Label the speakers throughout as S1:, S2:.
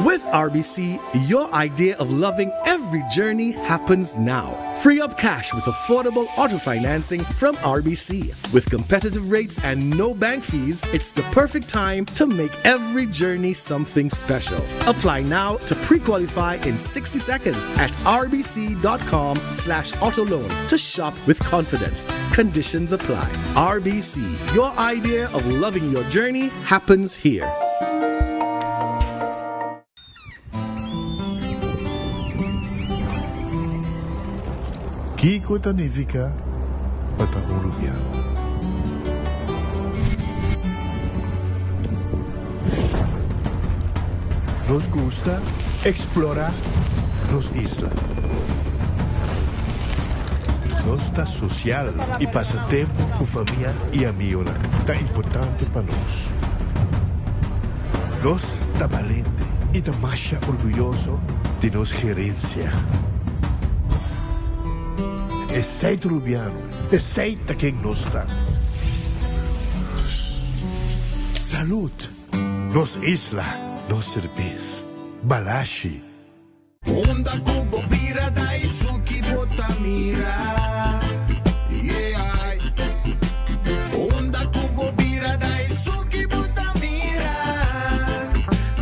S1: With RBC, your idea of loving every journey happens now. Free up cash with affordable auto financing from RBC. With competitive rates and no bank fees, it's the perfect time to make every journey something special. Apply now to pre-qualify in 60 seconds at rbc.com slash autoloan to shop with confidence. Conditions apply. RBC, your idea of loving your journey happens here.
S2: Kiko ta nifica pa ta un Rubiano? Nos gusta explora nos isla. Nos ta social y pasa tempo cu famia y amigonan ta importante pa nos. Nos ta balente y ta masha orguyoso di nos gerencia. Esey ta Rubiano, esey ta ken nos ta. Salud! Nos isla, nos serbes. Balashi.
S3: Unda ku bo bira Daisuki bo ta mira Yeah Unda ku bo bira Daisuki bo ta mira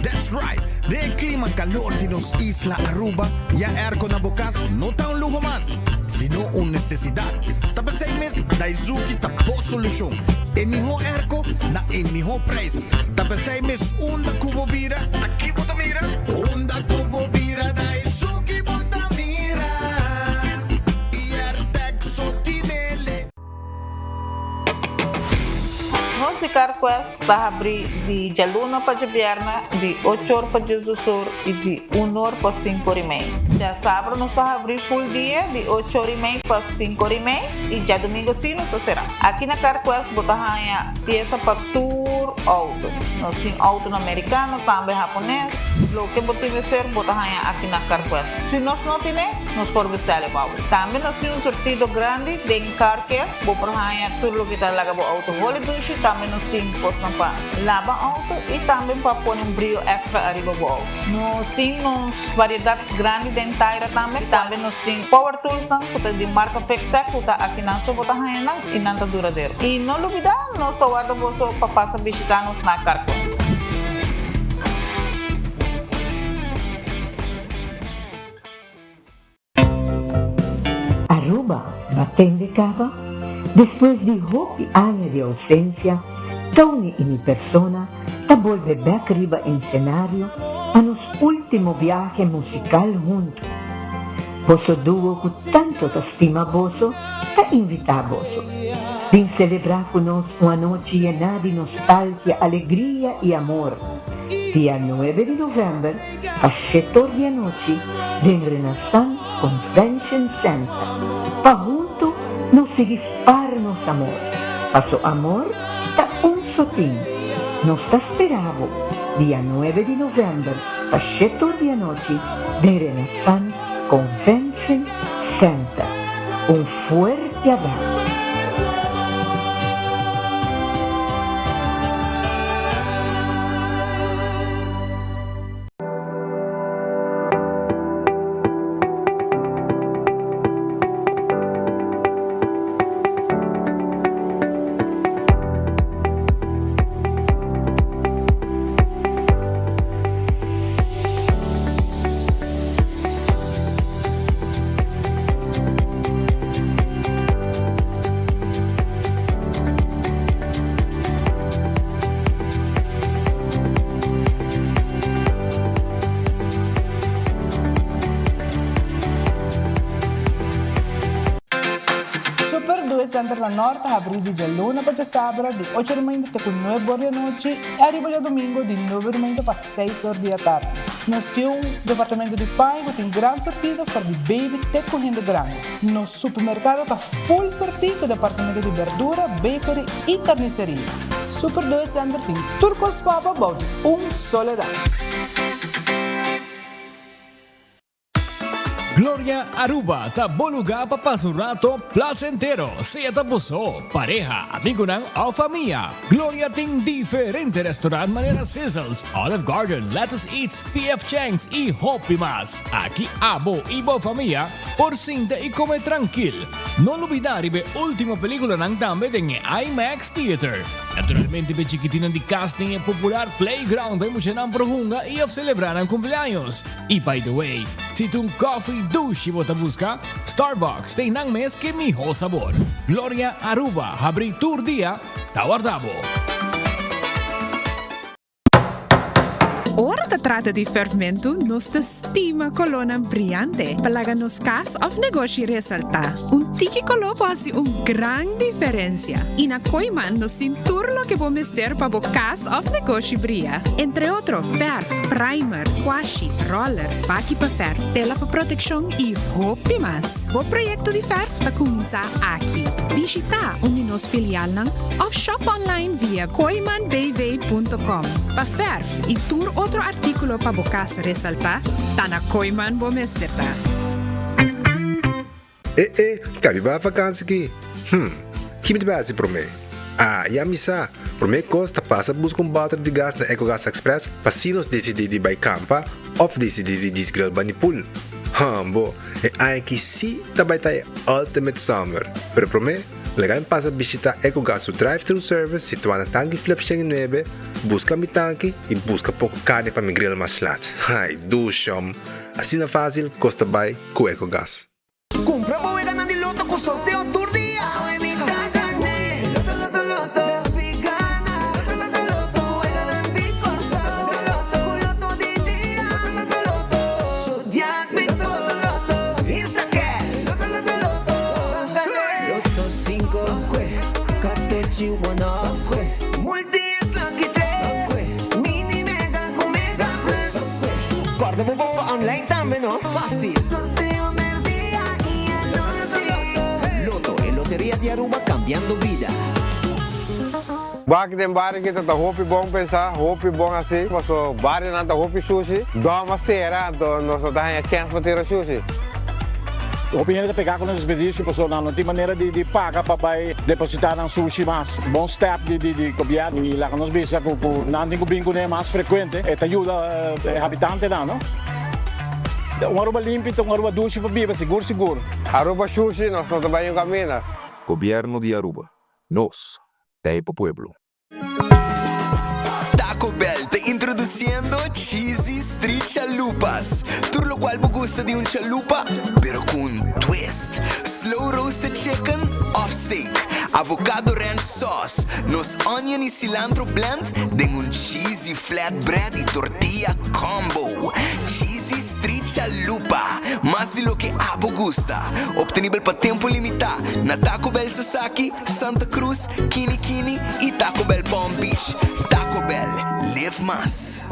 S4: That's right! Den e klima kalor di nos isla Aruba, ya airco na bo kas no ta un luho mas, sino un nesesidat. Ta p'esei mes Daizuki ta bo solushon. E mihó airco na e mihó prijs. Ta p'esei mes unda ku bo bira,
S3: Aki bo ta mira. Unda ku bo bira Daisuki bo ta mira. Iertec so tinele.
S5: Nos di CarQuest ta habri di djaluna pa djabièrnè di ocho or pa diesdos or i di un or pa sinku or i mei. Djasabra nos ta habri full dia di ocho or i mei pa sinku or i mei i djadumingu si nos ta será. Aki na CarQuest bo ta haña piesa pa tur outo. Nos tin outonan merikano, tambe hapones. Loke bo tin mester bo ta haña aki na CarQuest. Si nos no tine, nos por bestèl'e pa bo. Tambe nos tin un surtido grandi den Car Care. Bo por haña tur loke ta laga bo outo holi dushi. Tambe nos tin kosnan pa laba outo i tambe pa pone un brio èkstra ariba bo outo. Nos tin nos variedat grandi den taira tambe. Tambe nos tin power toolsnan ku ta di marka Fixtech ku ta akinan so bo ta haña nan i nan ta duradero. I no lubidá nos ta warda boso pa pasa bishitá nos na Carquest.
S6: Aruba batende caba? Despues di hopi aña di ausencia, Tony y mi persona ta bolbe bek riba ensenario pa nos ultimo biahe musical hunto. Boso duo cu tanto ta stima boso ta invita boso. Bin celebra cu nos un anochi yena di nostalgia, alegria y amor. Dia nuebe di november pa shetor di anochi den Renaissance Convention Center pa hunto nos sigui spar nos amor, paso amor ta un sotin. Nos ta spera bo dia nuebe di november pa shetor di anochi den Renaissance Convention Center. Un fuerte abrazo.
S7: Super Due Center na Nort ta habrí di djaluna pa djasabra di ocho di mainta te ku nuebe or di anochi i ariba djadumingu di nuebe di mainta pa seis or di atardi. Nos tin un departamento di paña ku tin gran sortido for di baby te ku hende grandi. Nos supermerkado ta full sortí ku departamento di berdura, bakery i karniseria. Super Due Center tin tur kos pa bo bou di un solo dak.
S8: Gloria Aruba ta bo luga pa pasa un rato placentero, sea ta bo so, pareha, amigonan of famia. Gloria tin diferente restaurant manera Sizzles, Olive Garden, Lettuce Eats, PF Chang's y hopi mas. Aki abo y bo famia por sinta y come trankil. No lubida riba e ultimo peliculanan tambe den e IMAX Theater. Naturalmente p'e chikitinnan di cas tin e popular playground pa e muchanan por hunga y of celebra nan cumpleaños. Y by the way, si ta un coffee dushi bo ta busca, Starbucks ta einan mes ke miho sabor. Gloria Aruba habri tur dia ta warda bo.
S9: Ora ta trata di ferfmentu, nos ta stima kolónan briante pa laga nos kas òf negoshi resaltá. Un tiki koló por hasi un gran diferensia. I na Kooiman nos tin tur loke bo mester pa bo kas òf negoshi bria. Entre otro fèrf, primer, kwashi, roller, baki pa fèrf, tela pa protekshon i hopi mas. Bo proyekto di fèrf ta kuminsá aki. Bishitá un di nos filialnan òf shop online via kooimanbv.com. Pa fèrf i tur otro artíkulo pa bo kas resaltá, ta na Kooiman bo mester ta.
S10: E e, kabi bai vakansi ki? Hm, ki mi ta bai hasi promé? Ah, ya mi sa! Promé kos ta pasa buska un bòter di gas na Ecogas Express pa si nos disidí di bai kampa òf disidí di djis grill bani pool. Hambo, e aña aki sí ta bai ta e ultimate summer! Pero promé, laga mi pasa bishitá Ecogas su drive-thru service situá na Tanki Flip 109, buska mi tanki i buska poko karni pa mi grill mas lat. Ai, dushom! Asina fásil kos ta bai ku Ecogas.
S3: Cumpra bo weganan di loto cu sorteo tur dia. Awe mi ta gane. Loto loto loto. Despi gana. Loto loto loto. Weganan di Corsou. Loto loto. Cu loto di dia. Loto loto loto. Zodiac Big Four. Loto loto. Instacash. Loto loto loto. Ban gane. Loto cinco. Catochi one off. Multi X lucky tres. Mini mega cu mega plus. Corda bo bomba online tambe no. Facil. Sorteo merdia y anochi. Lotto, e loteria di Aruba cambiando bida.
S11: Bak den bario kita ta hopi bon pensa, hopi bon hasi, paso barionan ta hopi shushi, dòm a sera anto nos no ta haña chèns pa tira shushi.
S12: Hopi hende ta pegá ku nos desperdicio pasobra nan no tin manera di paga pa bai depositá nan sushi mas. Bon step di gobièrnu i laga nos bisa ku nan tin ku bin kuné mas frekuente, e ta yuda e habitantenan no. Un Aruba limpi ta un Aruba dushi pa biba sigur sigur.
S11: Aruba shushi nos no ta bai un camina.
S13: Gobierno di Aruba, nos ta e pa pueblo.
S14: Taco Bell ta introduciendo Cheesy Street Chalupas. Tur locual bo gusta di un chalupa, pero cu un twist. Slow roasted chicken of steak, avocado ranch sauce, nos onion y cilantro blend den un cheesy flatbread y tortilla combo. Cheesy Street Chalupa, mas di loke abo gusta. Obtenibel pa tempo limita na Taco Bell Sasaki, Santa Cruz, Kini Kini y Taco Bell Palm Beach. Taco Bell, live mas.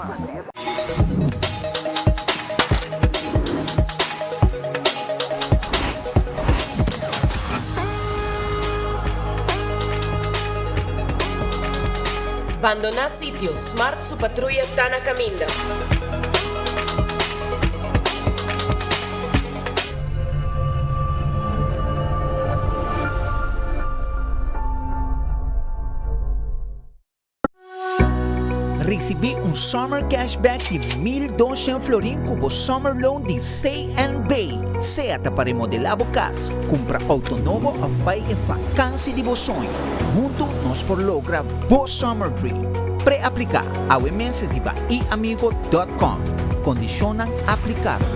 S15: Bandoná sitio, Smart su patruya ta na kaminda.
S16: Risibí un Summer Cashback di 1200 florin ku bo Summer Loan di CNB. Sea ta pa remodelá bo kas, kumpra outo nobo òf bai e vakansi di bo soño. Huntu nos por logra bo Summer Dream. Pre-apliká awe mes riba iamigo dòt kòm. Kondishonnan aplikabel.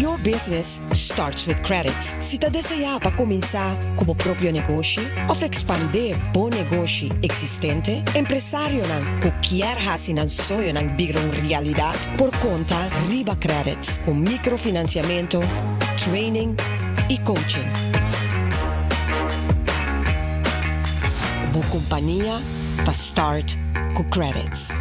S17: Your business starts with credit. Si ta deseá pa kuminsá ku bo propio negoshi òf ekspandé bo negoshi eksistente, empresarionan ku kier hasi nan soñonan bira un realidat por konta riba Credit ku mikrofinansiamentu, training i coaching. Bo kompania ta start ku Credits.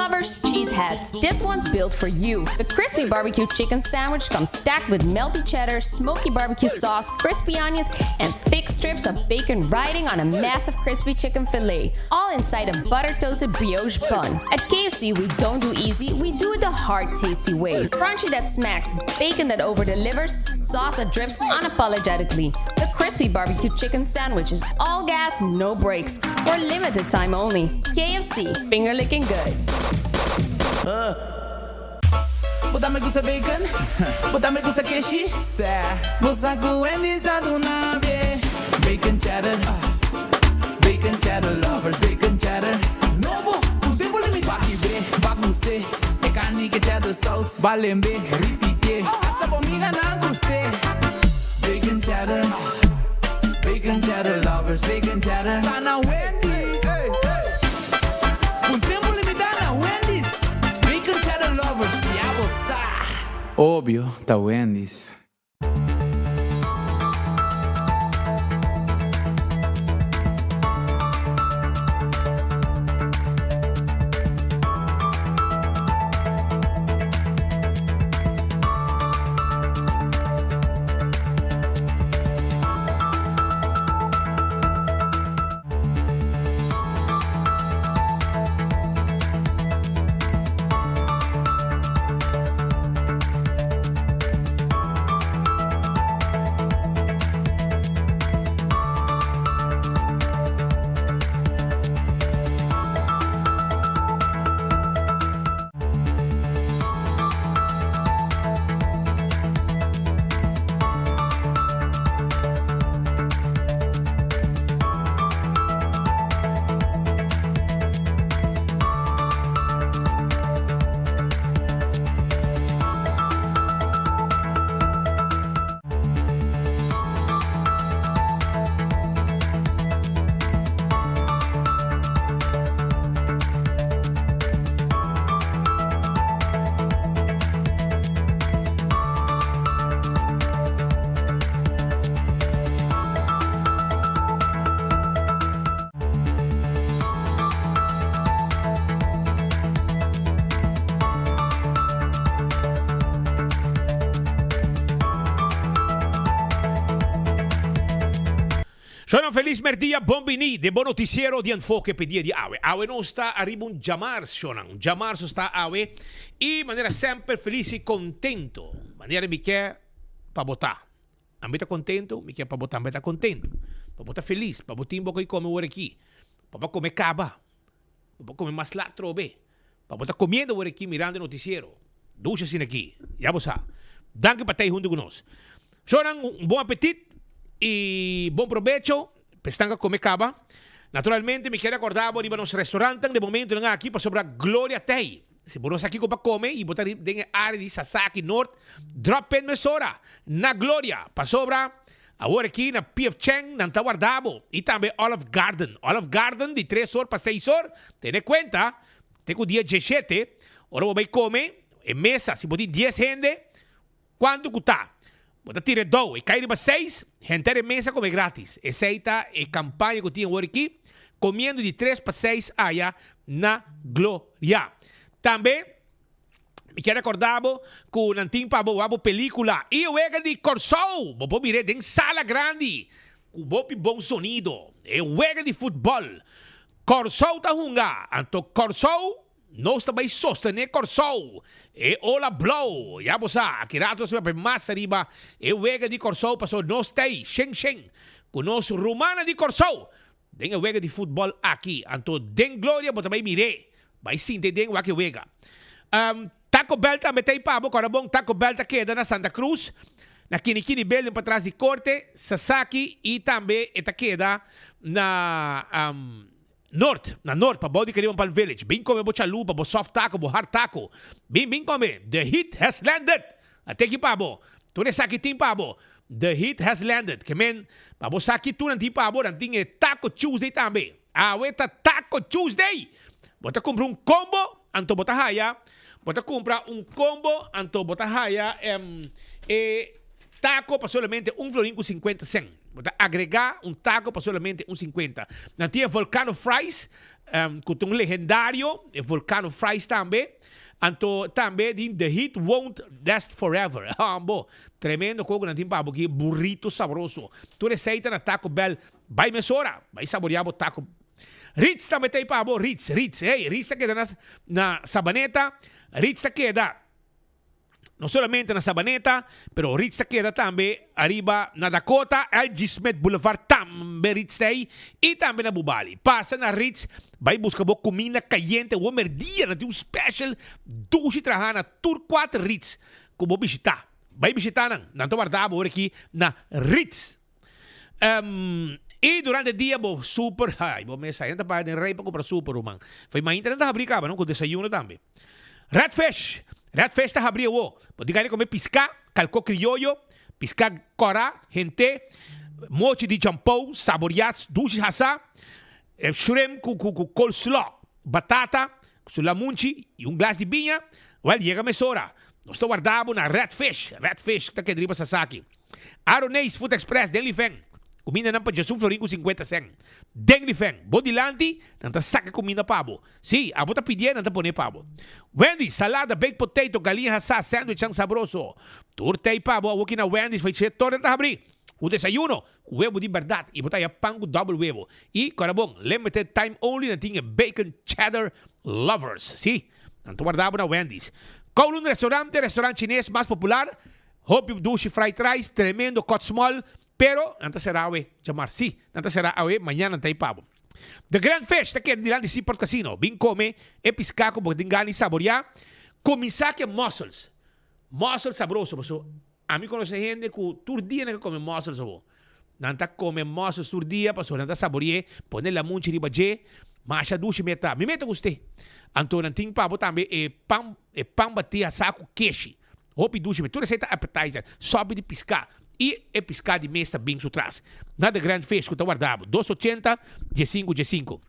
S18: lovers, cheeseheads, this one's built for you. The crispy barbecue chicken sandwich comes stacked with melty cheddar, smoky barbecue sauce, crispy onions, and thick strips of bacon riding on a massive crispy chicken fillet, all inside a butter toasted brioche bun. At KFC, we don't do easy, we do it the hard, tasty way. Crunchy that smacks, bacon that over delivers, sauce that drips unapologetically. The crispy barbecue chicken sandwich is all gas, no brakes. For limited time only. KFC, finger licking good.
S3: Bo tambe gusta bacon? Bo tambe gusta keshi? Sè. Bo sa ku Wendy's ta duna be. Bacon cheddar, bacon cheddar lovers, bacon cheddar. Nobo, ku tempu limitá. Baki be, bak gust'é. E karni ku cheddar saus. Balembe, ripitié. Hasta bo amiganan gust'é. Bacon cheddar, bacon cheddar lovers, bacon cheddar. Ta na Wendy's. Un tempu limitá na Wendy's. Bacon cheddar lovers, ya bo sa. Obvio, ta Wendy's.
S19: Shona felis merdia bon bini den bo noticiero di Enfoke p'e dia di awe. Awe nos ta ariba un djamars shona, un djamars nos ta awe y manera semper felis y contento manera mi ke pa bo ta. Ami ta contento, mi ke pa bo tambe ta contento. Pa bo ta felis, pa bo tin bo ko'i come wor aki, pa bo come caba, pa bo come mas lat trobe, pa bo ta comiendo wor aki mirando e noticiero. Dushi asina aki, ya bo sa. Danki pa ta ei hunto cu nos. Shownan, un bon apetit y bon probecho pa esnan cu a come caba. Naturalmente mi kier acorda bo riba nos restaurantan den momentonan aki pasobra Gloria ta ei. Si bo no sa kiko pa kome i bo ta den e área di Sasaki Noord, drop in mesora na Gloria, pasobra awor aki na PF Chang nan ta warda bo i tambe Olive Garden. Olive Garden di tres or pa seis or, tene kuenta te ku dia dieshete, ora bo bai kome, e mesa si bo tin dies hende, Cuanto cu ta? Bo ta tira e dou, e cay riba seis, henter e mesa come gratis. Esey ta e campaña cu tin awor aki, comiendo di tres pa seis aya na Gloria. Tambe mi kier recorda bo cu nan tin pa bo wak bo pelicula y e wega di Corsou. Bo por mir'e den sala grandi cu bopi bon sonido. E wega di futbol. Corsou ta hunga, anto Corsou Nos ta bai sostené Kòrsou! E ola blou! Ya bo sa, aki rato nos ta bai mas ariba e wega di Kòrsou pasobra nos ta ei shen shen ku nos rumannan di Kòrsou den e wega di futbòl aki. Anto den Gloria bo ta bai mir'é, bai sinta ei den wak e wega. Taco Bell tambe ta ei pa bo, kòrda bon Taco Bell ta keda na Santa Cruz, na Kini Kini Building patras di Korte, Sasaki i tambe e ta keda na. Noord, na Noord, pabou di Caribbean Palm Village. Bin come bo chalupa, bo soft taco, bo hard taco. Bin, bin come. The heat has landed! A teki pa bo. Tur esaki tin pa bo. The heat has landed. Ke men, pa bo sa ki tur nan tin pa bo, nan tin e Taco Tuesday tambe. Awe ta Taco Tuesday! Bo ta cumpra un combo, anto bo ta haya, bo ta cumpra un combo, anto bo ta haya e Taco pa solamente un florin cu 50 cent. Bo ta agrega un taco pa solamente un 50. Nan tin e Volcano Fries. Ku ta un legendario, e Volcano Fries tambe. Anto tambe di The Heat Won't Last Forever. Ambo, tremendo koko nan tin pa bo aki, burrito sabroso. Tur esei ta na Taco Bell. Bai mesora, bai saborea bo taco. Ritz tambe ta ei pa bo, Ritz, Ritz. Hey, Ritz ta keda na na Sabaneta. Ritz ta keda. No solamente na Sabaneta, pero Ritz ta keda tambe ariba na Dakota, LG. Smith Boulevard tambe Ritz ta ei y tambe na Bubali. Pasa na Ritz bai busca bo cuminda cayente awor merdia nan tin un special dushi traha na tur cuater Ritz cu bo bishita. Bai bishita nan, nan ta warda bo awor aki na Ritz. Y durante dia bo super, ay bo mesa, nan ta para den rij pa cumpra super ruman. Fo'i mainta nan ta habri caba no, cu desayuno tambe. Red Fish, Red Fish ta habri awo. Bo tin gana di come pisca, calco crioyo, pisca cora, hente, mochi di champou, saboriats, dushi hasa, shrimp cu cu cu coleslaw, batata, su lamunchi y un glas di biña. Wel, yega mesora. Nos ta warda bo na Red Fish. Red Fish ta keda riba Sasaki. Aroneis Food Express den Lifen. Kumindanan pa djesun florin ku sinkuenta sen. Den Lifen. Bo dilanti, nan ta saka kuminda pa bo. Sí, abo ta pidié, nan ta pon'é pa bo. Wendy's, salada, baked potato, galiña hasá, sandwichnan sabroso. Tur tei pa bo awoki na Wendy's pa i tur nan ta habrí. Ku desayuno, ku webo di bèrdat i bo ta haya pan ku dòbel webo. I, kòrda bon, limited time only nan tin e bacon cheddar lovers. Sí, nan ta warda bo na Wendy's. Kowloon Restaurant, e restaurant chines mas popular. Hopi dushi fried rice, tremendo kòt small, pero nan ta sera awe djamar. Sí, nan ta sera awe, mañana nan ta ei pa bo. The Grand Fish ta keda dilanti Seaport Casino. Bin kome e piská ku bo tin gana di saboriá. Kuminsá ku e mussels. Mussels sabroso, pasobra ami konosé hende ku tur dia nan ke kome mussels awor. Nan ta kome mussels tur dia pasobra nan ta sabori'é, pone lamunchi riba dje, masha dushi mi e ta. Mi meta gust'é. Anto nan tin pa bo tambe e pan, e pan batí hasá ku keshi. Hopi dushi mi. Tur esei ta appetizer, sopi di piská i e piská di mes ta bin su tras. Na The Grand Fish ku ta warda bo, dos ochenta, diesinku diesinku.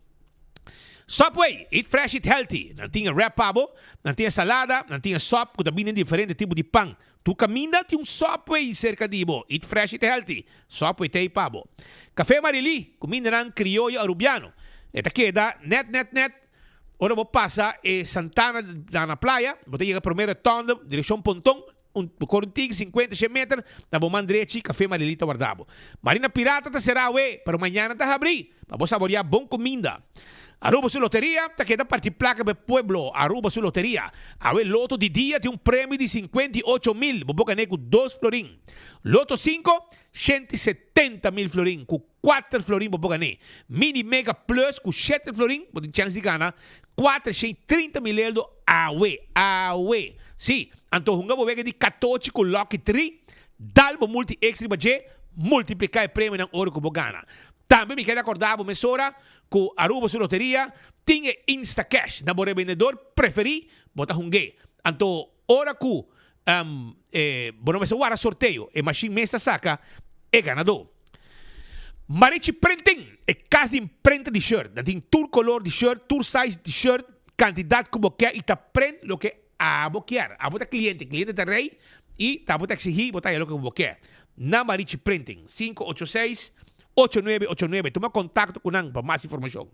S19: Subway, eat fresh, eat healthy. Nan tin e wrap pa bo, nan tin e salada, nan tin e sop ku ta bini den diferente tipo di pan. Tur kaminda tin un Subway serka di bo. Eat fresh, eat healthy. Subway ta ei pa bo. Café Marily, kumindanan krioyo Arubiano. E ta keda nèt nèt nèt Ora bo pasa e Santana na na playa, bo ta yega prome rotonde direccion Ponton, un bo core un tiki 50 shen meter, na bo man drechi Café Marilí ta warda bo. Marina Pirata ta cera awe, pero mañana ta habri pa bo saborea bon cuminda. Aruba su loteria ta keda parti placa pa e pueblo Aruba su loteria. Awe loto di dia tin un premio di 58 mil, bo por gane cu dos florin. Loto cinco, 170 mil florin cu Kuater florin bo por gané. Mini Mega Plus ku shete florin bo tin chèns di gana 430 mil eldo awe. Awe! Sí, anto hunga bo wega di katochi ku Lucky Tree, dal bo Multi X riba dje, multipliká e premionan ora ku bo gana. Tambe mi kere akordá bo mesora ku Aruba su loteria tin e Instacash na bo rebendedor preferí bo ta hung'é. Anto ora ku bo no mester wara sorteo, e mashin mes ta saka e ganadó. Marichi Printing, e kas di imprenta di shirt. Nan tin tur kolor di shirt, tur size di shirt, kantidat ku bo kier i ta print loke abo kier. Abo ta kliente, kliente ta rei i ta abo ta eksigí bo ta haña loke ku bo kier. Na Marichi Printing, 586 8989. Tuma kontakto ku nan pa mas informashon.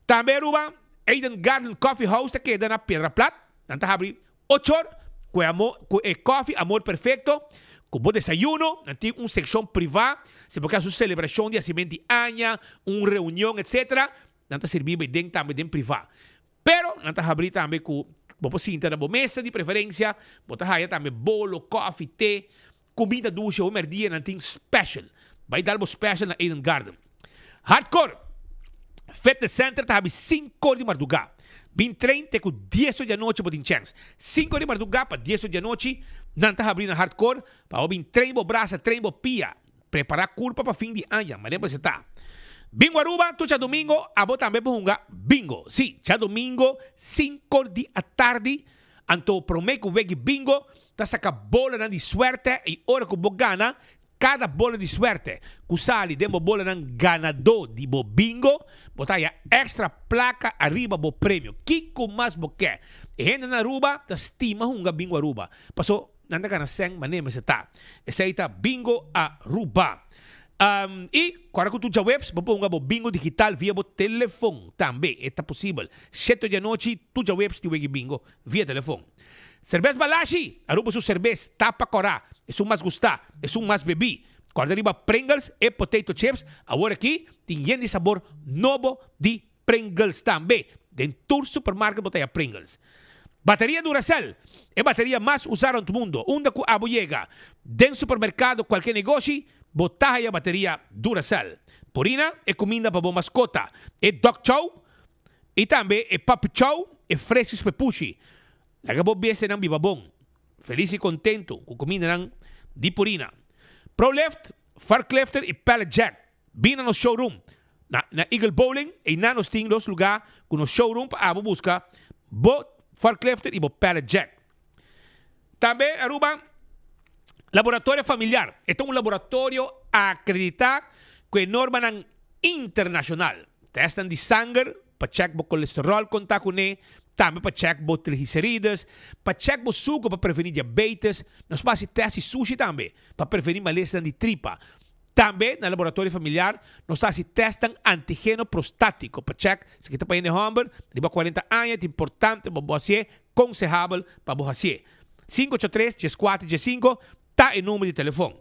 S19: Tambe Aruba, Eden Garden Coffee House ta keda na Piedra Plat. Nan ta habri Ochor, ku e amor, ku e kòfi Amor Perfekto, ku bo desayuno, nan tin un sekshon privá, si bo ke hasi un selebrashon di hasimentu di aña, un reunion etsetera, nan ta sirbi bo den tambe den privá. Pero nan ta habrí tambe ku bo por sinta na bo mesa di preferensia, bo ta haya tambe bolo, kòfi, te, kuminda dushi, bo mèrdia nan tin special. Bai dal bo special na Eden Garden. Hardcore Fitness Center ta habi sinku or di mardugá. Bin train te ku dies or di anochi bo tin chèns. Sinku or di mardugá pa dies or di anochi nan ta habri na Hardcore pa bo bin train bo brasa, train bo pia, prepará kurpa pa fin di aña. Manera bo ta. Bingo Aruba tur djadumingo abo tambe por hunga bingo. Sí, djadumingo sinku or di atardi anto promé ku wegi bingo ta saka bolanan di suerte i ora ku bo gana Kada bola di suerte ku sali den bo bolanan ganadó di bo bingo, bo ta haya extra plaka ariba bo premio. Kiko mas bo ke? E hende na Aruba ta stima hunga Bingo Aruba, paso nan ta gana sèn manera mester ta. Esei ta Bingo Aruba. Um, i kòrda ku tur djaweps bo por hunga bo bingo digital via bo telefon tambe. E ta posibel. Shete di anochi tur djaweps tin wega bingo via telefon. Serbes Balashi! Aruba su serbes tapa kòrá, esun mas gustá, esun mas bebí. Kòrda riba Pringles e potato chips, awor aki tin yen di sabor nobo di Pringles tambe. Den tur supermarket bo ta haya Pringles. Bateria Duracell, e bateria mas usa rond mundo. Unda cu abo yega, den supermercado, cualke negoshi, bo ta haya bateria Duracell. Purina, e cuminda pa bo mascota, e dog chow y tambe e puppy chow, e fresjes pa e pushi. Laga bo bestianan biba bon, feliz y contento cu cumindanan di Purina. Prolift, Forklifter y Pallet Jack. Bin na nos showroom na na Eagle Bowling, einan nos tin dos lugar cu nos showroom pa abo busca bo forklifter y bo pallet jack. Tambe Aruba Laboratorio Familiar, e ta un laboratorio acredita cu e normanan internacional. Testnan di sanger pa check bo colesterol con ta cune, tambe pa check bo triglicerides, pa check bo suco pa preveni diabetes, nos por haci test di sushi tambe pa preveni malesanan di tripa. Tambe na laboratorio familiar nos ta hasi testnan antigeno prostátiko pa chèk si ke ta pa hende hòmber riba kuarenta aña ta importante pa bo hasié, konsehabel pa bo hasié. 583 14 15 ta e number di telefon.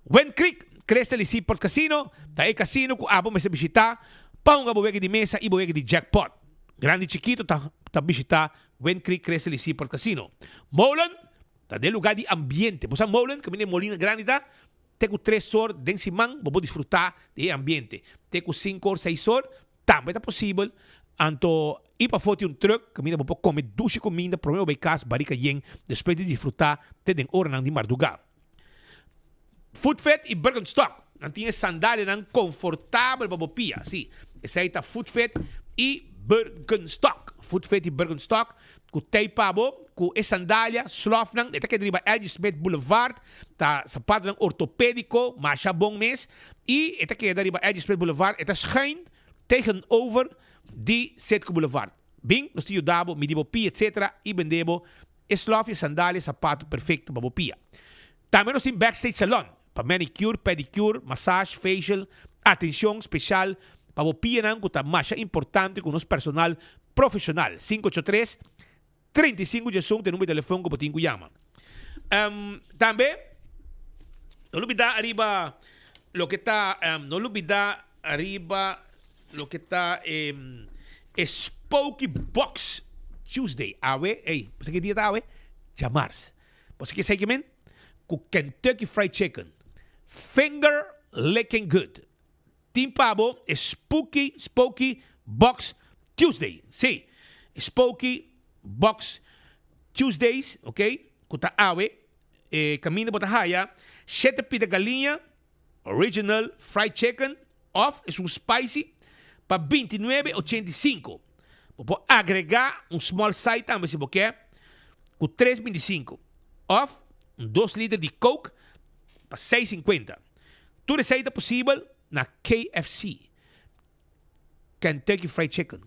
S19: Wind Creek, Crystal y Seaport Casino ta e casino ku abo mester bishitá pa hunga bo wega di mesa y bo wega di jackpot. Grandi y chikito ta ta bishitá Wind Creek, Crystal y Seaport Casino. Molen ta den lugá di ambiente. Bo sa Molen kaminda e molina grandi ta? Te ku tres or den siman bo por disfrutá di e ambiente. Te ku sinku or, seis or tambe ta posibel. Anto i pafó tin un trùk kaminda bo por kome dushi kuminda promé bo bai kas barika yen despues di disfrutá te den oranan di mardugá. Footfit i Birkenstock nan tin e sandalianan konfortabel pa bo pia. Sí, esei ta Footfit i Birkenstock. Footfit i Birkenstock Ku tei pa bo, ku e sandalia, slòfnan, e ta keda riba LG. Smith Boulevard, ta sapatonan ortopédiko, masha bon mes, i e ta keda riba LG. Smith Boulevard, e ta schuin tegenover di Citgo Boulevard. Bin, nos ta yuda bo midi bo pia etcetera i bende bo e slòf i e sandalia, sapato perfekto pa bo pia. Tambe nos tin Backstage Salon, pa manicure, pedicure, massage, facial, atencion special pa bo pianan cu ta masha importante cu nos personal profesional. 583 35 diesun ta e number di telefon cu bo tin cu yama. Tambe no lubida ariba loke ta no lubida ariba loke ta e Spooky Box Tuesday awe, ey, bo sa ki dia ta awe? Djamars. Bo sa ki esei ki men? Ku Kentucky Fried Chicken, finger licking good. Tin pa bo e Spooky Spooky Box Tuesday. Sí, Spooky Box Tuesdays, ok, ku ta awe. E kaminda bo ta haya shete pida galiña, original fried chicken òf esun spicy pa 29 85. Bo por agregá un small side tambe si bo ke ku tres 25 òf un dos liter di coke pa seis 50. Tur esei ta posibel na KFC, Kentucky Fried Chicken,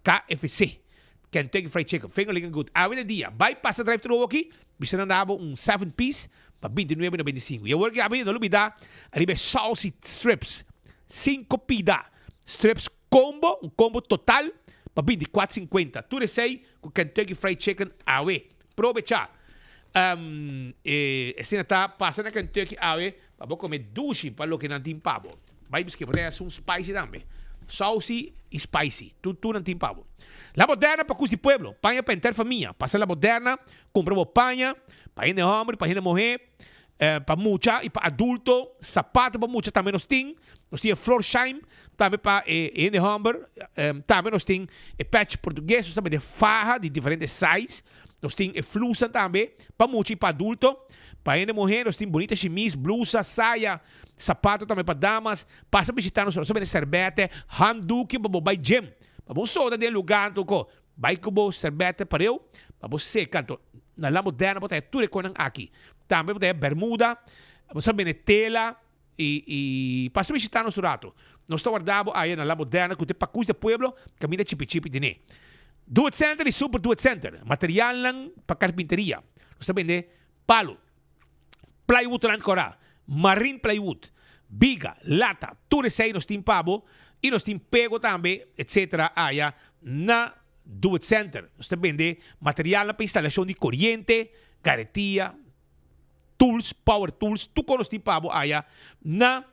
S19: KFC, Kentucky Fried Chicken, Finger Licking Good. Awe den dia, bai pasa drive thru awoki, bisa nan dabo un seven piece pa 29.95. I awor ki abi no lubida ariba e saucy strips, cinco pida strips combo, un combo total pa 24.50. Tur esei ku Kentucky Fried Chicken awe. Probecha. E esena ta pasa na Kentucky awe pa bo come dushi pa loke nan tin pa bo. Bai buske bo ta haya un spicy tambe. Saucy y spicy. Tur tur nan tin pa bo. La Moderna pa cus di pueblo. Paña pa enter famia. Pasa La Moderna cumpra bo paña pa hende homber, pa hende muhe, pa mucha y pa adulto. Sapato pa mucha tambe nos tin. Nos tin e Florsheim tambe pa e hende homber. Tambe nos tin e patch portugues. Nos ta bende faha di diferente size. Nos tin e flusa tambe pa mucha y pa adulto. Pa hende muher nos tin bunita shimis, blusa, saya, sapato tambe pa damas. Pasa bishita nos, nos ta bende serbete, handdoekje pa bo bay gym. Pa bo soda den lugar anto ko bay ku bo serbete pareu pa bo seka. Anto na La Moderna bo ta haya tur e konan aki. Tambe bo ta haya bermuda, bo sa bende tela y y pasa bishita nos un rato. Nos ta warda bo aya na La Moderna ku ta e pakus de pueblo kaminda chipi chipi tene. Do It Center y Super Do It Center, materialnan pa carpinteria. Nos ta bende palo, plywood rand cora, marine plywood. Biga, lata, tur esei nos tin pa bo y nos tin pego tambe etc. Aya na Do It Center. Nos ta bende materialnan pa instalacion di coriente, garetia, tools, power tools, tur cos nos tin pa bo aya na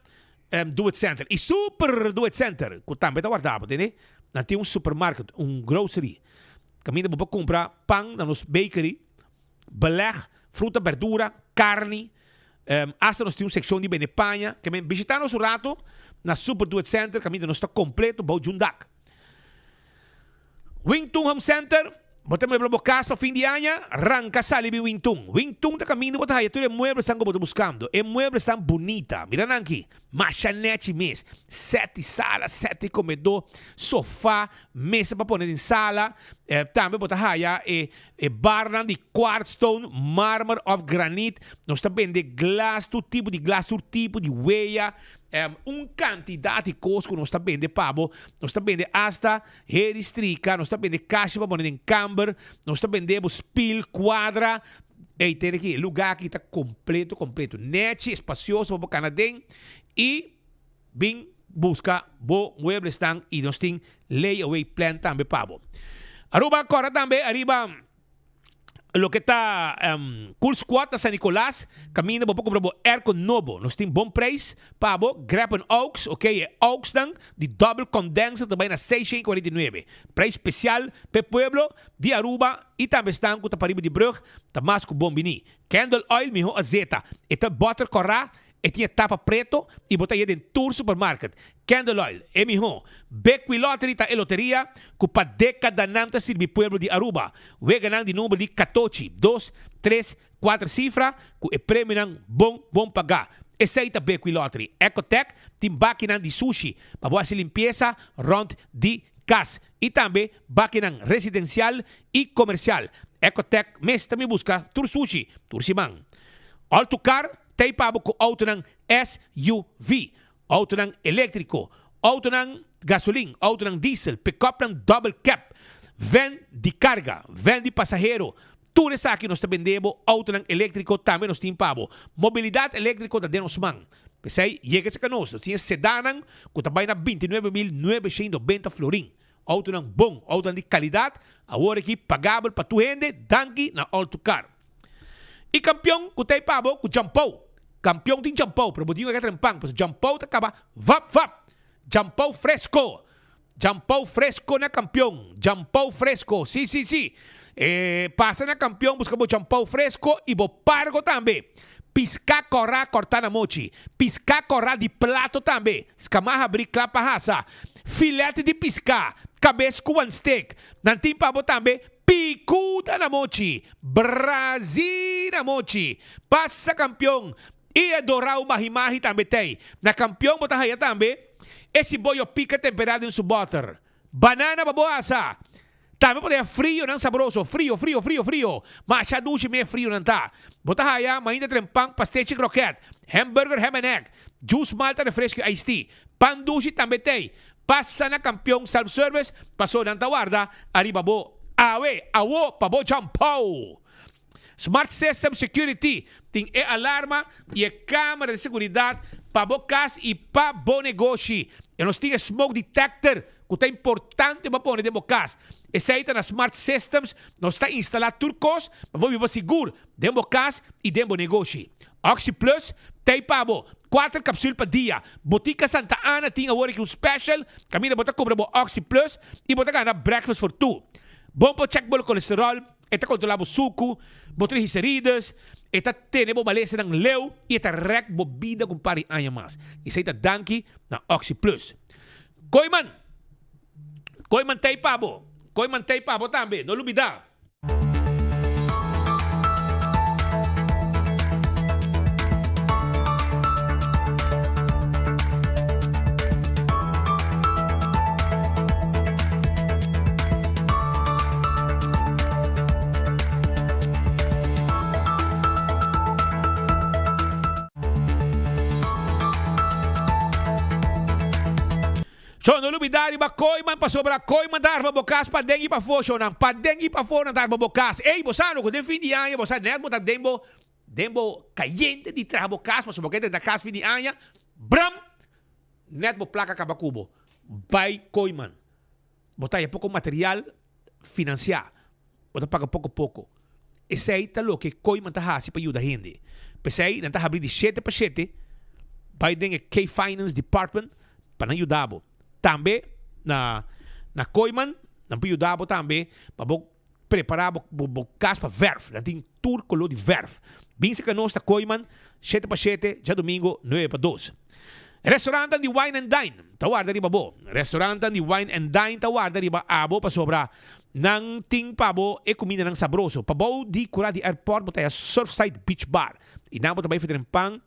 S19: Do It Center. Y Super Do It Center, cu tambe ta warda bo, tende? Nan tin un supermarket, un grocery, caminda bo por cumpra pan na nos bakery, beleg, fruta, berdura, carni, hasta nos tin un seccion di bende paña. Ke men bishita nos un rato na Super Do It Center, caminda nos ta completo bou djun dak. Wing Tun Home Center, bo ta muebla bo cas pa fin di aña? Ranca sali bin Wing Tun. Wing Tun ta caminda bo ta haya tur e mueblesnan cu bo ta buscando. E mueblesnan bunita. Mira nan aki. Masha nechi mes. Seti sala, seti comedor, sofa, mesa pa pone den sala. Tambe bo ta haya e e barnan di quartzstone, marmer of granit. Nos ta bende glas, tur tipo di glas, tur tipo di weya. Un kantidat di kos ku nos ta bende pa bo. Nos ta bende asta heri strika, nos ta bende kashi pa pone den kamber, nos ta bende bo spil, kuadra. Ey, tene aki, e lugá aki ta kompleto, kompleto. Nechi, espasioso pa bo kana den i bin buska bo mueblesnan i nos tin layaway plan tambe pa bo. Aruba kòrda tambe ariba. Loke ta Cool Squad na San Nicolas, kaminda bo por kumpra bo airco nobo. Nos tin bon prijs pa bo. Grab un aux, ok, e auxnan di double condenser ta bai na 649. Prijs special p'e pueblo di Aruba y tambe esnan cu ta pariba di brug ta mas cu bon bini. Candle oil miho azeta. E ta boter cora, e tin e tapa preto y bo ta haya den tur supermarket. Candle Oil, e mihó. Bequi Lottery ta e loteria cu pa decadanan ta sirbi pueblo di Aruba. Weganan di number di catochi, dos, tres, cuater cifra cu e premionan bon bon pagá. Esey ta Bequi Lottery. Ecotech tin bakinan di sushi pa bo haci limpiesa rond di cas y tambe bakinan residencial y comercial. Ecotech mes ta mi busca tur sushi tur siman. All to Car ta e pa bo cu autonan SUV. Autonan eléktriko, autonan gasolin, autonan diesel, pikòpnan dòbel kèp, vèn di karga, vèn di pasahero, tur esaki nos ta bende bo. Autonan eléktriko tambe nos tin pa bo. Mobilidat eléktriko ta den nos man. P'esei, yega serka nos. Nos tin e sedannan ku ta bai na 29.990 florin. Autonan bon, autonan di kalidat, awor aki pagabel pa tur hende, danki na All To Car. I kampion ku ta ei pa bo ku Jampou. Kampion tin Jampou, pero bo tin ku e trempan, pasobra Jampou ta kaba vap vap. Jampou fresko. Jampou fresko na kampion. Jampou fresko. Si, si, si. E pasa na kampion buska bo Jampou fresko i bo pargo tambe. Piská kòrá kòrtá na mochi. Piská kòrá di plato tambe. Skamá habrí kla pa hasa. Filèt di piská. Kabes ku wan stek. Nan tin pa bo tambe Picuda na mochi, Brazi na mochi, pasa campeon y e dorao mahi mahi tambe tey. Na campeon bo ta haya tambe e siboyo pica tempera den su boter. Banana pa bo asa. Tambe bo ta haya frionan sabroso, frio, frio, frio, frio. Masha dushi mi e frionan ta. Bo ta haya mainda tren pan, pastechi kroket, hamburger ham and egg, juice malta refresco y iced tea. Pan dushi tambe tey. Pasa na Kampion Self Service paso nan ta warda ariba bo awe awo pa bo champou. Smart System Security tin e alarma y e camera di seguridad pa bo cas y pa bo negoshi. E nos tin e smoke detector cu ta importante pa pone den bo cas. Esey ta na Smart Systems nos ta instala tur cos pa bo biba sigur den bo cas y den bo negoshi. Oxi Plus t'ei pa bo, kuater kapsul pa dia. Botica Santa Ana tin awor aki un special kaminda bo ta kumpra bo Oxi Plus i bo ta gana breakfast for two. Bon por check bo kolesterol, e ta kontrola bo suku, bo triglicerides, e ta tene bo malesanan leu i e ta rek bo bida ku un par di aña mas. Esei ta danki na Oxi Plus. Koiman! Koiman t'ei pa bo. Koiman t'ei pa bo tambe, no lubida. Shon, no lubida riba Kooiman pasobra Kooiman ta arma bo kas paden i pafó, shonnan. Paden i pafó nan ta arma bo kas. Ey, bo sa no ku den fin di aña bo sa nèt bo ta den bo den bo kayente di traha bo kas pasobra bo ke drenta kas fin di aña. Bram! Net bo plaka kaba ku bo. Bai Kooyman. Bo ta haya poko material finansiá. Bo ta paga poko poko. Esei ta loke Kooyman ta hasi pa yuda hende. P'esei nan ta habri di shete pa shete, bai den e K-Finance Department pa nan yuda bo. Tambe na na Kooyman nan por yuda bo tambe pa bo prepara bo bo kas pa verf. Nan tin tur koló di verf. Bin serka nos ta Kooyman, shete pa shete, djadumingo nuebe pa dos. Restaurantan di Wine and Dine ta warda riba bo. Restaurantan di Wine and Dine ta warda riba abo pasobra nan tin pa bo e kumindanan sabroso. Pabou di kura di airport bo ta haya Surfside Beach Bar. I nan bo ta bai feteren pan,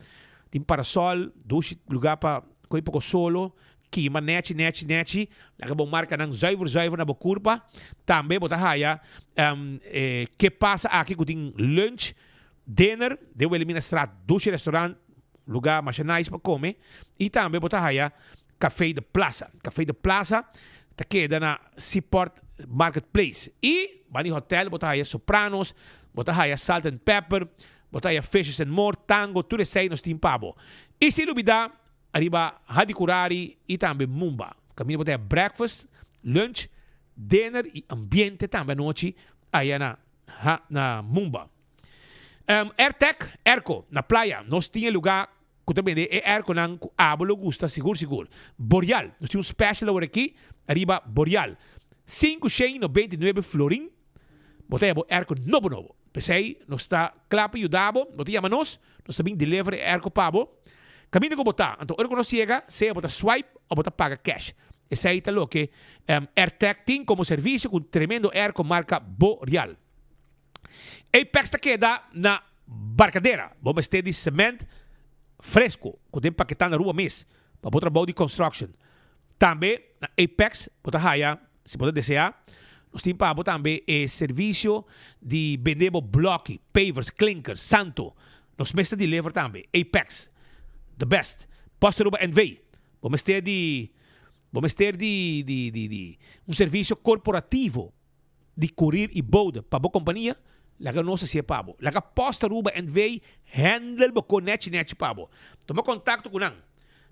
S19: tin parasol, dushi luga pa koe poko solo, kima nechi nechi nechi, laga bo markanan zuiver zuiver na bo kurpa. Tambe bo ta haya Ke Pasa Aki ku tin lunch, dinner den Wilhelminastraat, dushi restaurant. Lugar masha nice pa come y tambe bo ta haya Café de Plaza. Café de Plaza ta keda na Seaport Marketplace. Y bani hotel bo ta haya Sopranos, bo ta haya Salt and Pepper, bo ta haya Fishes and More, Tango, tur esey nos tin pa bo. Y sin lubida ariba Hadicurari y tambe Mumba. Caminda bo ta haya breakfast, lunch, dinner y ambiente tambe anochi aya na na Mumba. Airtec Airco na playa nos tin e luga cu ta bende e airconan cu abo lo gusta sigur sigur. Boreal nos tin un special awor aki ariba Boreal 599 florin bo ta haya bo airco nobo nobo. P'esey nos ta cla pa yuda bo, bo ta yama nos, nos ta bin deliver e airco pa bo caminda cu bo ta. Anto ora cu nos yega sea bo ta swipe of bo ta paga cash. Esey ta loke Airtec tin como servicio cu un tremendo airco marca Boreal. Apex ta keda na Barcadera. Bo mester di cement fresco cu den paketa na Aruba mes pa bo trabou di construction. Tambe na Apex bo ta haya, si bo ta desea, nos tin pa bo tambe e servicio di bende bo bloki, pavers, klinkers, santo. Nos mes ta deliver tambe. Apex, the best. Post Aruba NV. Bo mester di, bo mester di, di, di, di un servicio corporativo. di korir i boude pa bo kompania, laga nos hasié pa bo. Laga Post Aruba NV handle bo ko nechi nechi pa bo. Tuma kontakto ku nan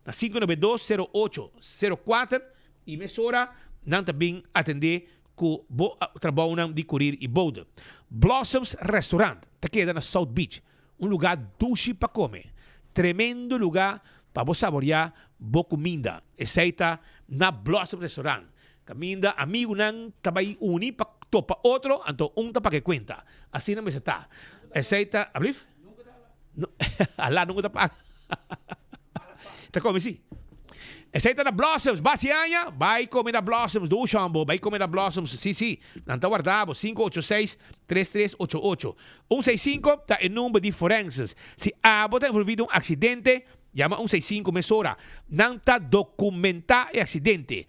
S19: na 592 08 04 i mesora nan ta bin atendé ku bo trabounan di korir i boude. Blossoms Restaurant ta keda na South Beach, un lugá dushi pa kome. Tremendo lugá pa bo saboriá bo kuminda. Esei ta na Blossoms Restaurant. Kaminda amigunan ta bai uni pa topa otro, anto un ta paga e kuenta. Asina mester ta. Esei ta, ablief? Alá nunka ta paga. Ta kome si. Esei ta na Blossoms. Basi aña, bai kome na Blossoms. Dushi hombo, bai kome na Blossoms. Si, si. Nan ta warda bo. 586 3388. 165 ta e number di forenses. Si abo ta envolvi den un aksidente, Yama un 65 mesora. Nan ta dokumentá e aksidente.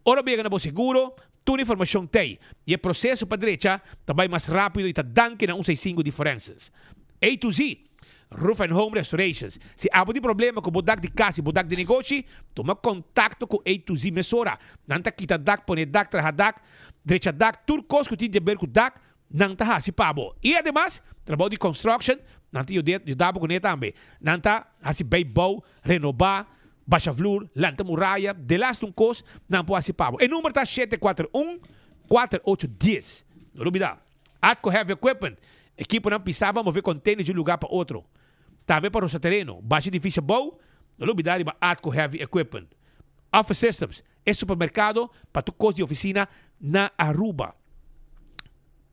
S19: Ora bo yega na bo seguro, tur informashon t'ei i e proseso pa drecha ta bai mas rápido i ta danki na un 65 di Forenses. A to Z, Roof and Home Restorations. Si abo tin problema ku bo dak di kas i bo dak di negoshi, tuma kontakto ku A to Z mesora. Nan ta kita dak, pone dak, traha dak, drecha dak, tur kos ku tin di aber ku dak, Nan ta hasi pa bo. I ademas, trabou di construction, nan ta yuda bo kuné tambe. Nan ta hasi beibou, renobá, basha vloer, lanta muraya, delaste un kos, nan por hasi pa bo. E number ta 741 4810. No lubida. Atco Heavy Equipment, ekiponan pisá pa move container di un lugá pa otro. Tambe pa rosa tereno, basha edifisio abou, no lubida riba Atco Heavy Equipment. Office Systems, E supermercado pa tur cos di oficina na Aruba.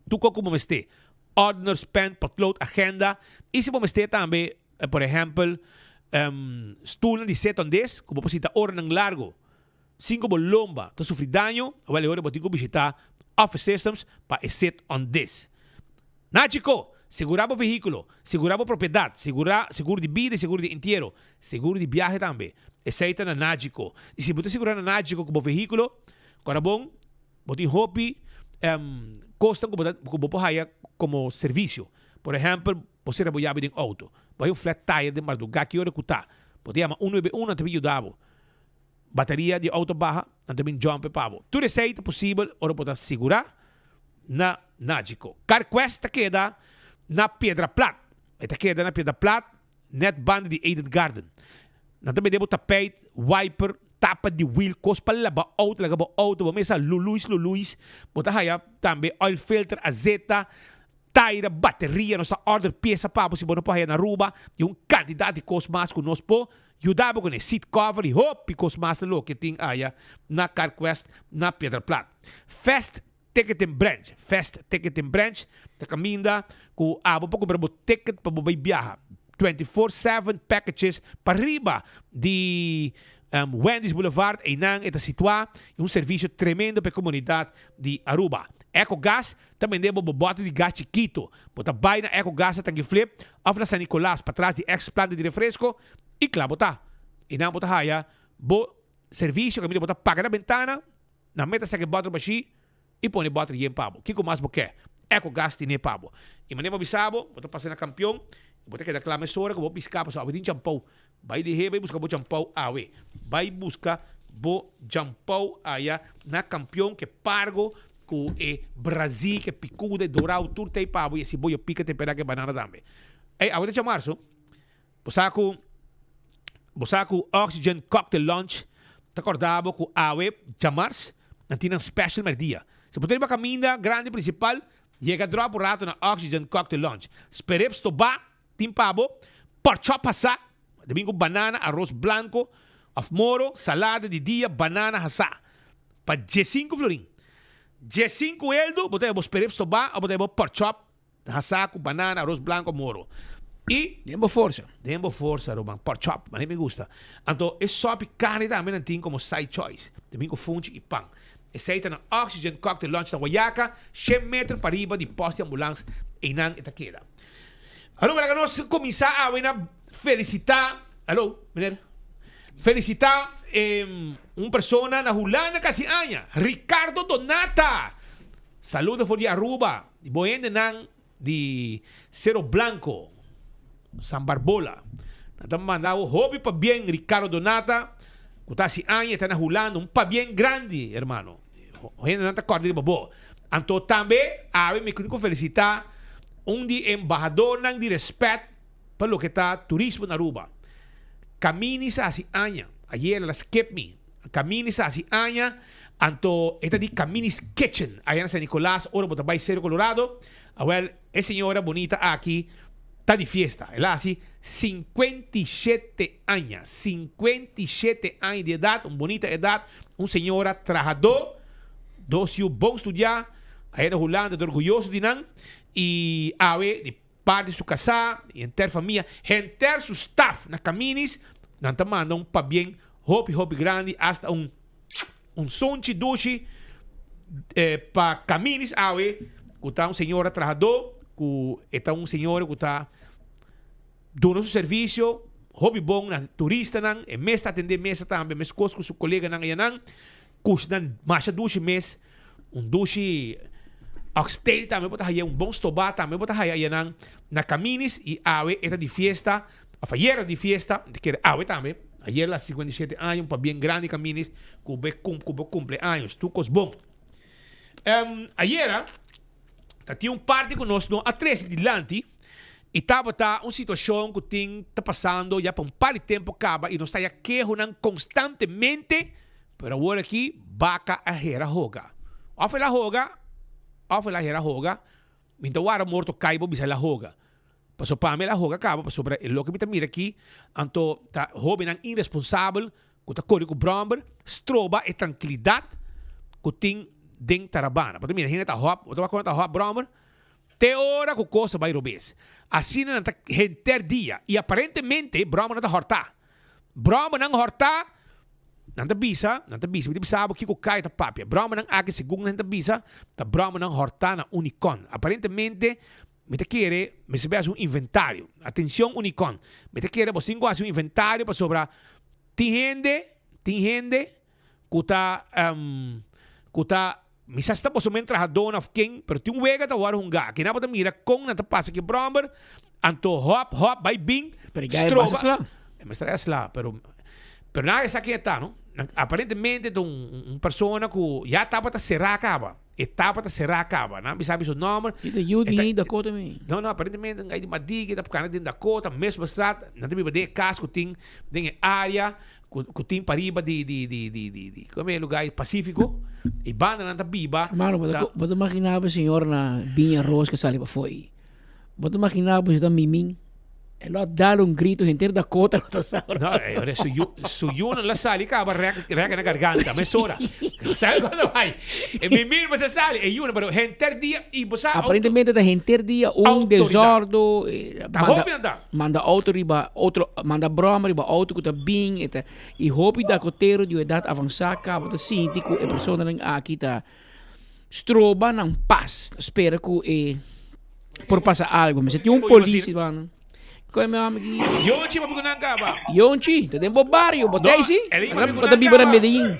S19: Tur cos cu bo mester. Ordners, pen, potlood, agenda. Y si bo mester tambe, por ehempel, stoelnan di set ondes cu bo por sinta oranan largo sin cu bo lomba ta sufri daño, awel e ora bo tin cu bishita Office Systems pa e set ondes. Nachico, Segura bo vehiculo, segura bo propiedad, segura seguro di bida y seguro di entiero, seguro di biahe tambe. Esey ta na Nagico. Y si bo ta segura na Nagico cu bo vehiculo, cora bon, bo tin hopi cosnan cu bo ta cu bo por haya como servicio. Por ehempel, bo cera bo yabi den auto, bo haya un flat tire den marduga, ki ora cu ta? Bo ta yama 191, nan ta bin yuda bo. Bateria di auto baha, nan ta bin jump e pa bo. Tur esey ta posibel ora bo ta segura na Nagico. CarQuest ta keda na Piedra Plat. E ta keda na Piedra Plat, net banda di Eden Garden. Nan ta bende bo tapijt, wiper, tapa di wiel, kos pa laba auto, laga bo auto bo mesa luluis luluis. Bo ta haya tambe oil filter, azeta, taira, bateria, nos ta order piesa pa bo si bo no por haya na Aruba y un cantidad di cos mas cu nos por yuda bo cune, seat cover y hopi cos mas ta loke tin aya na Carquest na Piedra Plat. Fest Ticketing Branch, Fest Ticketing Branch ta caminda cu abo por cumpra bo ticket pa bo bay biaha. 24/7 packages pariba di Wendy's Boulevard, eynan e ta situa y un servicio tremendo pa e comunidad di Aruba. Ecogas ta bende bo bo bote di gas chikito. Bo ta bay na Ecogas na Tanki Flip of na San Nicolas patras di ex planta di refresco y cla bo ta. Eynan bo ta haya bo servicio caminda bo ta paga na bentana, nan meta saka e boter bashi y pone e boter yen pa bo. Kico mas bo ke? Ecogas tine pa bo. Y manera bo a bisa bo, bo ta pasa na Campeon y bo ta keda cla mesora cu bo pisca pasobra awe tin champou. Bai lihé bai buska bo champou awe. Bai buska bo champou aya na Campeon ke pargo ku e brazí, ke picuda, e dorao tur ta ei pa bo y e siboyo pica tempera ke banana tambe. Ey, awe ta djamarzo. Bo sa ku bo sa ku Oxygen Cocktail Lounge ta korda bo ku awe djamars nan tin nan special merdia. Si bo ta riba kaminda grandi principal, yega drop un rato na Oxygen Cocktail Lounge. Sperep stobá tin pa bo, pork chop hasá, ta bin ku banana, aros blanco of moro, salada di dia, banana hasá pa diesinku florin. Diesinku eldo bo ta heba bo sperep stobá of bo ta heba bo pork chop hasá ku banana, aros blanco, moro. I.
S8: Den bo forsa.
S19: Den bo forsa, ruman. Pork chop, manera mi gusta. Anto e sòpi karni tambe nan tin komo side choice. Ta bin ku funchi i pan. Esei ta na Oxygen Cocktail Lounge na Wayaca, shen meter pariba di post di ambulans, einan e ta keda. Alo, laga nos kuminsá awe na felisitá, alo, meneer, felisitá un persona na Hulanda kasi aña, Ricardo Donata. Saludo for di Aruba, di bo hendenan di Cero Blanco, San Barbola. Nan ta manda bo hopi pabien Ricardo Donata, ku ta hasi aña e ta na Hulanda, un pabien grandi, hermano. Hendenan ta kòrda riba bo. Anto tambe awe mi kuni ku felisitá un di e embahadornan di rèspèt pa loke ta turismo na Aruba. Kamini sa hasi aña. Ayer el a skip mi. Kamini sa hasi aña, anto e ta di Kamini's Kitchen aya na San Nicolas ora bo ta bai Cerro Colorado. Awèl e señora bunita aki ta di fiesta. El a hasi 57 aña. 57 aña di edat, un bunita edat, un señora trahadó, dos yu bon studiá, aya na Hulanda ta orguyoso di nan i awe di parti su kasá i henter famia, henter su staf na Kaminis, nan ta manda un pabien hopi hopi grandi asta un un sonchi dushi pa Kaminis awe ku ta un señora trahadó ku e ta un señora ku ta duna su servisio hopi bon na turistanan, e mes ta atendé mesa tambe meskos ku su koleganan ayanan. Kusnan masha dushi mes, un dushi oxtail tambe bo ta haya, un bon stobá tambe bo ta haya ayanan na Kaminis y awe e ta di fiesta, of ayer a di fiesta, mi ta kere awe tambe, ayer la 57 aña, un pabien grandi Kaminis ku bo ku bo kumpleaños, tur kos bon. Ayera ta tin un parti ku nos no a trese dilanti y tabata un situacion ku tin ta pasando ya pa un par di tempo kaba y nos ta haya kehonan konstantemente. Pero awor aki baka a hera hoga. Of el a hoga, of el a hera hoga, mi ta wara morto kai bo bisa el a hoga. Paso pa mi el a hoga kaba pasobra e loke mi ta mira aki anto ta hobennan iresponsabel ku ta kore ku bròmber stroba e trankilidat ku tin den Tarabana. Bo ta mira hende ta hòp, bo ta wak ku nan ta hòp bròmber te ora ku kos a bai robes. Asina nan ta henter dia i aparentemente bròmbernan ta hòrtá. Bròmbernan hòrtá, nan ta bisa, nan ta bisa, mi ta bisa bo kiko kai ta papia. Bròmbernan aki, segun nan ta bisa, ta bròmbernan hòrtá na Unicon. Aparentemente, mi ta kere mester bai hasi un inventario. Atencion Unicon, mi ta kere bo sin ku hasi un inventario pasobra tin hende, tin hende ku ta, ku ta Mi sa si ta boso men trahadónan òf ken, pero tin un wega ta wòrdu hungá. Kina bo ta mira kon nan ta pasa ki bròmber, anto hòp, hòp, bai bin,
S8: Pero ya e
S19: stroba.
S8: basa sla.
S19: E mester a sla, pero pero nan a sa ken e ta, no? Nan aparentemente ta un un persona ku ya tabata será kaba. E tapa ta será kaba. Nan bisa mi su nòmber.
S20: I ta yu di Dakota mi.
S19: No, no, aparentemente un gai di Madiki ta kana den Dakota, mesmo straat. Nan ta biba den e kas ku tin den e área ku ku tin pariba di di di di di di komo e lugá Pasífiko. E banda nan ta biba.
S20: Hermano, bo ta bo ta imaginá bo e señor na biña ros ke sali pafó ei. Bo ta imaginá bo si ta mimin? E lo a dal un grito henter Dakota lo ta sa.
S19: No, eh, su yu, su yunan la sali kaba rek, rek na garganta, mesora. Sabe cuando bai? E mimin bo sa sali, e yunan, pero henter dia, y bo sa...
S20: Aparentemente ta henter dia un
S19: Autoridad.
S20: desordo. eh,
S19: Ta hopi nan ta.
S20: Manda auto riba otro, manda broma riba auto ku ta bin, e ta, y hopi dakotero di un edad avansa kaba ta sinti ku e personanan aki ta stroba nan pas, spera ku e por pasa algo. Mester tin un polis ban. Koe mi hòmber ki.
S19: Yonchi papia ku nan kaba.
S20: Yonchi, ta den bo bario, bo ta esi? Bo ta biba na Medellin.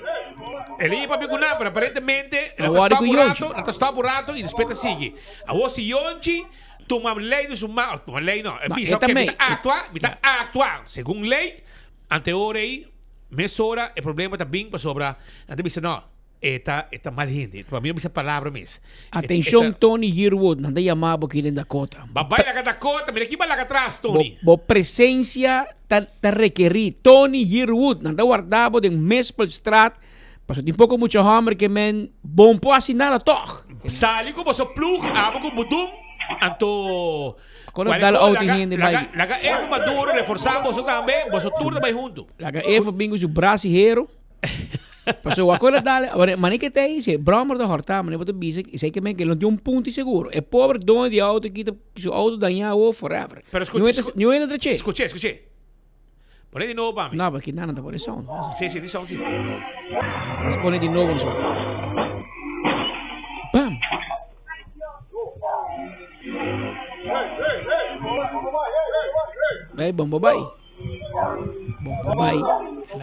S19: El a papia ku nan, pero aparentemente nan ta stòp un rato, nan ta stòp un rato i despues ta sigui. Awor si Yonchi tuma lei den su man, tuma lei no, e bisa oke mi ta aktua, mi ta aktua segun lei, ante ora ei mesora e problema ta bin pasobra nan ta bisa no. E ta e ta mal hende. Pa mi no bisa palabra mes.
S20: Atencion Tony Yearwood, nan ta yama bo aki den Dakota.
S19: Ba bai laga Dakota, mira ki ba laga atras Tony.
S20: Bo presencia ta ta rekeri. Tony Yearwood, nan ta warda bo den Mespelstraat, pasobra tin poko mucha homber ke men bon por hasi nada tog.
S19: Sali ku boso ploeg, abo ku budum, anto
S20: Akorda dal auto hende bai.
S19: Laga Eva Maduro reforsa boso tambe, boso tur ta bai huntu.
S20: Laga Eva bin ku su brasi hero. Pasobra wak ora dale, ora mane ke ta ei, si e bròmer ta hòrtá, mane bo ta bisa, esei ke men ke lo tin un punto seguro. E pober doño di auto aki ta su auto dañá awor forever.
S19: Pero skucha,
S20: Niun niun hende ta trach'é.
S19: Skuch'é, skuch'é. Pone di nobo pa mi.
S20: No, pasobra nan no ta pone sound.
S19: Sí, sí, di sound sí.
S20: Nos pone di nobo nos wak. Bam! Bai, bon bo bai. Bon pa bai.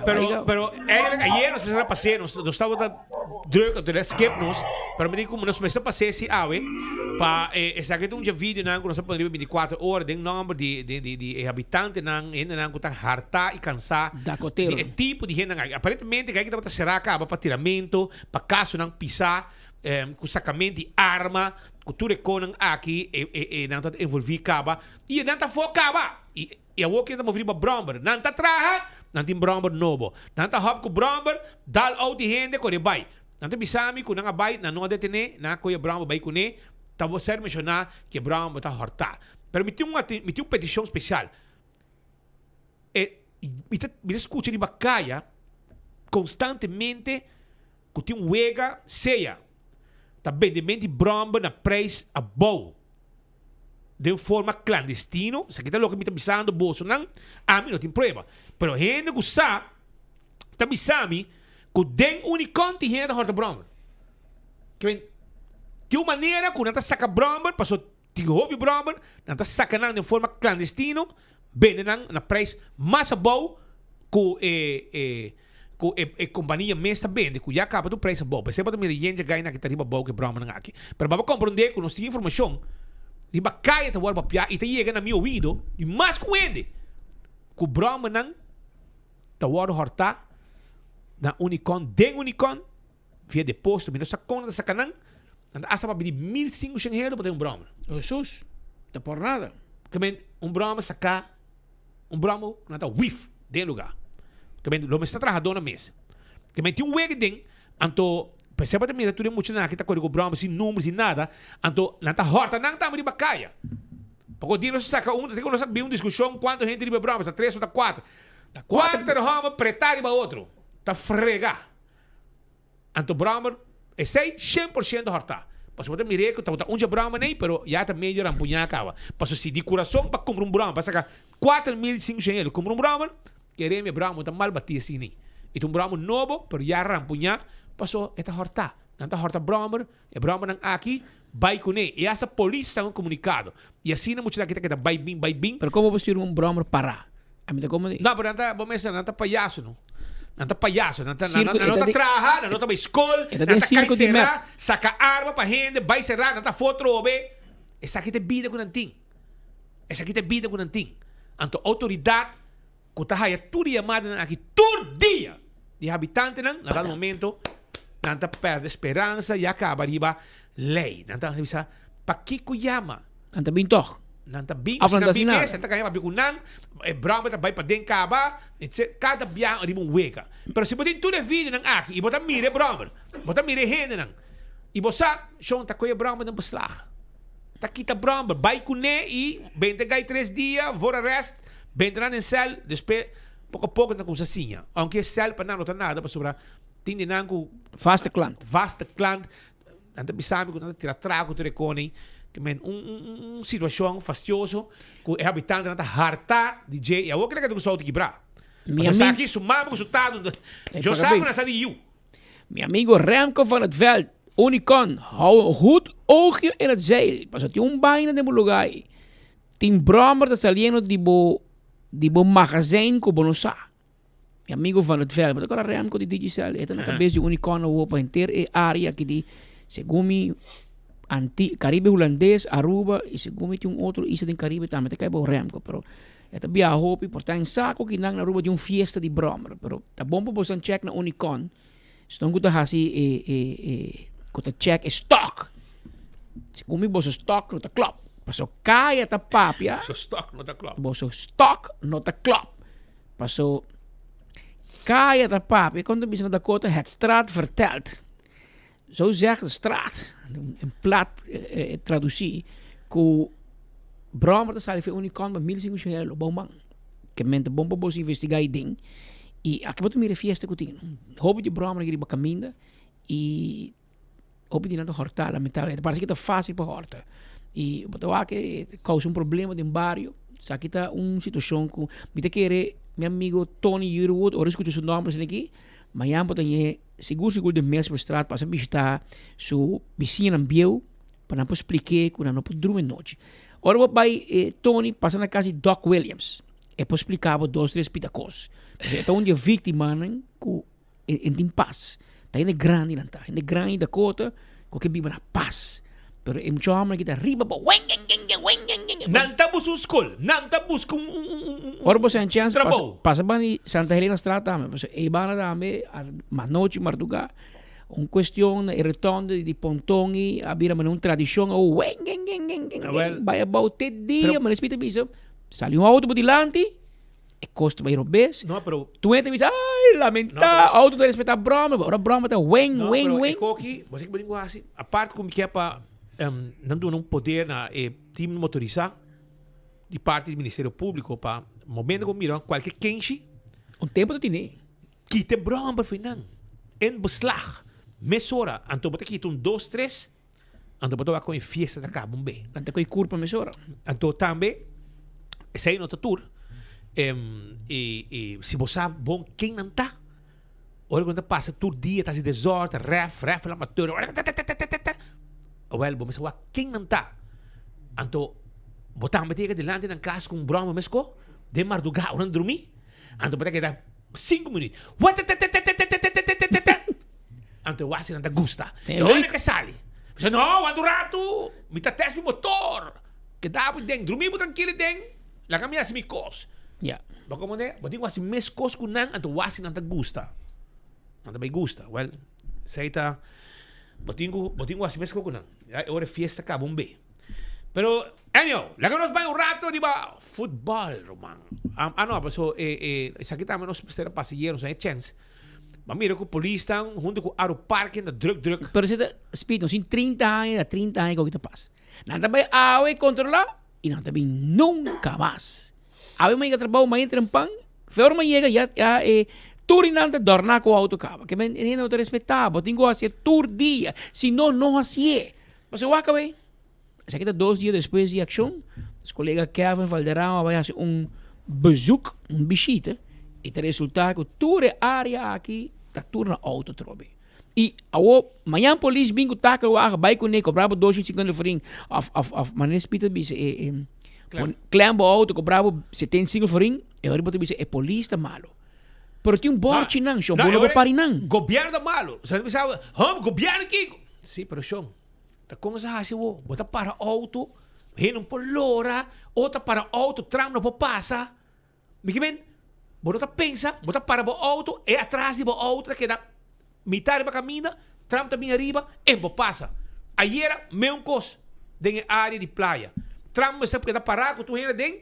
S19: Pero, pero eigenlijk ayer nos mester a pasé, nos, nos tabata druk, entonces skip nos, pero mi di como nos mester pasé si awe, pa eh, esaki ta un dje videonan ku nos a pone riba 24 ora den nomber di, di, di, di e habitantenan, hendenan ku ta hartá i kansá
S20: Dakotero.
S19: di e tipo di hendenan aki. Aparentemente kijk tabata será kaba pa tiramento, pa kasonan pisá, eh, ku sakamento di arma, ku tur e konan aki e, e, e nan tabata envolví kaba, i e nan ta afó kaba. I I awor ken ta move riba bromber? Nan ta traha, nan tin bromber nobo. Nan ta hòp ku bromber, dal out di hende, kore bai. Nan ta bisa mi ku nan a bai, nan no a detené, nan a kohe e bromber bai kuné. Ta bo ser menshoná ku e bromber ta hòrtá. Pero mi tin un mi tin un petishon spesial. E mi ta mi ta skucha riba kaya konstantemente ku tin un wega sea ta bendement di bromber na preis abou. Den forma clandestino, esaki ta loke mi ta bisando bosonan, ami no tin prueba, pero hende cu sa ta bisa mi cu den Unicon tin hende ta horta brommer. Ke tin un manera cu nan ta saca brommer, paso tin hopi brommer, nan ta saca nan den forma clandestino, bende nan na prijs mas abou cu e e cu e e compania mes ta bende cu ya caba tur prijs abou. P'esei bo ta mira yende gainan aki ta riba abou cu e brommernan aki. Pero bo a comprende cu nos tin informacion riba caya ta worde papia y ta yega na mi oido y mas cu hende cu brommernan ta worde horta na Unicon den Unicon via deposito. Mi no sa con nan ta saca nan. Nan ta hasta papia di 1500 euro pa tin un brommer.
S20: Hesus, ta por nada.
S19: Ke men un brommer saca Un bròmber nan ta wif den e lugá. Ke men lo mester trahadónan mes. Ke men tin un wega den, anto p'esei bo ta mira tur e muchanan aki ta kore ku bròmber sin number, sin nada, anto nan ta hòrta nan tambe riba kaya. Poko dia nos a saka un, nos a bin un diskushon kuantu hende riba e bròmber, ta tres o ta kuater. Kuater hòmber pretá riba otro, ta frega. Anto bròmer, esei shen por shento hòrtá. Pasobra bo ta mir'é ku tabata un dje bròmer nei, pero ya ta medio rampuñá kaba. Pasobra si di kurason pa kumpra un bròmer, pa saka 4500 euro kumpra un bròmer, kere mi e bròmer ta mal batí asina nei. I ta un bròmer nobo, pero ya rampuñá, pasobra e ta hòrtá. Nan ta hòrta bròmer, e bròmernan aki bai kuné. I asta polis sa un komunikado. I asina muchanan aki ta keda bai bin, bai bin.
S20: Pero komo bo stuur un bròmer pará? A mi ta komo di.
S19: No, pero nan ta, bo mester, nan ta payaso no. Nan ta payaso, nan ta, nan,
S20: Circo,
S19: nan no
S20: e ta
S19: ta
S20: den,
S19: traha, nan no ta bai skol,
S20: e ta
S19: nan
S20: den
S19: ta kai
S20: circo di
S19: será,
S20: mep.
S19: saka arma pa hende, bai será, nan ta afó trobe. Esaki ta e bida ku nan tin. Esaki ta e bida ku nan tin. Anto outoridat ku ta haya tur e yamadanan aki tur dia di habitantenan, na dado momento. Nan ta perde speransa y a caba riba ley. Nan ta bisa, Pakico yama?
S20: Nan ta bin toch.
S19: Nan ta bin,
S20: Of
S19: si
S20: nan
S19: nan
S20: ta
S19: bin
S20: haci nada.
S19: mes, nan ta caña papia cu nan, e brommer ta bay paden caba, etc. Cada biaha riba un wega. Pero si bo tin tur e videonan aki y bo ta mira e brommer, bo ta mira e hendenan, y bo sa, shon ta coge e brommer den beslag. Ta kita brommer, bay cune y benta gai tres dia, voor arrest, benta nan den cel, despues poco a poco nan ta cuminsa siña. Aunke e cel pa nan no ta nada pasobra tin di nan cu.
S20: Vaste klant.
S19: Vaste klant. Nan ta bisa mi ku nan ta tira trago tur e koning. Ke men un un un situashon fastioso ku e habitantenan ta harta di dje i awor ke nan ke ta ku su outo kibrá.
S20: Mi
S19: Pasobra
S20: ami-
S19: esaki su mama ku su tata
S20: Ei,
S19: yo
S20: paga
S19: sa ku
S20: bin.
S19: nan sa di yu.
S20: Mi amigo Remco van het Veld, Unicon, hou een goed oogje in het zeil. Pasobra tin un baina den bo lugá ei. Tin bròmer ta saliendo di bo di bo magazijn ku bo no sa. Mi amigo van het Veld, bo ta kòrda Remco di Digicel? E ta na kabes di Unicorn awor pa henter e área aki di, segun mi, Anti, Caribe Hulandes, Aruba i segun mi tin un otro isla den Caribe tambe ta kai bou Remco, pero e ta biaha hopi, por ta en saco ki nan na Aruba di un fiesta di bròmer, pero ta bon pa boso check na Unicorn, esnan ku ta hasi e e e ku ta check e stock, segun mi boso stock no ta klòp, pasobra kaya ta papia,
S19: Boso stock no ta klòp.
S20: Boso stock no ta klòp. Paso kaya ta papia, kon ta bisa na Dakota, het straat vertelt. Zo zegt de straat, in plat traduci, ku brommer ta sali for Unicon pa 1500 euro, bon man. Ke men ta bon pa bos investiga e ding. I aki bo ta mira e fiesta ku tin. Hopi di brommer aki riba kaminda i Hopi di nan ta hòrtá, lamentablemente. Parse ku ta fásil pa hòrta. I bo ta wak e ta kousa un problema den bario. Esaki ta un situashon ku mi ta kere mi amigo Tony Yearwood, ora skucha su nòmber esaki aki, mañan bo ta ñe sigur sigur den Mesmerstraat pasa bishitá su bisiñanan bieu pa nan por splik'é ku nan no por drumi anochi. Ora bo bai Tony pasa na kas di Doc Williams, e por splika bo dos tres pita kos. Pasobra e ta un di e víktimanan ku. E tin pas. Ta hende grandi nan ta. Hende grandi Dakota ku ke biba na pas. Pero e mucha homber aki ta riba bo wengengengen.
S19: Nan ta buska un skol. Nan ta buska un un un un
S20: Ora bo haña chèns pasa
S19: trabou.
S20: pasa ban di Santa Helena straat tambe. Pasobra e banda tambe manochi marduga un kuestion na e rotonde di Ponton i a bira manera un tradishon awor wengengengengen bai abou te dia manera Smith a bisa sali un outo bo dilanti. E kos ta bai robes.
S19: No, pero.
S20: Tu hende ta bisa, ay, lamentá, auto ta respetá broma, ora broma ta wen,
S19: No,
S20: wen,
S19: pero
S20: wen.
S19: e koki, bo sa ki bo tin ku hasi? Apart ku mi ke pa nan duna un poder na e team motorisá di parti di Ministerio Públiko pa momento ku mira kualke kenshi.
S20: Un tempu ta tene.
S19: Kita e broma for nan. En beslag. Mesora. Anto bo ta kita un dos, tres. Anto bo ta wak kon e fiesta ta kaba un be.
S20: Nan ta koe kurpa mesora.
S19: Anto tambe, esei no ta tur. E, e, si bo sa bon ken nan ta, ora ku nan ta pasa tur dia ta hasi desòrder, ta rèf, rèf la mateur, awèl bo mester wak ken nan ta. Anto bo tambe ta yega dilanti nan kas ku un bròma mesko, den mardugá ora nan drumí, anto bo ta keda sinku minüt, Anto e wasi nan ta gusta.
S20: E
S19: E ora
S20: leuk.
S19: ke sali. Bisa no, wanta un ratu, mi ta test mi motor. Keda bo den, drumi bo trankil den, laga mi hasi mi kos.
S20: Ja.
S19: Bo komprende? Bo tin ku hasi mes kos ku nan, anto wasi nan ta gusta. Nan ta bai gusta. Wel, esei ta, bo tin ku, bo tin ku hasi mes kos ku nan. Ya, e ora e fiesta kaba un be. Pero, anyhow, laga nos bai un rato riba futbòl, ruman. Ah, no, paso e, e, esaki tambe nos mester a pasa yero, nos a e chèns. Bo a mira ku polis tan huntu ku Aru Parking ta druk druk.
S20: Pero si ta speed nos tin 30 aña ta 30 aña ku ta pasa. Nan ta bai awe kontrola y nan ta bin nunca mas. Awe mi yega trabou mañana trempan fe ora mi yega ya ya e tur di nan ta dorna ku auto kaba. Ke men hende no ta respeta bo tin ku hasié tur dia si no no hasié. Pasobra wak awe Esaki ta dos dia despues di accion. Nos colega Kevin Valderrama a bai haci un bezoek, un bishita, y ta resulta cu tur e area aki ta tur na auto trobe. Y awo mañan polis bin cu takelwagen bai cune cobra bo 250 florin of of of manera Speed ta bisa e e
S19: Klem.
S20: klem bo auto cobra bo 75 florin e ora bo ta bisa e polis ta malo. Pero tin un borchi nan, shon, bo no por pari nan.
S19: Gobierno ta malo. Sa bisa, hom, gobierno kiko? Sí, pero shon, Ta kon sa hasi wo? Bo ta para auto, hende no por lora, o ta para auto, tram no por pasa. Mi ke men, bo no ta pensa, bo ta para bo auto, e atras di bo auto ta keda mitad riba kaminda. Tram ta bin ariba, e bo pasa. Ayera, meun kos den e área di playa. Tram mester keda pará ku tur hende aden,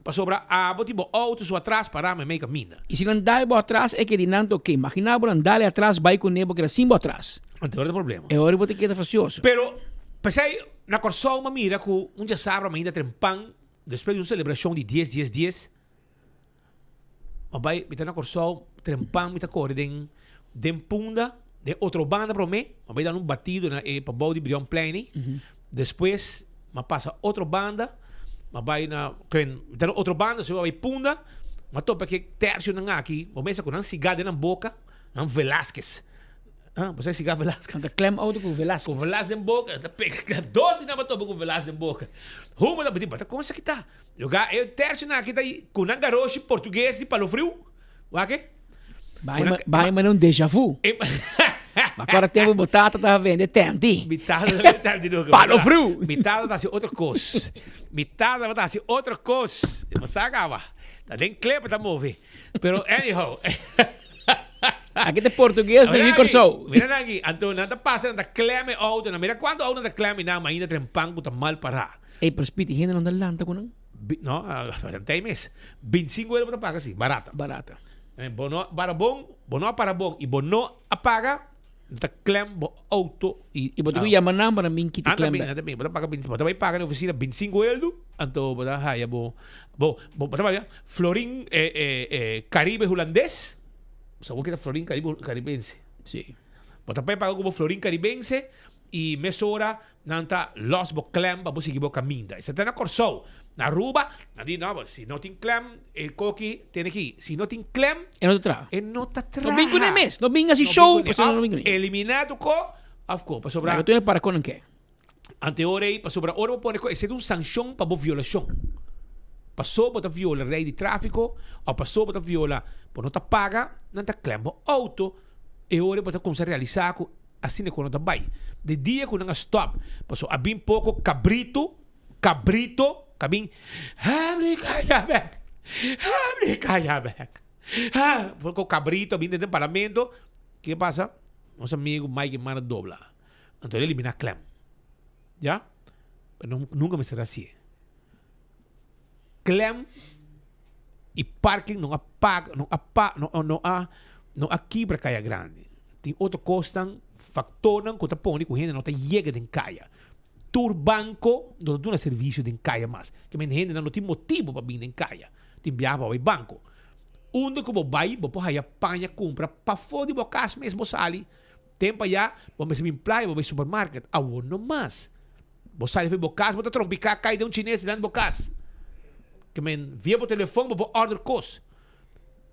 S19: pasobra abo tin bo outo su atras pará meimei kaminda.
S20: I si nan dal bo atras e ke di nan ta oke. Imaginá bo nan dal e atras bai kuné bo keda sin bo atras.
S19: Anto ora ta problema.
S20: E ora bo ta keda fasioso.
S19: Pero, p'esei na Kòrsou mi a mira ku un djasabra mainta trempan, despues di un selebrashon di dies dies dies, Ma bai, mi ta na Kòrsou, trempan mi ta kore den den Punda, den otro banda promé, mi a bai dal un batido na e pabou di Brionplein ei. Despues mi a pasa otro banda, mi a bai na, mi ta na otro banda, despues mi a bai Punda, mi a topa ke tercionan aki, bo mester ku nan sigá den nan boka, nan Velasquez. Ah, bo sa siga Velasquez.
S20: Nan ta klem auto ku Velasquez.
S19: Ku Velasquez den boka, nan ta pega dos di nan a topa ku Velasquez den boka. Humo ta bati, bata kon esaki ta? Lugar e tercio nan aki ta ku nan garoshi portugues di palo friu. Wak e?
S20: Bai mane un deja vu. Ma kora tempo bo tata ta vende tenti.
S19: Mi tata ta vende tenti no.
S20: Palo friu.
S19: Mi tata ta hasi otro kos. Mi tata ta hasi otro kos. Bo sa kaba. Ta den klep e ta move. Pero anyhow.
S20: Aki ta portugues den Kòrsou.
S19: Mira nan aki. Anto nan ta pasa nan ta klem e outo nan. Mira kuantu outo nan ta klem i nan mainda tren pan ku ta mal pará.
S20: Ey, pero Speedy, hende no ta lanta ku nan?
S19: No, tei mes. Bintisingu euro bo ta paga si, barata.
S20: Barata.
S19: Bo no para bon, bo no a para bon i bo no a paga, nan ta klem bo outo i.
S20: I bo tin ku yama nan pa nan bin kita klem bek.
S19: Nan ta bin, bo ta paga binti, bo ta bai paga na ofisina bintisingu euro, anto bo ta haya bo, bo, bo ta paga florin Caribe Hulandes, sa bo kita florin Caribe Caribense.
S20: Si.
S19: Bo ta bai paga ku bo florin Caribense i mesora Nan ta los bo klem pa bo sigui bo kaminda. Esei ta na Kòrsou. Na Aruba, nan di no, si no tin klem, e koki tene ki. Si no tin klem,
S20: E no ta traha.
S19: e no ta traha.
S20: No bin kuné mes. No bin hasi show, pasobra no bin kuné.
S19: Of eliminá tu ko, of ko. Pasobra.
S20: Laga tur e para kon nan ke.
S19: Ante ora ei, pasobra ora bo pone ko, esei ta un sanshon pa bo violashon. Paso bo ta viola lei di tráfiko, òf paso bo ta viola, bo no ta paga, nan ta klem bo outo. E ora ei bo ta kuminsá realisá ku. Asina ku no ta bai. Di dia ku nan a stòp, paso a bin poko kabritu, kabrito, ka bin, Habri kaya bèk, habri kaya bèk, ha, poko kabrito a bin den parlamento, ke pasa? Nos amigu Mike Eman a dobla, anto el a eliminá klèm, ya, pero nunka mester hasié. Klèm i parking no a paga, no a pa, no no a no a kibra Kaya Grandi. Tin otro kosnan, faktornan ku ta pone ku hende no ta yega den kaya. Tur banko no ta duna servisio den kaya mas. Ke men hendenan no tin motibu pa bin den kaya. Tin biaha pa bai banko. Unda ku bo bai bo por haya paña kumpra pafó di bo kas mes bo sali. Tempu aya bo mester bin playa bo bai supermarket. Awor no mas. Bo sali for bo kas, bo ta trompiká kai den un chines dilanti bo kas. Ke men via bo telefon bo por order kos.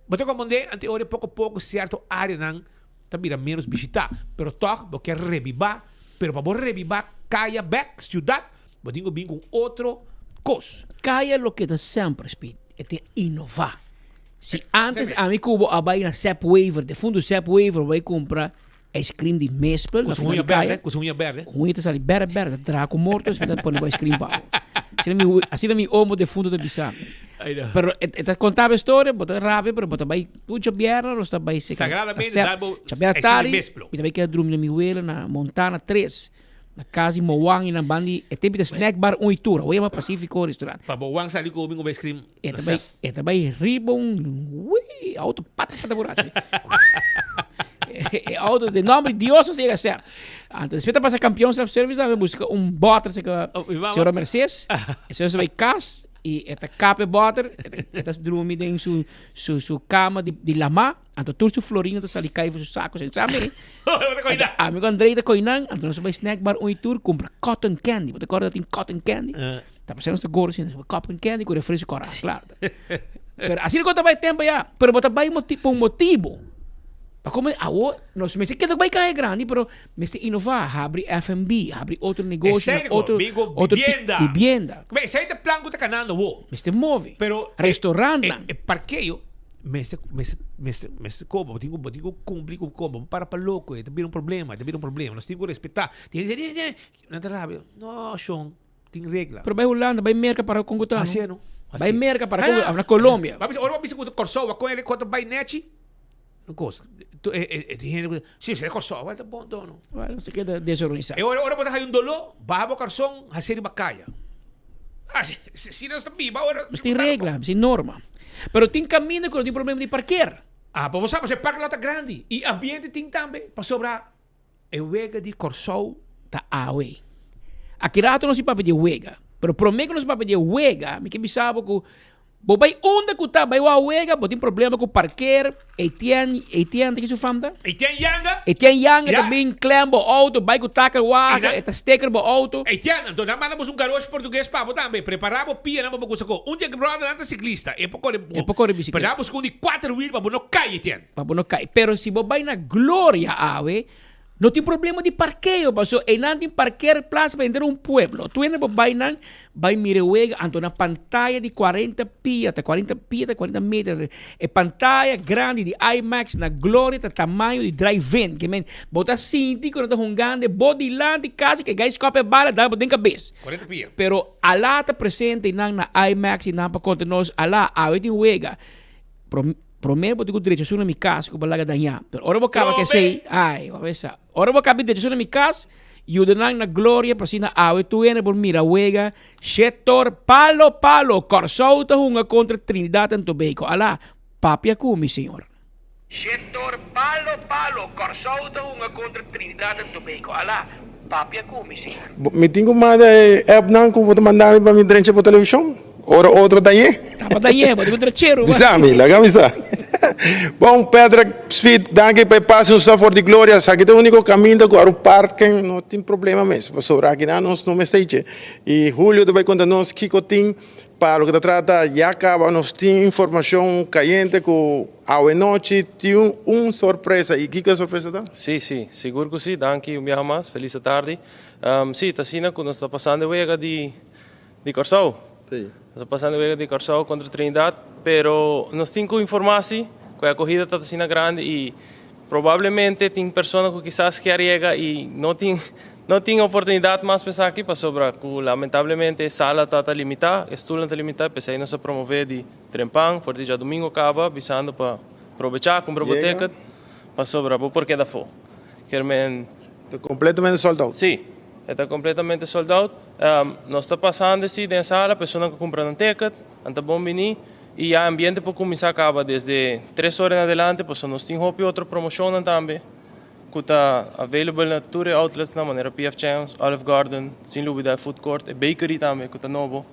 S19: Bo ta komprendé anto e ora poko poko sierto áreanan ta bira ménos bishitá. Pero tòg bo ke rebibá, pero pa bo rebibá kaya bèk, siudat, bo tin ku bin ku un otro kos.
S20: Kaya loke ta semper, Speed, e tin inová. Si ántes ami ku bo a bai na Sep Wever, defuntu Sep Wever, bo bai kumpra Ice cream di mespel.
S19: Ku su huña berde, ku su huña berde.
S20: Huña ta sali berde berde, ta traha ku morto despues ta pone bo ice cream pa bo. Asina mi asina mi omo defunto ta bisa mi. Pero e ta konta bo e storia, bo ta rabia pero bo ta bai tur djabièrnè nos ta bai seka
S19: Sagradamente da bo
S20: djabièrnè
S19: ice cream di
S20: tardi
S19: mespel.
S20: mi ta bai keda drumi na mi wela na Montana tres. Na cas di Moan y na ban di e tempo ta snack bar un y tur awor yama Pacifico restaurant.
S19: Pa Moan sali cu omi cu ice cream
S20: E ta bay e ta bay riba un wii auto pata pata burachi e auto den nomber di Dios nos yega ser. Anto despues ta pasa campeon self service tambe busca un boter cerca señora Mercedes e señora sa bay cas y e ta kap e boter e ta drumi den su su su cama di lama. Anto tur su florino ta sali kai for su saco sen sa mi. Ami ku Andrei ta koi nan, anto nos a bai snack bar un i tur kumpra cotton candy. Bo ta korda tin cotton candy? Ta pasá nos ta goro sin cotton candy ku refresco kòrá, klaro. Pero asina ku ta bai tempo ya. Pero bo ta bai moti pa un motibu. Pa komo awo nos mester keda bai kaya grandi pero mester inová, habri F&B, habri otro negoshi, otro otro bibienda.
S19: Esei ta plan ku ta kanando awo.
S20: Mester move.
S19: Pero
S20: restaurantnan.
S19: E parkeo. Mester, mester, mester, mester koba, bo tin ku, bo tin ku kumpli ku koba, bo para pa loko, e ta bira un problema, e ta bira un problema, nos tin ku respetá. Tin hende di, di, nan ta rabia, no shon, tin regla.
S20: Pero bai Hulanda, bai Merka para kon ku ta no.
S19: Así no, así.
S20: Bai Merka para kon, of na Colombia.
S19: Ba bisa, ora bo bisa ku Kòrsou, a kon e kos ta bai nèchi, un kos. Tu e e e tin hende ku si esei Kòrsou wèl ta bon dono.
S20: Wèl nos ta keda desorganisá.
S19: E ora ora bo ta haña un doló baha bo karson hasi riba kaya. Ah si si nos ta biba ora.
S20: Nos tin regla, nos tin norma. Pero tin kaminda ku no tin problema di parker.
S19: Ah bo sa pasobra e parke lo ta grandi i ambiente tin tambe pasobra e wega di Kòrsou
S20: ta awe. Aki rato nos tin papia di e wega pero prome ku nos papia di e wega mi ke bisa bo ku Bo bai unda ku ta bai wou wega, bo tin problema ku parker, Etienne, Etienne ta kisu fam ta?
S19: Etienne Yanga.
S20: Etienne Yanga ta bin klem bo auto, bai ku takel waga, e ta sticker bo auto.
S19: Etienne, anto nan manda bos un garoshi portugues pa bo tambe, prepara bo pianan pa bo kusa ko. Un di e brothernan ta siklista, e por kore,
S20: E por kore bisikleta.
S19: Pero nan a buska un di kuater wiel pa bo no kai, Etienne.
S20: Pa bo no kai. Pero si bo bai na Gloria awe, No tin problema di parkeo paso einan tin parkeerplaats pa henter un pueblo. Tu hende por bai nan bai mira e wega anto na pantaya di cuarenta pia ta cuarenta pia ta cuarenta meter e pantaya grandi di IMAX na Gloria ta tamaño di drive-in ke men bo ta sinti ku nan ta hungando e bo dilanti kasi ke gai skop e bala dal bo den kabes.
S19: Cuarenta pia.
S20: Pero ala ta presente einan na IMAX i nan pa konta nos ala awe tin wega. Promé bo tin ku drecha su na mi kas ku bo laga dañá. Pero ora bo kaba ku esei, ai, bo a bisa. Ora bo kaba di drecha su na mi kas, yuda nan na gloria pa asina awe tur hende por mira wega Shetor palo palo Kòrsou ta hunga kontra Trinidad and Tobago. Alá, papia ku mi, señor.
S19: Shetor palo palo Kòrsou ta hunga kontra Trinidad and Tobago. Alá, papia ku mi, señor.
S21: Mi tin ku manda e appnan ku bo ta manda mi pa mi drencha bo televishon? Ora otro dañ'é.
S20: Tapa dañ'é, bo tin ku trechero.
S21: Bisa mi, laga mi sa. Bon, Patrick, Speed, danki pa e pase nos ta for di Gloria. Esaki ta e úniko kaminda ku Aru Parken no tin problema mes. Pasobra akinan nos no mester ichi. I Julio ta bai konta nos kiko tin pa loke ta trata ya kaba nos tin informashon kayente ku awe nochi tin un sorpresa. I kiko e sorpresa ta?
S22: Sí, sí, sigur ku sí. Danki un biaha mas. Felis atardi. Sí, ta asina ku nos ta pasando e wega di. Di Kòrsou.
S21: Sí.
S22: Nos a pasa na wega di Kòrsou kontra Trinidad, pero nos tin ku informá si ku e akohida ta asina grandi i probablemente tin persona ku kisas kier yega i no tin no tin oportunidat mas pa esaki pasobra ku lamentablemente e sala ta ta limitá, e stulnan ta limitá, p'esei nos a promové di trempan for di djadumingu kaba bisando pa probechá kumpra bo ticket pasobra bo por keda afó. Kier men.
S21: Ta kompletamente sold out.
S22: Sí. E ta completamente sold out. Nos ta pasando si den sala, personanan cu cumpra nan ticket, nan ta bon bini y ya ambiente por cuminsa caba desde tres ora en adelante pasobra nos tin hopi otro promocionnan tambe cu ta available na tur e outletsnan manera PF Chang's, Olive Garden, sin lubida e food court, e bakery tambe cu ta nobo.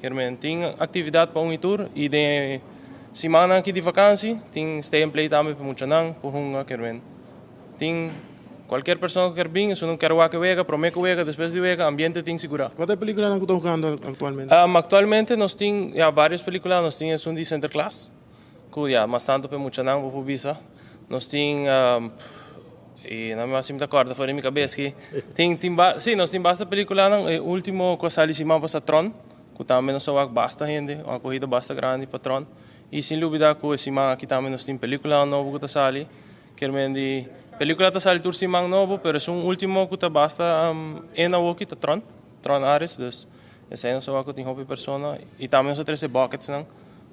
S22: Kermen tin actividad pa un y tur y den e simannan aki di vakantie tin stay and play tambe pa muchanan por hunga kermen. Tin cualkier persona cu kier bin, esun no kier wak e wega, prome cu wega, despues di wega, ambiente tin sigura.
S21: Cua ta e peliculanan cu ta hugando actualmente?
S22: Actualmente nos tin ya varios pelicula, nos tin esun di Sinterklaas, cu ya mas tanto pa e muchanan bo por bisa. Nos tin, y no mi ta corda for di mi cabes aki, tin tin si nos tin basta peliculanan, e ultimo cu a sali siman pasa Tron, cu tambe nos a wak basta hende, un acohida basta grandi pa Tron. Y sin lubida cu e siman aki tambe nos tin peliculanan nobo cu ta sali. Kier men di pelicula ta sali tur siman nobo pero esun ultimo cu ta basta en awoki ta Tron, Tron Ares, dus esey nos a wak cu tin hopi persona y tambe nos a trece bucketsnan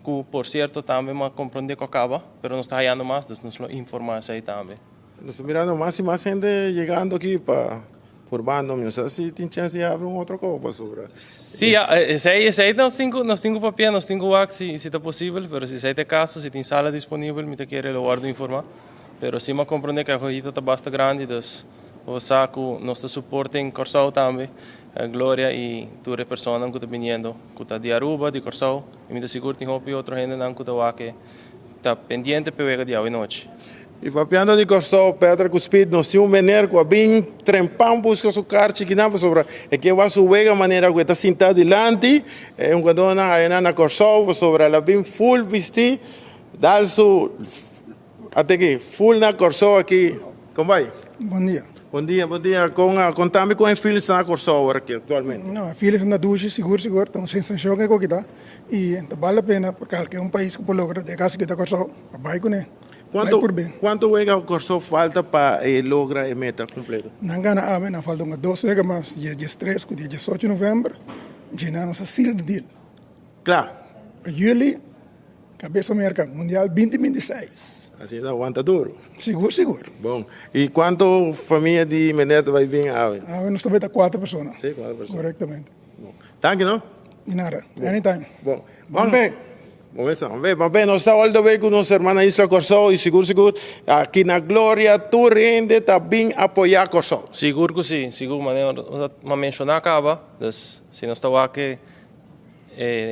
S22: cu por cierto tambe mi a comprende cu a caba pero nos ta hayando mas dus nos lo informa esey tambe.
S21: Nos ta mirando mas y mas hende yegando aki pa Purbando mi no sa si tin chance di habri un otro kopo pasobra.
S22: Sí, ya, esei, esei nos tin ku, nos tin ku papia, nos tin ku wak si, si ta posibel, pero si esei ta e kaso, si tin sala disponibel, mi ta kere lo wòrdu informá. Pero si mi a komprondé ku e akogida ta basta grandi, dus bo sa ku nos ta supporting Kòrsou tambe, Gloria i tur e personanan ku ta biniendo, ku ta di Aruba, di Kòrsou, i mi ta sigur tin hopi otro hendenan ku ta wak e ta pendiente p'e wega di awenochi.
S21: I papiando di Kòrsou, Petra ku Speed nos tin un meneer ku a bin trempan buska su karchi kinan pasobra e ke wak su wega manera ku e ta sinta dilanti e hungadónan ayanan na Kòrsou pasobra el a bin full bistí dal su ate aki full na Kòrsou aki. Kon bai?
S23: Bon dia.
S21: Bon dia, bon dia. Kon konta mi kon e feeling sta na Kòrsou awor aki aktualmente?
S23: No, e feeling sta na dushi sigur sigur, ta un sensashon ke ku kita i ta bal la pena pa kalke un pais ku por logra den e kaso kita Kòrsou pa bai kuné.
S21: Cuanto, cuanto wega Corsou falta pa e logra e meta completo?
S23: Nan gana awe, nan falta un dos wega mas, dia diestres cu dia diesocho november, dje nan nos a seal the deal.
S21: Cla.
S23: Pa juli, Cabeza Merca, Mundial 2026.
S21: Asina ta wanta duro.
S23: Sigur, sigur.
S21: Bon. Y cuanto famia di meneer ta bay bin awe?
S23: Awe nos ta bay ta cuatro persona.
S21: Si, cuatro persona.
S23: Correctamente.
S21: Bon. Danki no.
S23: Di nada. Anytime.
S21: Bon.
S23: Bon be.
S21: Bon mesa. Bon be, bon be. Nos ta all the way cu nos hermana Isla Corsou y sigur sigur aki na Gloria tur hende ta bin apoya Corsou.
S22: Sigur cu si, sigur manera nos a menciona caba, dus si nos ta wak e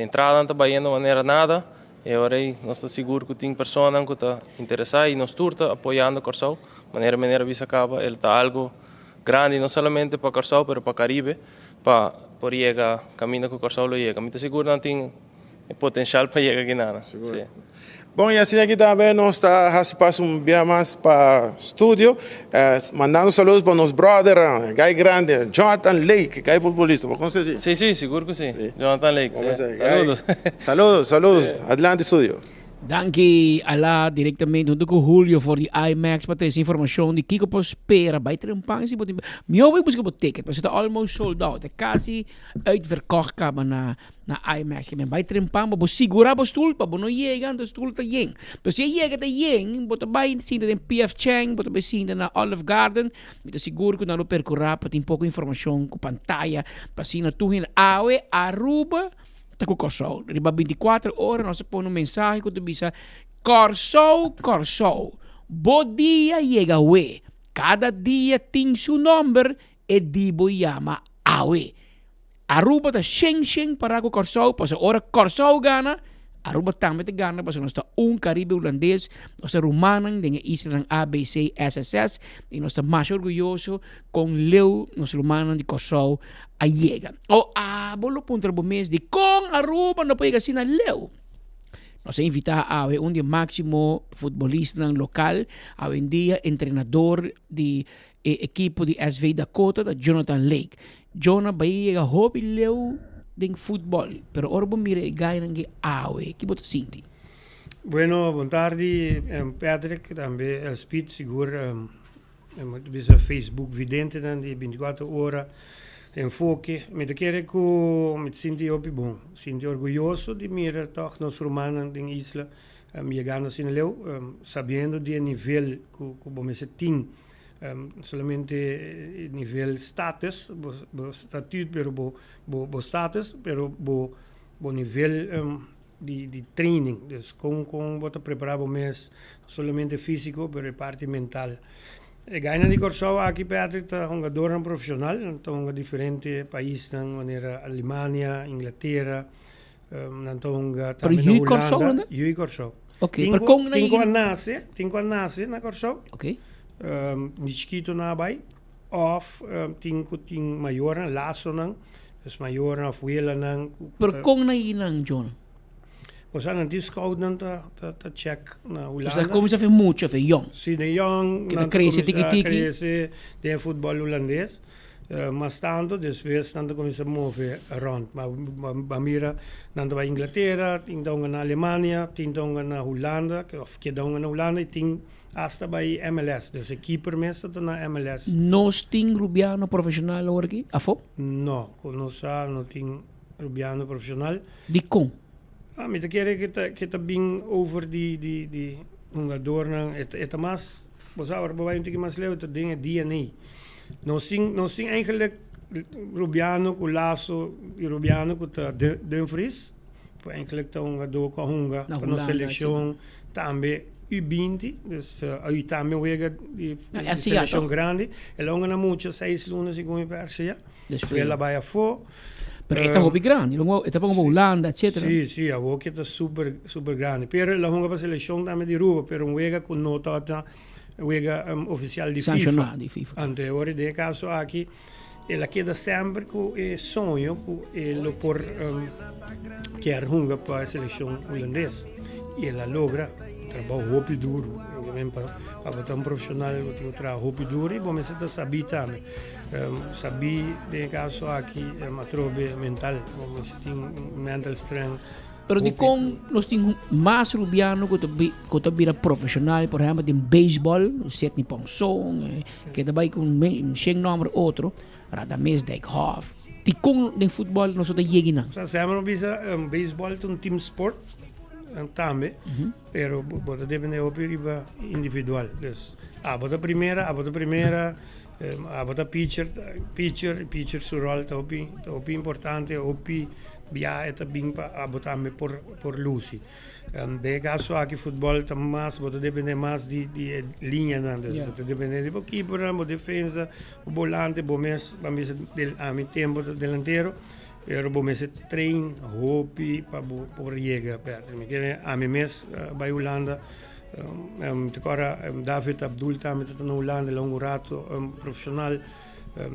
S22: entradanan ta bayendo manera nada, e ora ey nos ta sigur cu tin personanan cu ta interesa y nos tur ta apoyando Corsou, manera meneer a bisa caba el ta algo grandi no solamente pa Corsou pero pa Caribe pa por yega caminda cu Corsou lo yega. Mi ta sigur nan tin e potencial pa yega Guinana.
S21: Sigur. Bon, y asina aki tambe nos ta haci paso un bia mas pa studio, mandando saludos pa nos brother, guy grande, Jonathan Lake, guy futbolista, bo conoce si?
S22: Si, si, sigur cu si, Jonathan Lake, si. Saludos.
S21: Saludos, saludos, adelante studio.
S20: Danki Ala directamente hunto cu Julio for di IMAX pa trece informacion di kico por spera. Bay trempan si bo tin. Mihor bay busca bo ticket pasobra ta almost sold out. Ta casi uitverkocht caba na na IMAX. Ke men bay trempan pa bo sigura bo stoel pa bo no yega anto stoel ta yen. Pero si e yega ta yen bo ta bay sinta den PF Chang, bo ta bay sinta na Olive Garden. Mi ta sigur cu nan lo percura pa tin poco informacion cu pantaya pa asina tur hende. Awe Aruba ta ku Kòrsou. Riba bintikuater ora nos a pone un mensahe ku ta bisa, Kòrsou, Kòrsou, bo dia yega awe. Kada dia tin su nòmber, e di bo yama awe. Aruba ta shen shen pará ku Kòrsou, pasobra ora Kòrsou gana, Aruba tambe ta gana pasobra nos ta un Karibe Hulandes, nos ta rumannan den e islanan A, B, C, S, S, S i nos ta masha orguyoso kon leu nos rumannan di Kòrsou a yega. O abo lo puntra bo mes dikon Aruba no por yega asina leu? Nos a invitá awe un di e máksimo futbolistanan lokal, awendia entrenador di e ekipo di SV Dakota ta Jonathan Lake. Jona bai yega hopi leu den futbòl, pero ora bo mira e gainan ke awe, ki bo ta sinti?
S1: Bueno, bon tardi Patrick, tambe Speed, sigur Mi ta bisa Facebook videntenan di binticuatro ora enfoke. Mi ta kere ku mi ta sinti hopi bon, sinti orguyoso di mira tòg nos rumannan den isla yegando asina leu, sabiendo di e nivel ku ku bo mester tin, no solamente e nivel status, bo bo statuut, pero bo bo status, pero bo bo nivel di di training, dus kon kon bo ta prepara bo mes no solamente fisico pero e parti mental. E gainan di Kòrsou aki Patrick ta hungadornan profesional, nan ta hunga diferente paisnan manera Alemania, Inglatera, nan ta hunga
S20: Pero
S1: tambe na
S20: yu Kòrsou
S1: Hulanda.
S20: nan ta?
S1: Yu di Kòrsou.
S20: Ok,
S1: Tin
S20: pero
S1: ku
S20: kon nan
S1: tin ku a
S20: yega?
S1: nase, tin ku a nase na Kòrsou.
S20: Ok.
S1: Di chikito nan a bai òf tin ku tin mayornan, lasonan. Es mayornan of welanan ku
S20: Pero
S1: ta.
S20: kon nan yi nan John?
S1: Osea nan tin scoutnan ta ta ta check na
S20: Osea
S1: Hulanda.
S20: kuminsá fe mucha fe yong.
S1: Si den yong
S20: Ke ta
S1: nan ta
S20: krese tiki
S1: kuminsá
S20: tiki.
S1: krese den e futbòl hulandes. Mas tantu despues nan ta kuminsá move rònt. Ma bo a mira nan ta bai Inglatera, tin ta hunga na Alemania, tin ta hunga na Hulanda òf keda hunga na Hulanda i tin Hasta bai MLS, dus e keeper mes ta na MLS.
S20: Nos tin rubiano profesional awor aki afo?
S1: No, cu nos sa no tin rubiano profesional.
S20: Dicon?
S1: Ah, mi ta kere ke ta ke ta bin over di di di hungadornan, e ta e ta mas, bo sa ora bo bai un tiki mas leu ta den e DNA. Nos tin nos tin eigenlijk rubiano cu laso y rubiano cu ta Dumfries, cu eigenlijk ta hungador cu a hunga
S20: Na
S1: pa nos
S20: Hulanda,
S1: seleccion tambe. U binti, dus ayu tambe wega di
S20: Na
S1: di
S20: RCA
S1: seleccion
S20: toch?
S1: grandi. El a hunga na mucha seis luna segun mi pa RCA.
S20: Despues.
S1: El a bai afó.
S20: Pero e ta hopi grandi, lo e ta pa Hulanda etcetera.
S1: Si, si, awor ke ta super, super grandi. Pero el a hunga pa seleccion tambe di Aruba, pero un wega ku no tabata wega ofisial di FIFA.
S20: Sanshonado di FIFA.
S1: Anto e ora den e kaso aki el a keda semper ku e soño ku e lo por kier hunga pa e seleccion hulandes y el a logra. Trabou hopi duro. Pa pa bo ta un profesional bo tin ku traha hopi duro y bo mester ta sabí tambe. Sabí den e kaso aki atrobe mental, bo mester tin mental strength.
S20: Pero dikon nos tin mas rubiano ku ta ku ta bira profesional, por ehempel den beisbòl, Sidney Ponson, ke ta bai ku shen nòmber otro, Radamés Dijkhoff. Dikon den futbòl nos no ta yegi nan?
S1: Sa semper mi bisa beisbòl ta un team sport. tambe, pero bo ta depende hopi riba individual. Dus abo ta primera, abo ta primera, abo ta pitcher, pitcher, pitcher su rol ta hopi, ta hopi importante, hopi biaha e ta bin pa abo tambe por por luci. Den e caso aki futbol ta mas, bo ta depende mas di di e liñanan, dus bo ta depende di bo keepernan, bo defensa, bo bolante, bo mes, ban bisa ami tempo ta delantero. Pero bo mester train hopi pa bo por yega perde. Mi kere ami mes bai Hulanda. Mi ta kòrda David Abdul tambe ta na Hulanda longo rato profesional.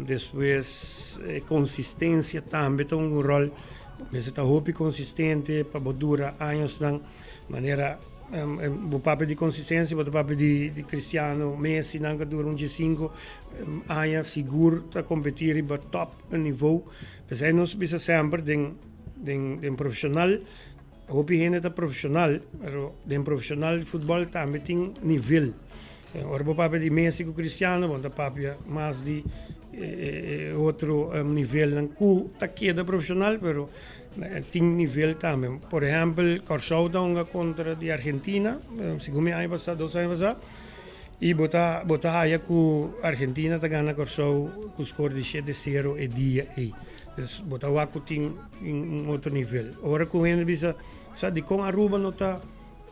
S1: Despues e consistencia tambe ta un rol. Bo mester ta hopi consistente pa bo dura añosnan. Manera bo papia di consistencia bo ta papia di Cristiano, Messi nan ka dura un diesinco aña sigur ta competi riba top. Un nivo. P'esei nos bisa semper den den den profesional, hopi hende ta profesional, pero den profesional di futbol tambe tin nivel. Ora bo papia di Messi ku Cristiano, bo ta papia mas di e otro nivelnan ku ta keda profesional, pero tin nivel tambe. Por ehèmpel, Kòrsou ta hunga kontra di Argentina, segun mi aña pasá, dos aña pasá. I bo ta bo ta haya ku Argentina ta gana Kòrsou ku skor di shete sero e dia ei. Dus bo ta wak ku tin un otro nivel. Ora ku hende bisa, sa dikon Aruba no ta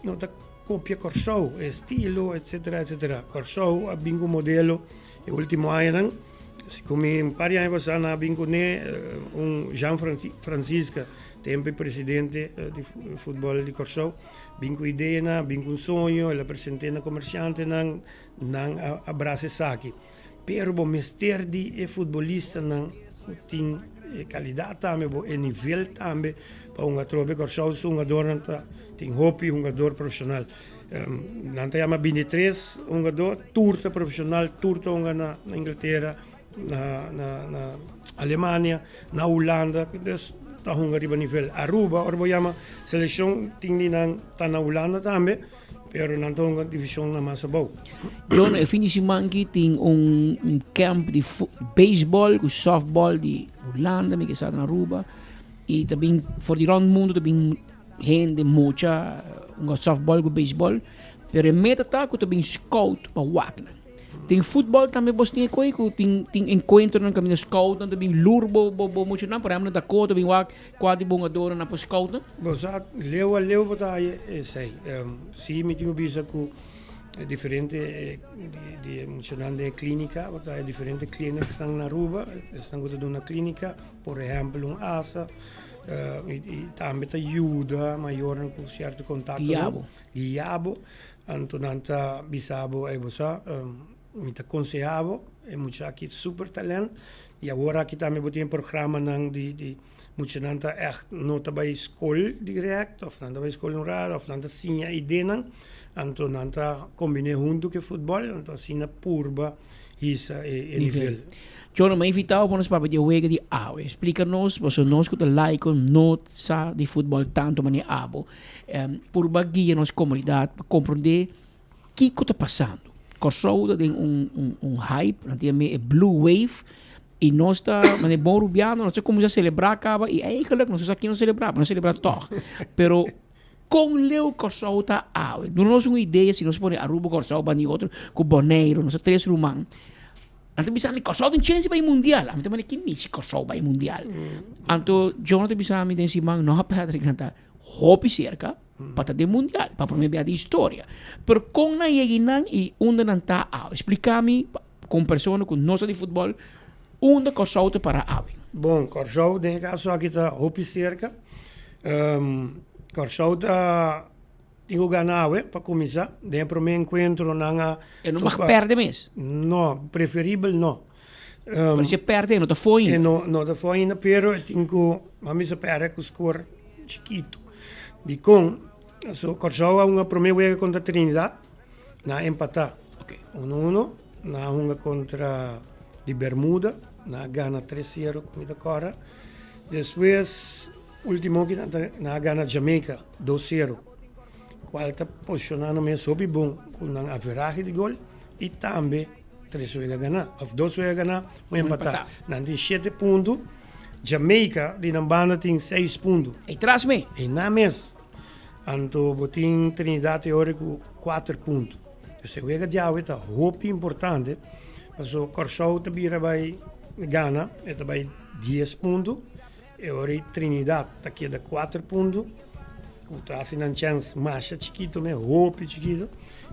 S1: no ta kopia Kòrsou, e estilo etsetera etsetera. Kòrsou a bin ku modelo e ultimo añanan. Si ku mi un par di aña pasá nan a bin kuné un Jean Francisca, tempu e presidente di futbòl di Kòrsou. Bin ku ideanan, bin ku un soño, el a present'é na komershantenan, nan a abrasa esaki. Pero bo mester di e futbolistanan ku tin e kalidat tambe, bo e nivel tambe pa hunga atrobe. Kòrsou su hungadornan ta tin hopi hungador profeshonal. Nan ta yama bintitres hungador, tur ta profeshonal, tur ta hunga na Inglatera. na na na Alemania, na Hulanda, dus ta hunga riba nivel. Aruba, ora bo yama seleccion tin di nan ta na Hulanda tambe, pero nan ta hunga division na mas abou.
S20: John, e fin di siman aki tin un un camp di baseball ku softball di Hulanda, mi ke sa na Aruba, i ta bin for di rond mundo ta bin hende mucha hunga softball ku baseball, pero e meta ta ku ta bin scout pa wak nan. Den futbol tambe bos tin e koe ku tin tin enkuentronan kaminda scoutnan ta bin lur bo bo bo muchanan, por ehempel na Dakota bin wak kua di bo hungadornan nan por scoutnan.
S1: Bo sa leu a leu bo ta haya esei. Si mi tin ku bisa ku diferente di di e muchanan den e klinika, bo ta haya diferente clinicsnan na Aruba, esnan ku ta duna klinika, por ehempel un asa i tambe ta yuda mayornan ku sierto kontaktonan.
S20: Guia bo.
S1: Guia bo. Anto nan ta bisa bo, ey bo sa, mi ta conseha bo, e mucha aki super talent, y awor aki tambe bo tin e programanan di di muchanan ta echt no ta bay scol direct, of nan ta bay scol un rato, of nan ta siña idenan, anto nan ta combine hunto cu e futbol, anto asina purba hisa e nivel.
S20: Chono, mi a invita bo pa nos papia di e wega di awe. Splica nos, pasobra nos cu ta laico no sa di futbol tanto manera abo. Purba guia nos comunidad pa comprende kico ta pasando. Corsou ta den un un hype, nan ta yama e blue wave y nos ta manera bon Rubiano nos ta cuminsa celebra caba y eigenlijk nos no sa kico nos celebra, pero nos celebra toch. Pero con leu Corsou ta awe? Duna nos un idea si nos pone Aruba, Corsou banda y otro cu Boneiru, nos ta tres ruman. Nan ta bisa mi Kòrsou tin chense bai mundial. Ami ta manda ki misi Kòrsou bai mundial. Anto Jonathan bisa mi den siman no Patrick nan ta hopi serka pa ta den mundial pa prome bia den historia. Pero kon nan yega einan i unda nan ta awe? Splika mi kon persona ku no sa di futbòl unda Kòrsou ta para awe.
S1: Bon, Kòrsou den e kaso aki ta hopi serka. Kòrsou ta. Tin ku gana awe pa kuminsá. Den e promé enkuentro nan a.
S20: E no mag pèrdè mes?
S1: No, preferibel no.
S20: Pero si e pèrdè e no ta fo ainda?
S1: E no no ta fo ainda, pero e tin ku ban bisa pèrdè ku skor chikitu. Dikon? So Kòrsou a hunga promé wega kontra Trinidad, nan a empatá uno uno. Nan a hunga kontra di Bermuda, nan a gana tres sero ku mi ta kòrda. Despues. Ultimo ki nan ta nan a gana Jamaica dos sero, cual ta posiciona nan mes hopi bon cu nan averahe di gol y tambe tres wega gana of dos wega gana un empata. Nan tin shete punto, Jamaica di nan banda tin seis punto.
S20: Ey tras me.
S1: Ey nan mes. Anto bo tin Trinidad e ora ku kuater punto. Dus e wega djawe ta hopi importante paso Kòrsou ta bira bai gana, e ta bai dies punto. E ora ei Trinidad ta keda kuater punto ku ta hasi nan chèns masha chikito mes, hopi chikito.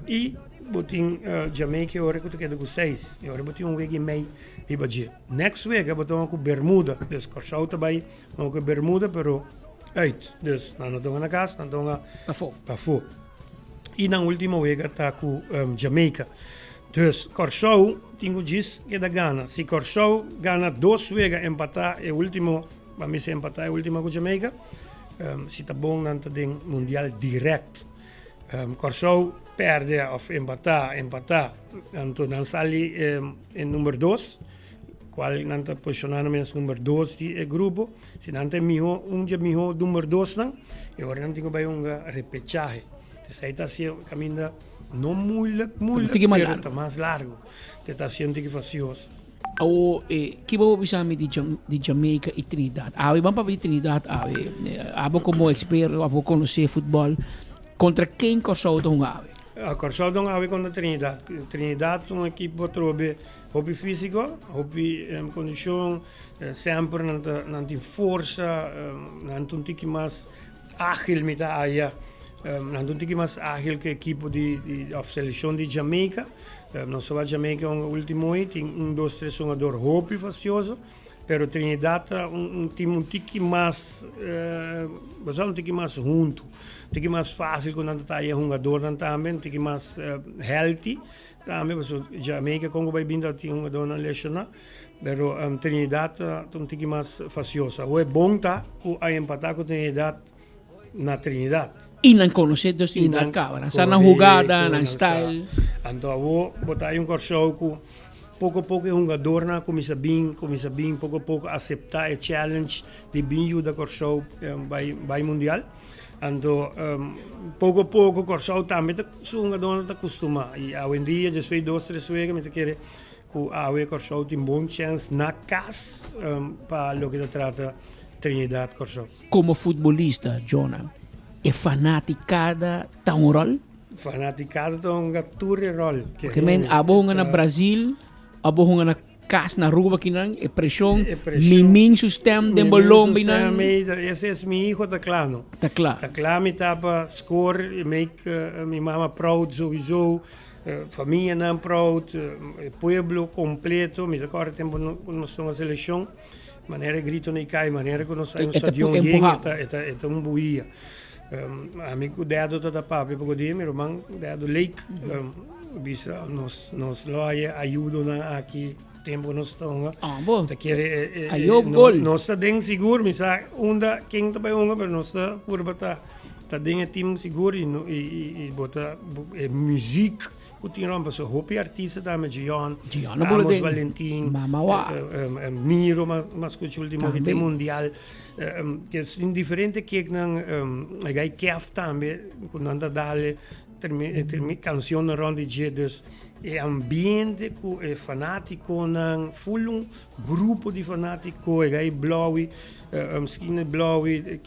S1: I bo tin Jamaica e ora ku ta keda ku seis. E ora bo tin un wega i mei riba dje. Next wega bo ta hunga ku Bermuda. Dus Kòrsou ta bai hunga ku Bermuda pero uit. Dus nan no ta hunga na kas, nan ta hunga
S20: pafó.
S1: Pafó. I nan ultimo wega ta ku Jamaica. Dus Kòrsou tin ku djis keda gana. Si Kòrsou gana dos wega empatá e último, pa mi si empatá e último ku Jamaica, si ta bon nan ta den mundial dirèkt. Kòrsou pèrdè òf empatá, empatá, anto nan sali e number dos, kual nan ta posishoná nan mes number dos di e grupo. Si nan ta e mihó, un dje mihó number dosnan, e ora nan tin ku bai hunga repechahe. Esei ta hasié kaminda. No moeilijk, moeilijk,
S20: tiki mas
S1: pero
S20: largo.
S1: ta mas largo. Te ta haciendo tiki fastioso.
S20: Awo, eh, ki bo bisa mi di, Jam di Jamaica y Trinidad? Awe, ban papia di Trinidad awe. Eh, abo como experto, abo conoce futbol. Contra ken Kòrsou ta hunga awe?
S1: Ah, Kòrsou ta hunga awe contra Trinidad. Trinidad ta un ekipo atrobe hopi fisico, hopi em, condicion, eh, semper nan ta, nan tin forsa, em, nan ta un tiki mas Ágil mi ta haya. Nan ta un tiki mas ágil ku ekipo di di òf selekshon di Jamaica. Nos a wak Jamaica un último i tin un dos tres hungador hopi fastioso, pero Trinidad ta un un tim un tiki mas bo sa un tiki mas huntu, un tiki mas fásil ku nan ta haya hungadornan tambe, un tiki mas healthy tambe pasobra Jamaica kon ku bai bin ta tin hungadornan leshoná. Pero Trinidad ta un tiki mas facioso. Awor e bon ta cu a empata cu Trinidad na Trinidad.
S20: Y nan conoce dus Trinidad caba. Nan sa nan hugada, nan style.
S1: Anto awor bo ta hay un Corsou cu poco poco e hungadornan a cuminsa bin, cuminsa bin poco poco acepta e challenge di bin yuda Corsou bay bay mundial. Anto poco poco Corsou tambe ta su hungadornan ta custuma y awendia despues di dos tres wega mi ta kere Ku awe Kòrsou tin bon chèns na kas pa loke ta trata Trinidad Kòrsou.
S20: Komo futbolista, Jona, e fanatikada ta un ròl?
S1: Fanatikada ta hunga tur e ròl.
S20: Ke men abo hunga na Brazil, abo hunga na kas na Aruba kinan, e preshon, mimin su stèm den bo lombinan.
S1: Ese es mi hijo ta kla no.
S20: Ta kla.
S1: Ta kla mi ta pa score, make mi mama proud souiso. Famianan proud, e pueblo completo, mi ta corda tempo cu nos tuma seleccion, manera e grito na kai, manera cu nos un stadion yen, e ta e ta un buia. Ami cu Dedo ta ta papia poco dia, mi ruman Dedo Lake bisa nos nos lo haya ayudonan aki tempo nos ta hunga. Ta kere nos ta den sigur, mi sa unda ken ta bay hunga, pero nos ta purba ta. Ta den e team sigur y y bo ta e muziek cu tin rond pasobra hopi artista tambe Gion, Amos Valentin, Miro mas scucha ultimo ki tin mundial ke tin diferente keknan e gai Kef tambe cu nan ta dale cancionnan rond di dje dus e ambiente cu e fanaticonan full un grupo di fanatico e gai Blowy Skinny Blowy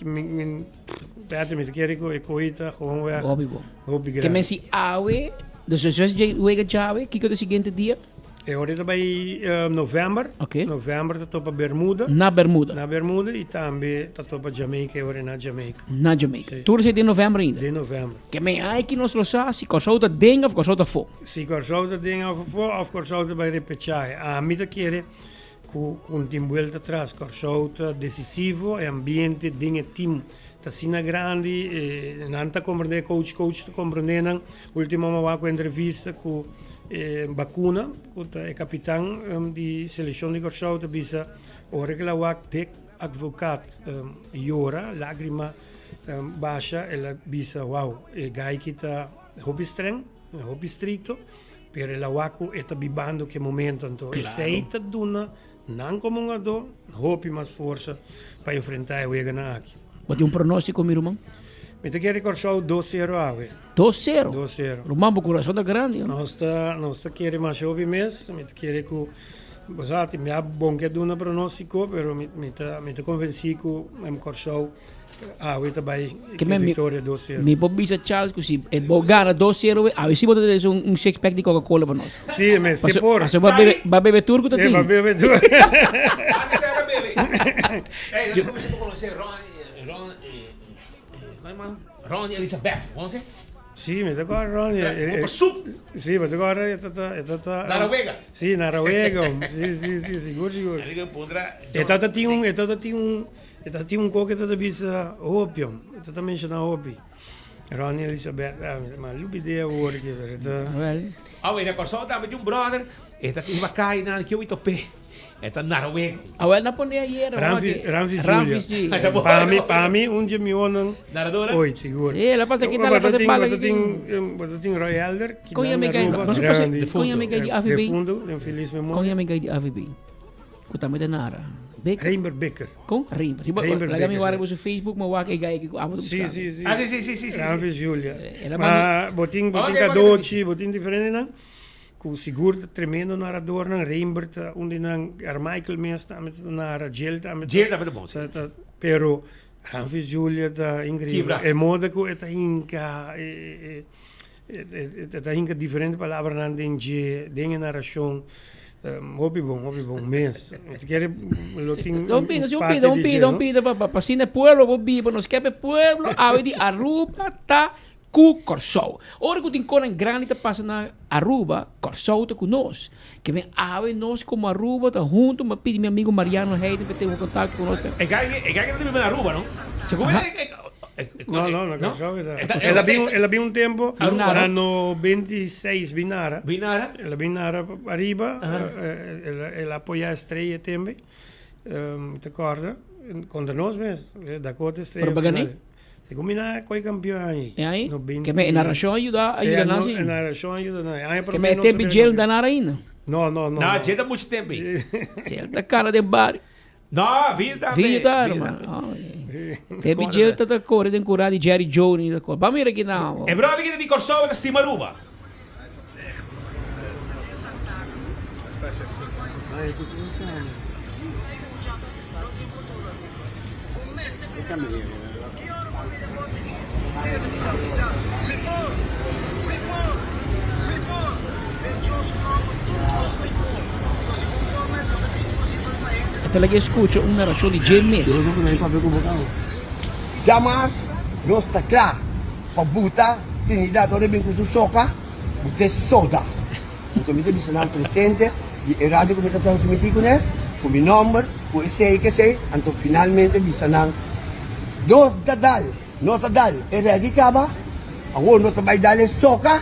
S1: Peter mi ta kere ku e koi ta gewoon weg.
S20: Hopi bon.
S1: Hopi
S20: Ke
S1: grandi.
S20: men si awe, dus despues dje wega djawe, kiko ta e siguiente dia?
S1: E ora ta bai november.
S20: Oké.
S1: November ta topa Bermuda.
S20: Na Bermuda.
S1: Na Bermuda i tambe ta topa Jamaica e ora na Jamaica.
S20: Na Jamaica.
S1: Si.
S20: Tur esei den november ainda?
S1: Den november.
S20: Ke men ai ki nos lo sa si Kòrsou ta den òf Kòrsou ta afó.
S1: Si Kòrsou ta den òf afó òf Kòrsou ta bai repechahe. Ami ta kere Ku un tin buelta tras, Kòrsou ta desisivo, e ambiente den e tim ta asina grandi, e nan ta komprendé, coach coach ta komprendé nan. Ultimo mi a wak un entrevista ku e Bakuna, ku ta e kapitan di selekshon di Kòrsou ta bisa ora ku el a wak Dick Advocaat yora, lágrima basha, el a bisa wou e gai ki ta hopi streng, hopi strikto. Pero el a wak ku e ta bibando ku e momento, anto esei ta duna nan komo un adó hopi mas forsa pa enfrentá e weganan aki.
S20: Bo tin un pronóstiko, mi ruman?
S1: Mi ta kere Kòrsou dos sero awe.
S20: Dos sero?
S1: Dos sero.
S20: Ruman, bo kurason ta grandi.
S1: Nos ta, nos ta kere masha hopi mes. Mi ta kere ku, bo sa, tin bia bon ke duna pronóstiko, pero mi, mi ta, mi ta konvensí ku Kòrsou. Awe ta bai ku viktoria dos sero.
S20: Mi por bisa Charles ku si e bo gana dos sero we, awe si bo ta trese un six pack di Coca Cola pa nos.
S1: Si, mester por.
S20: Paso ba bebe, ba bebe tur ku ta tin.
S1: Si, ba bebe tur.
S19: Antes era bebe. Ey, nos kuminsá konosé Ronnie, Ron, Ronnie Elizabeth, konosé?
S1: Si, mi ta kòrda Ronnie.
S19: Bo pa sup.
S1: Si, mi ta kòrda e ta ta, e ta ta.
S19: Narawega.
S1: Si, Narawega. Si, si, si, sigur, sigur. E ta ta tin un, e ta ta tin un. E ta tin un ko ke ta ta bisa hopi hom. E ta ta menshoná hopi. Ronnie Elizabeth, ah, ma lubidé awor ke, pero e ta.
S20: Well.
S19: Awe, na Kòrsou tambe tin un brother, e ta tin bakai nan, ke wito p'e. E ta Narawego.
S20: Awel, na pone ayer,
S1: Ramfi, Ramfi Julio.
S20: Ramfi, si.
S1: Pa mi, pa mi, un dje mihónan.
S19: Naradora?
S1: Oit, sigur.
S20: E, la pasa kita, la pasa bala
S1: Bo ta tin, bo ta tin Roy Helder, ki
S20: Kon
S1: nan
S20: yama e gai?
S1: Aruba,
S20: Nos a pasa,
S1: grandi.
S20: kon yama e gai di AVB?
S1: Defunto, den feliz memoria.
S20: Kon yama e gai di AVB? Ku tambe ta nara. Becker.
S1: Reinbert Becker.
S20: Kon? Reinbert. Riba,
S1: Reinbert
S20: laga mi
S1: Becker,
S20: wara
S1: sí.
S20: bo su Facebook, ma wak e gai ki ku abo ta
S1: Sí,
S20: buskando.
S1: sí, sí.
S19: Ah, sí, sí, sí, sí, sí.
S1: Ramfis Julia.
S20: El a
S1: Ma
S20: manda-
S1: bo tin, bo tin
S19: Ok, ok,
S1: Cadochi, bo tin diferente nan. Ku sigur ta tremendo naradornan. Reinbert ta un di nan, Carmichael mes tambe ta nara, Jill tambe ta.
S19: Jill tambe ta bon, sí.
S1: Ta, ta, pero Ramfis Julia ta increíble.
S19: Kibra.
S1: E moda ku e ta hinka, e, e, e, e, e ta hinka diferente palabranan den dje, den e narashon. Hopi bon, hopi bon mes. Mi ta kere lo tin
S20: Don pida, si un
S1: parte
S20: pida, un
S1: di
S20: pida,
S1: dje,
S20: un
S1: no?
S20: pida pa, pa, pa asina e pueblo por biba. Nos ke pa e pueblo awe di Aruba ta ku Kòrsou. Ora ku tin konan grandi ta pasa na Aruba, Kòrsou ta ku nos. Ke men awe nos komo Aruba ta huntu. Mi a pidi mi amigo Mariano Heiden pa e tene un kontakto ku nos.
S19: E guy, e guy ta biba na Aruba, no? Segun mi, e, e,
S1: No, no, na Kòrsou e ta. El a bin, el a bin un tempo na 96 bin nara.
S19: Bin nara?
S1: El a bin nara ariba, el a, el a apoya Estrella tembe. Mi ta kòrda, kontra nos mes, Dakota Estrella.
S20: Pero ba gané?
S1: Segun mi nan a koi kampion aña.
S20: E aña? Ke me e narashon a yuda, a yuda nan si.
S1: E narashon a yuda nan. Aña
S20: Ke
S1: promé
S20: me e
S1: nos
S20: tembe
S1: a bira
S20: Djel
S1: kampion.
S20: ta nara ainda.
S1: No, no, no.
S19: No, Djel ta muchu tembe.
S20: Djel ta kana den bario.
S19: No, Vio tambe.
S20: Vio ta, hermano. Te Vigil ta ta corre den cura di Jerry Jones ta corre. Ba mira ki nan.
S19: E brother ki ta di Kòrsou ta stima Aruba.
S20: E ta laga e scucha un narracion di dje mes.
S2: Djamas nos ta kla pa buta Trinidad ora e bin ku su soka, bu te soda. Anto mi ta bisa nan presente di e radio ku mi ta transmití kuné, ku mi nòmber, ku esei ku esei, anto finalmente bisa nan, Nos ta dal, nos a dal e regi kaba, awor nos ta bai dal e soka,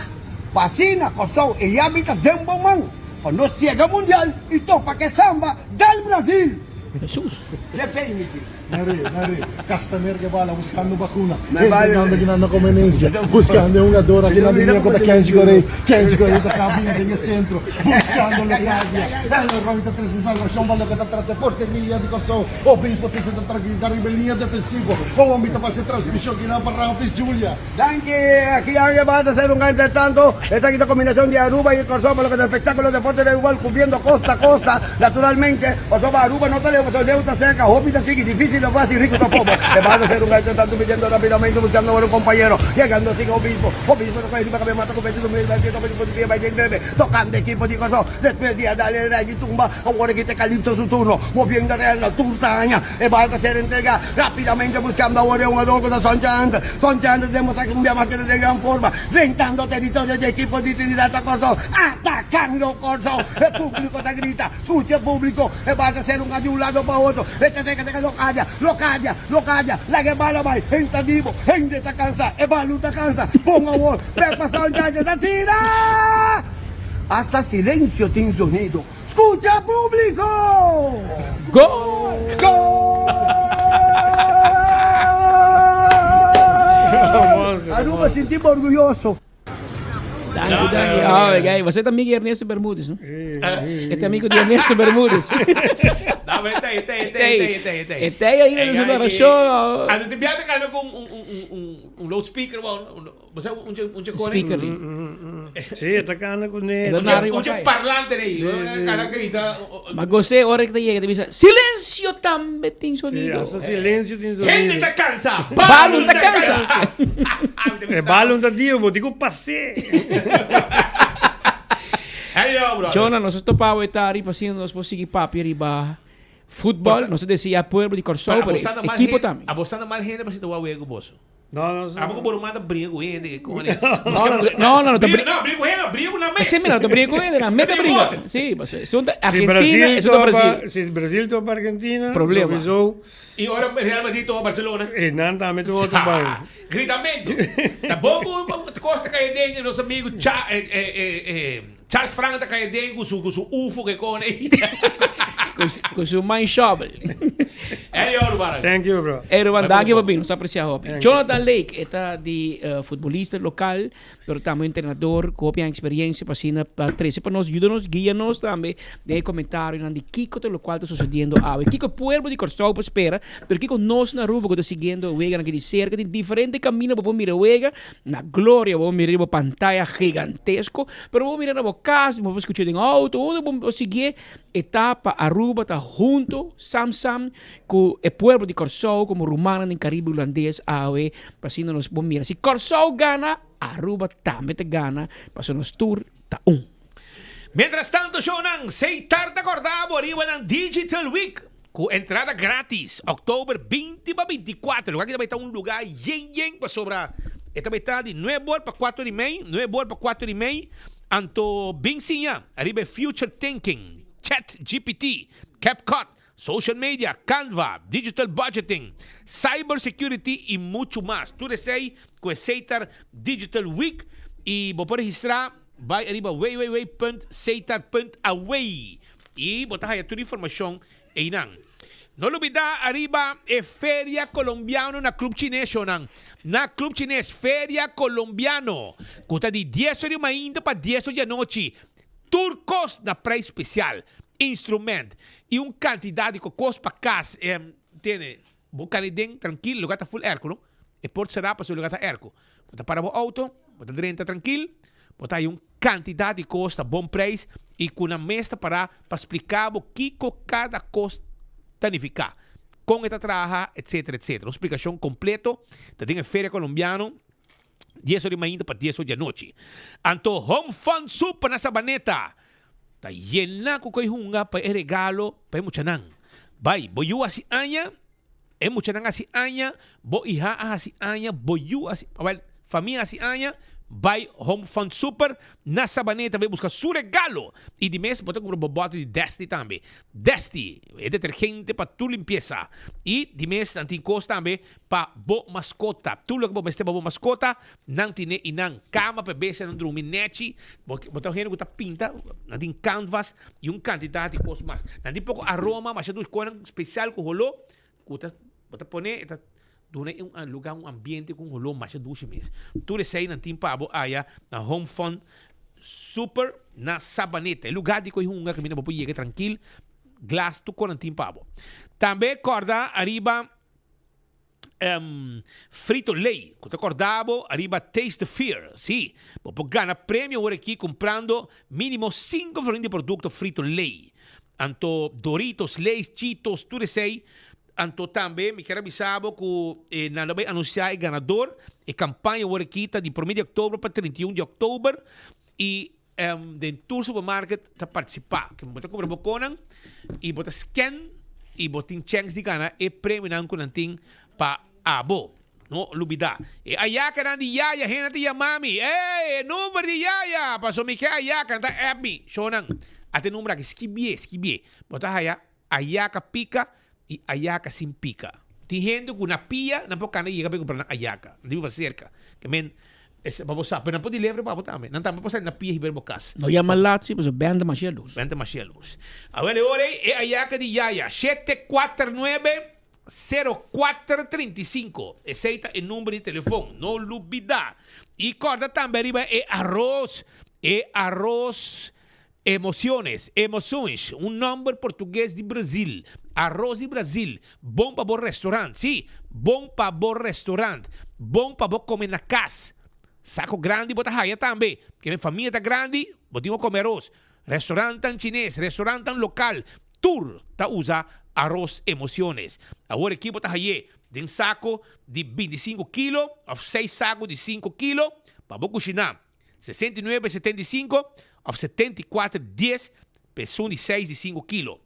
S2: pa asina Kòrsou e yabi ta den bo man, pa nos yega mundial i topa ku e samba dal Brasil!
S20: Hesus!
S2: Jefe imiti.
S4: Nare, nare, Castaner ke bala buscando vacuna.
S2: Me vale.
S4: Entregando aki nan na conveniencia. Buscando e hungador aki nan di liña cu ta Kenji Gorey. Kenji Gorey ta cabina den e centro. Buscando Locadia. El Roy ta trece salvacion pa loke ta trata e porteria di Corsou. Obispo ta intenta traguita riba e liña defensivo. Omi ta pasa e transmision aki nan pa Ramfis Julia.
S2: Danki, aki Angel Baez a ser un gran tanto. Esaki ta combinacion di Aruba y Corsou pa loke ta espectaculo deporte de igual cubriendo costa a costa. Naturalmente, pasobra Aruba no ta leu, pasobra leu ta cerca, hopi ta tiki, dificil ta facil, rico ta pober. E Baez a ser un gran tanto midiendo rapidamente buscando awor un compañero. Yegando así Obispo. Obispo ta coge riba cabeza mata cu pecho su mil bel toca di pie bay den bebe tocando equipo di Corsou. Despues di a dale rey di tumba awor aki ta Calypso su turno moviendo real tur ta haña. E bal ta ser entregá rápidamente buskando awor e hungador ku ta Son Chance. Son Chance ta demostrá ku un bia mas ke ta den gran forma, drentando teritorio dje ekipo di Trinidad ta Kòrsou, atakando Kòrsou. E públiko ta grita, Skucha e públiko! E bal ta ser hungá di un lado pa otro. E ta seka seka Locadia, Locadia, Locadia, laga e bal a bai. Hende ta bibo, hende ta kansa, e bal no ta kansa. Bon awor, bèk pa Son Chance ta tira! Asta silensio tin zonido. Scucha publico!
S20: Gol!
S2: Gol! Aruba sinti bo orguyoso.
S20: Danki, danki. Oh, gay, você ta amigo di Ernesto Bermudez, no? E ta amigo di Ernesto Bermudez.
S19: No, pero e ta, e ta, e ta, e ta, e ta.
S20: E ta ainda na su narracion.
S19: Anto te biaha ta cana cu un, un, un, un. un loudspeaker bo, bo sa un un un
S20: Speaker.
S1: Sí, e ta cana cu ne.
S19: Un un parlante ei, cana grita.
S20: Ma gosé ora cu ta yega ta bisa, Silencio tambe tin sonido.
S1: Sí, hasta silencio tin sonido.
S19: Hende ta cansa,
S20: balun ta cansa.
S1: E balun ta dio, bo tin cu pas'é.
S19: Hello, brother.
S20: Chona, nos a topa awe tardi pa asina nos por sigui papia riba futbol. Nos ta deseá pueblo di Kòrsou, pero ekipo tambe.
S19: Abo sa na mal hende pa sinta wak wega ku boso.
S1: No, no,
S19: Abo ku bo ruman ta bringa ku hende ke kone.
S20: No, no, no ta
S19: bringa. No, bringa ku hende, bringa ku nan mes.
S20: Si, mira, no ta bringa ku hende, nan mes ta bringa. Si, pasobra esun ta Argentina, esun ta Brasil.
S1: Si Brasil topa Argentina,
S20: Problema.
S1: sowieso.
S19: Y ora Real Madrid topa Barcelona.
S1: E nan tambe ta otro ban.
S19: Gritamento. Ta bon cu cos ta caya den nos amigo Cha, Charles Frank ta caya den cu su cu su ufo que con ey.
S20: Cu su man shovel.
S19: Ey yo ruman.
S1: Thank you bro.
S20: Ey ruman danki pa bini nos ta aprecia hopi. Jonathan Lake e ta di futbolista local. Pero tambe un entrenador cu hopi experiencia pa asina pa trece pa nos, yuda nos, guia nos tambe den e comentarionan di kico ta locual ta sucediendo awe. Kico e pueblo di Corsou por spera, pero kico nos na Aruba cu ta siguiendo e weganan aki di cerca, tin diferente camino pa por mira e wega, na Gloria bo por mira riba pantaya gigantesco, pero bo por mira na bo cas, bo por scucha den auto, unda bo por siguié, e ta pa Aruba ta hunto, sam sam, cu e pueblo di Corsou como rumannan den Caribe Hulandes awe pa asina nos por mira si Corsou gana, Aruba tambe ta gana pasobra nos tur ta un.
S19: Mientras tanto shownan Seitar ta corda bo riba nan Digital Week cu entrada gratis October 20 pa 24 lugar aki ta bay ta un lugar yen yen pasobra e ta bay ta di nuebe or pa cuatro di mei nuebe or pa cuatro di mei anto bin siña riba e Future Thinking Chat GPT CapCut Social media, Canva, digital budgeting, cyber security y mucho mas. Tur esey cu e Setar Digital Week y bo por registra bay ariba www.setar.away y bo ta haya tur informacion eynan. No lubida ariba e Feria Colombiano na Club Chines shownan. Na Club Chines Feria Colombiano cu ta di dies or di mainta pa dies or di anochi. Tur kos na prijs special, instrument y un cantidad di cos pa cas, tene, bo cana den trankil, lugar ta full airco no, e port cera pasobra lugar ta airco, bo ta para bo auto, bo ta drenta trankil, bo ta haya un cantidad di cos ta bon prijs y cu nan mes ta para pa splica bo kico cada cos ta nifica, con e ta traha, etcetera, etcetera. Un splicacion completo ta den e Feria Colombiano. Dies or di mainta pa dies or di anochi. Anto Home Fun Super na Sabaneta ta yena ku koi hunga pa e regalo pa e muchanan. Bai, bo yu hasi aña, e muchanan hasi aña, bo iha a hasi aña, bo yu hasi, awel, famia hasi aña, bai Home Fun Super na Sabaneta bai buska su regalo. I di mes bo ta kumpra bo bòter di Desti tambe. Desti, e detergente pa tur limpiesa. I di mes nan tin kos tambe Pa bo maskota. Tur loke bo mester pa bo maskota, nan tine i nan. Kama pa e bestianan drumi nechi. Bo bo ta un hende ku ta pinta, nan tin canvas i un kantidat di kos mas. Nan tin poko aroma, masha dus konan spesial ku holó ku ta bo ta pone e ta duna e un luga un ambiente ku un holó masha dushi mes. Tur esei nan tin pa bo aya na Home Fun Super na Sabaneta. E luga di ku e hunga kaminda bo por yega trankil, glas tur konan tin pa bo. Tambe kòrda ariba. Frito Lay, ku ta kòrda bo ariba Taste the Fear. Sí, bo por gana premio awor aki kumprando mínimo sinku florin di produkto Frito Lay. Anto Doritos, Lays, Cheetos, tur esei. Anto tambe mi kier a bisa bo ku nan lo bai anunsiá e ganador. E kampaña awor aki ta di promé di òktober pa 31 di òktober i Den tur supermarket ta participa. Ke bo ta cumpra bo conan y bo ta scan y bo tin chance di gana e premionan cu nan tin pa abo. No lubida. E ayacanan di Yaya hende ta yama mi. Ey, e number di Yaya! Paso mi ke ayaca, nan ta app mi. Shownan, ata e number aki, skibie, skibie. Bo ta haya Ayaka pika i ayaka sin pika. Tin hende ku na pia nan por kanda yega pa kumpra nan ayaka. Nan tin biba serka. Ke men es pa bo sa. Pero nan por deliver pa bo tambe. Nan tambe por sali na pia hiber bo kas.
S20: No yama lat si pasobra benta masha lus.
S19: Benta masha lus. Awel e ora ei e ayaka di Yaya 749 0435. Esei ta e number di telefon. No lubida. I kòrda tambe riba e aros. E aros. Emociones, Emoções, un nomber portugues di Brazil, Arroz di Brazil, bon pa bo restaurant, sí, bon pa bo restaurant, bon pa bo come na cas. Saco grandi bo ta haya tambe, ke mi famia ta grandi, bo tin bo come aros. Restaurantnan chines, restaurantnan local, tur ta usa Arroz Emociones. Awor aki bo ta haye den saco di bintisinco kilo of seis saco di cinco kilo pa bo cushina. 69, 75 of 74, 10 pa esun di seis di sinku kilo.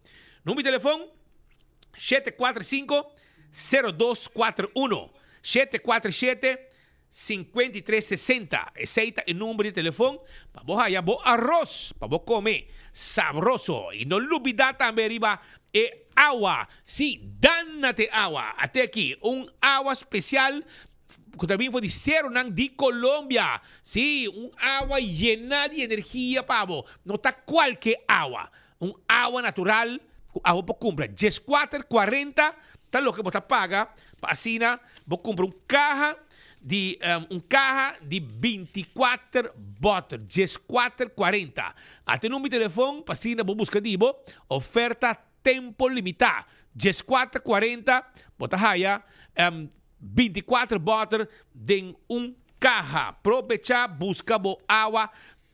S19: Number di telefon, 745, 0241, 747, 5360. Esei ta e number di telefon pa bo haya bo aros pa bo kome sabroso. I no lubida tambe riba e awa. Si, dana te awa. Ate aki un awa spesial ku ta bin for di seronan di Colombia. Sí, un awa yená di energia pa bo. No ta kualke awa. Un awa natural ku abo por kumpra. Dieskuater kuarenta ta loke bo ta paga pa asina bo kumpra un kaha di un kaha di bintikuater bòter. Dieskuater kuarenta. Ata e number di telefon pa asina bo buska di bo oferta tempo limitá. Dieskuater kuarenta bo ta haya 24 bòter den un kaha. Probechá buska bo awa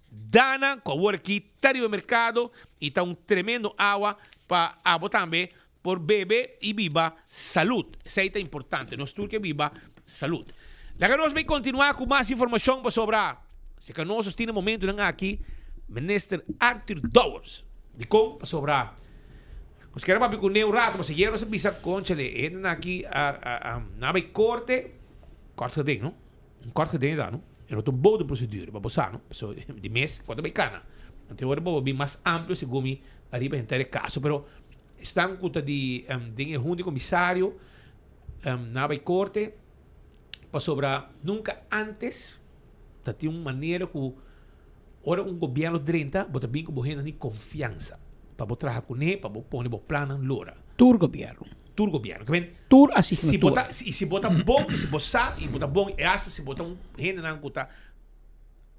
S19: Dana ku awor aki ta riba merkado i ta un tremendo awa pa abo tambe por bebe i biba salud. Esei ta importante, nos tur ke biba salud. Laga nos bai kontinuá ku mas informashon pasobra si ka nos tin e momentunan aki Minister Arthur Dowers. Dikon? Pasobra Nos kere papia ku ne un rato, pasobra ayer nos a bisa, Conchale, e hendenan aki a a nan a bai korte, kort geding, no? Un kort geding e ta, no? E no ta un bodo procedure, pa bo sa, no? Pasobra di mes ku a ta bai kana. Anto e ora bo bin mas amplio segun mi ariba henter e kaso, pero esnan ku ta di den e hunta di komisario nan a bai korte pasobra nunka antes ta tin un manera ku Ora un gobierno drenta, bo ta bin ku bo hendenan di konfiansa pa bo traha kuné, pa bo pone bo plannan lora.
S20: Tur gobierno.
S19: Tur gobierno. Ke men,
S20: Tur
S19: si bo
S20: asignatura.
S19: ta, i si bo ta bon, i si bo sa, i bo ta bon, i asta si bo ta un hendenan ku ta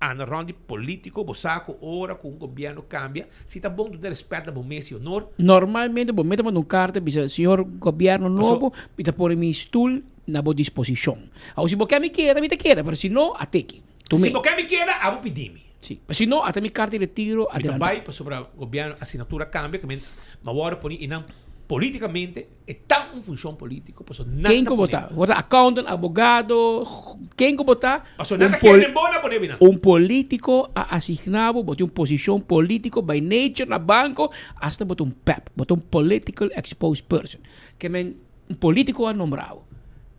S19: anda rònt di polítiko, bo sa ku ora ku un gobierno kambia, si ta bon duna rèspèt na bo mes i honor.
S20: Normalmente bo mester manda un karta bisa, Señor gobierno
S19: Paso.
S20: nobo, mi ta pone mi stul na bo disposishon. Awor si bo ke mi keda, mi ta keda, pero si no, ateki.
S19: Si
S20: Tum'é.
S19: bo ke mi keda, abo pidi mi.
S20: Si. Pa si no, ata mi karta di retiro
S19: Mi ta
S20: adelantá.
S19: bai pasobra gobièrnu asignatura kambia, ke men ma wòrdu poni i nan politikamente e ta un funshon politiko, pasobra nan
S20: Ken
S19: ta
S20: ku bo
S19: pone.
S20: ta? Bo ta accountant, abogado, ken ku bo ta?
S19: Pasobra nan
S20: Un
S19: ta kere
S20: pol-
S19: den bo, nan pone binan.
S20: Un politiko a asigná bo, bo tin un posishon politiko by nature na banko, asta bo ta un pep, bo ta un political exposed person. Ke men un politiko a nombra bo.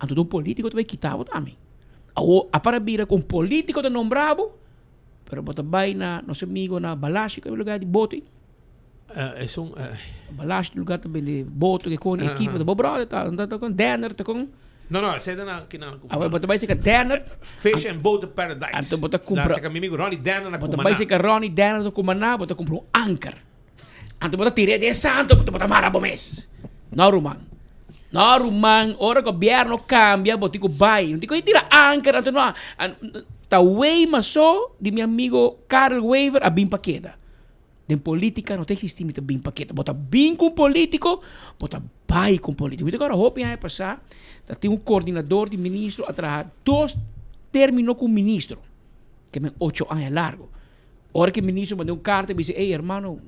S20: Anto ta un politiko ta bai kita bo tambe. Awor a para bira ku un politiko ta nombra bo, pero bo ta bai na nos amigo na Balashi, ku e lugar di boto ei?
S19: Esun.
S20: Balashi lugar ta bende boto ke kon ekipo ta bo brother ta ta kon Denner ta kon.
S19: No no esei ta na kinan ku.
S20: Awor bo ta bai seka Denner.
S19: Fish and Boat Paradise.
S20: Anto bo ta kumpra.
S19: Na seka mi amigo Ronnie Denner na
S20: Bo ta
S19: Cumaná.
S20: bai seka Ronnie Denner na Cumaná bo ta kumpra un anker. Anto bo ta tira den santo bo ta mara bo mes. No ruman. No ruman, ora gobierno cambia bo tin cu bay. No tin cu tira anker anto no. Ta wey maso di mi amigo Karel Wever a bin pa keda. Den politica no ta existi mi ta bin pa keda. Bo ta bin cu un politico, bo ta bay cu un politico. Mi ta acorda hopi aña pasa ta tin un coordinador di ministro a traha dos termino cu un ministro. Ke men ocho aña largo. Ora ku e ministro manda un karta bisa, ey hermano,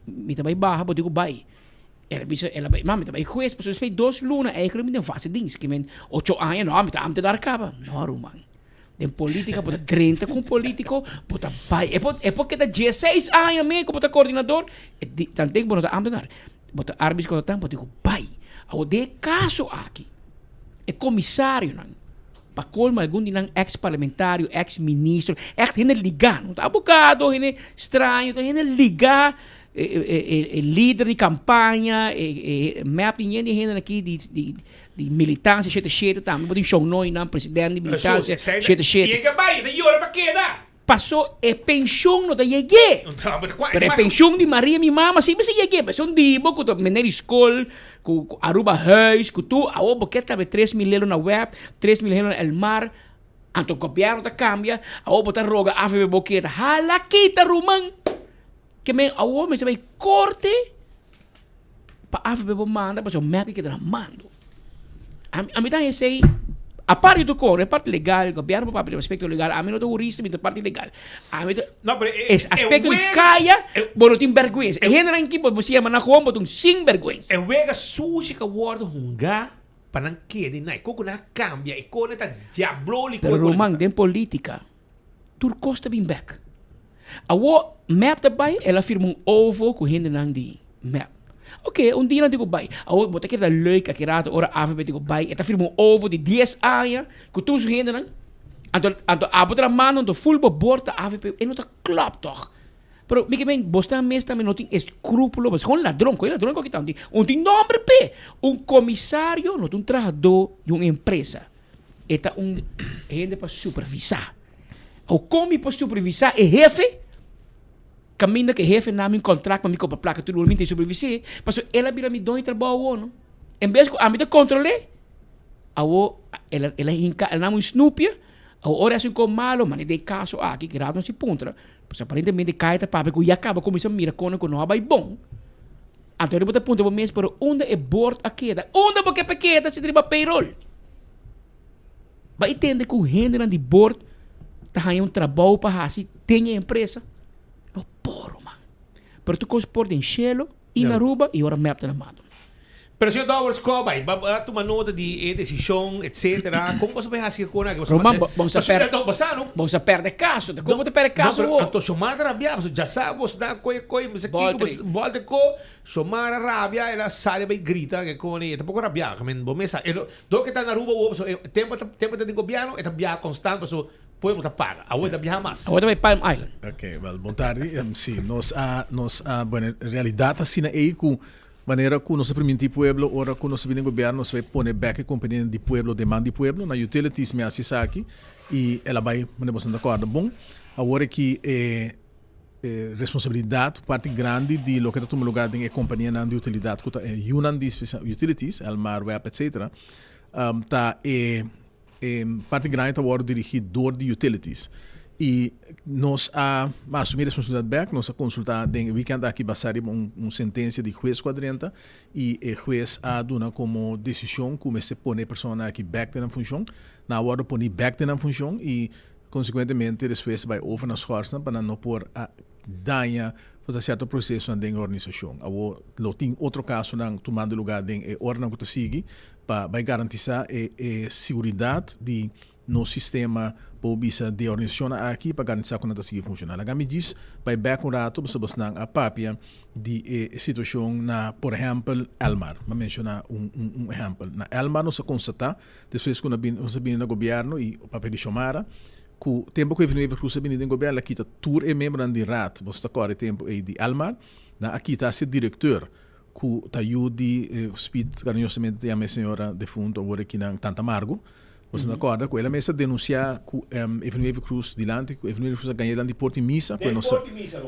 S20: mi ta bai baha, bo tin ku bai. El a bisa, el a bai, ma mi ta bai hues, pasobra despues di dos luna eigenlijk mi den fase dienst, ke men ocho aña, no, mi ta ambtenaar kaba. No, ruman. Den politika bo ta drenta ku un politiko, bo ta bai, e por, e por keda diesseis aña mee ku bo ta koordinador, e di, tanten bo no ta ambtenaar, bo ta arbeidscontractant, bo tin ku bai. Awor den e kaso aki, e komisarionan, Pa colmo algun di nan ex parlamentario, ex ministro, echt hende ligá, no ta abogado, hende straño, ta hende ligá, e lider di campaña, e mep di yen di hende aki di di di militancia shete shete tambe, bo tin Shon Noy nan, president di militancia shete shete.
S19: Y e ke bai, e ta yora pa keda.
S20: Paso e penshon no ta yeg'é. Pero e penshon di Maria mi mama si mester yeg'é. Pasobra un di bo ku ta meneer di skol, ku Aruba Huis, ku tur, awor bo ke tabe 3000 lelo na web, 3000 lelo na Elmar, anto gobièrnu ta kambia, awor bo ta roga AVB bo keda. Hala kita ruman! Ke men awor mester bai korte pa avp por manda pasobra mep ke keda na mando. Ami ami ta esei aparte di tur kos e parti legal gobierno por papia di aspecto legal ami no ta hurista mi ta parti legal ami ta
S19: No, pero e,
S20: e aspecto di kaya bo no tin bergwensa e hendenan aki bo bo siña nan gewoon bo ta un sinbergwensa.
S19: E wega sushi ka wordo hunga pa nan keda i nai. Koko nan a kambia e kone ta diabloliko.
S20: Pero ruman den politica tur kos ta bin bek. Awor mep ta bai el a firma un ovo ku hendenan di mep. Oke un dia nan tin ku bai. Awor bo ta keda leuk aki rato ora avp tin ku bai e ta firma un ovo di dies aña ku tur su hendenan. Anto anto abo ta na manda anto ful bo bor ta avp e no ta klòp tòg. Pero mi ke men bosnan mes tambe no tin escrúpulo bo ta ladron koe ladron koe ta un tin nomber p'e. Un komisario no ta un trahadó di un empresa e ta un hende pa supervisá. Awo kon mi por supervisá e hefe kaminda ku e hefe na mi un kontrakt pa mi kobra plaka tur luna mi tin supervis'é pasobra el a bira mi doño di trabou awor no. En bes ku ami ta kontrol'é awo el a el a hinka el a na mi un snupia awo ora e hasi un kos malo mane den e kaso aki ki rato nos si puntra pasobra aparentemente kaya ta papia ku ya kaba kuminsá mira kono ku no a bai bon anto bo ta puntra bo mes pero unda e bord a keda unda bo ke pa keda si ta riba payroll. Bai tende ku hendenan di bord ta haña un trabou pa hasi den e empresa? No por, ruman. Pero tur kos por den shelo i na Aruba i ora mep ta na mando.
S19: Pero señor Dowers, ko bai? Ba a tuma nota di e desishon, etcetera. Kon boso bai hasi e kona aki?
S20: Ruman, bo sa perde, bo sa perde kaso. Ta kon bo ta perde kaso
S19: No, pero anto Shomara ta rabia, pasobra dja sa bo sta koe koe, mester kiko, bolte ko. Shomara rabia, el a sali bai grita ke koni, e ta poko rabia, men bo mes sa, e no, dor ke ta na Aruba awor pasobra e tempo ta tempo ta den gobierno e ta biaha constant pasobra pueblo ta paga, awor e ta biaha mas.
S20: Awor ta bai Palm Island.
S5: Ok, wel bon tardi. Si, nos a, nos a, bueno, en realidad asina ei ku manera ku nos a priminti pueblo ora ku nos a bini den gobierno nos a bai pone bek e kompanianan di pueblo den man di pueblo. Na utilities mi a hasi esaki i el a bai manera boso ta kòrda bon. Awor aki e. E responsabilidat parti grandi di loke ta tuma lugar den e kompanianan di utilidat ku ta e yunan di utilities, Elmar, web etc. Ta e e parti grandi ta wòrdu dirigí dor di utilities. I nos a asumí responsabilidat bèk, nos a konsultá den e wikènt aki basá riba un un sentensia di hues ku a drenta i e hues a duna komo desishon ku mester pone e persona aki bèk den nan funshon. Nan a wòrdu poní bèk den nan funshon i Konsekuentemente despues bai over na schorsen pa nan no por a daña por ta sierto prosesonan den e organisashon. Awor lo tin otro kasonan tumando lugar den e oranan ku ta sigui pa bai garantisá e e siguridat di nos sistema por bisa di e organisashonnan aki pa garantisá ku nan ta sigui funshoná. Laga mi djis bai bèk un rato pasobra bosnan a papia di e situashon na por ehèmpel Elmar. Mi a menshoná un un ehèmpel. Na Elmar nos a konstatá Despues ku nos a bini na gobièrnu i papia di Xiomara, ku tempu ku Evelyn Wever-Croes a bini den gobièrnu el a kita tur e miembronan di Raad, boso ta kòrda e tempu ei, di Elmar, nan a kita hasi direkteur ku ta yu di Speed kariñosamente ta yama e señora defunto awor aki nan Tanta Margo. Boso ta kòrda ku el a mes a denunsiá ku Evelyn Wever-Croes dilanti ku Evelyn Wever-Croes a gaña dilanti porta di misa ku e no sa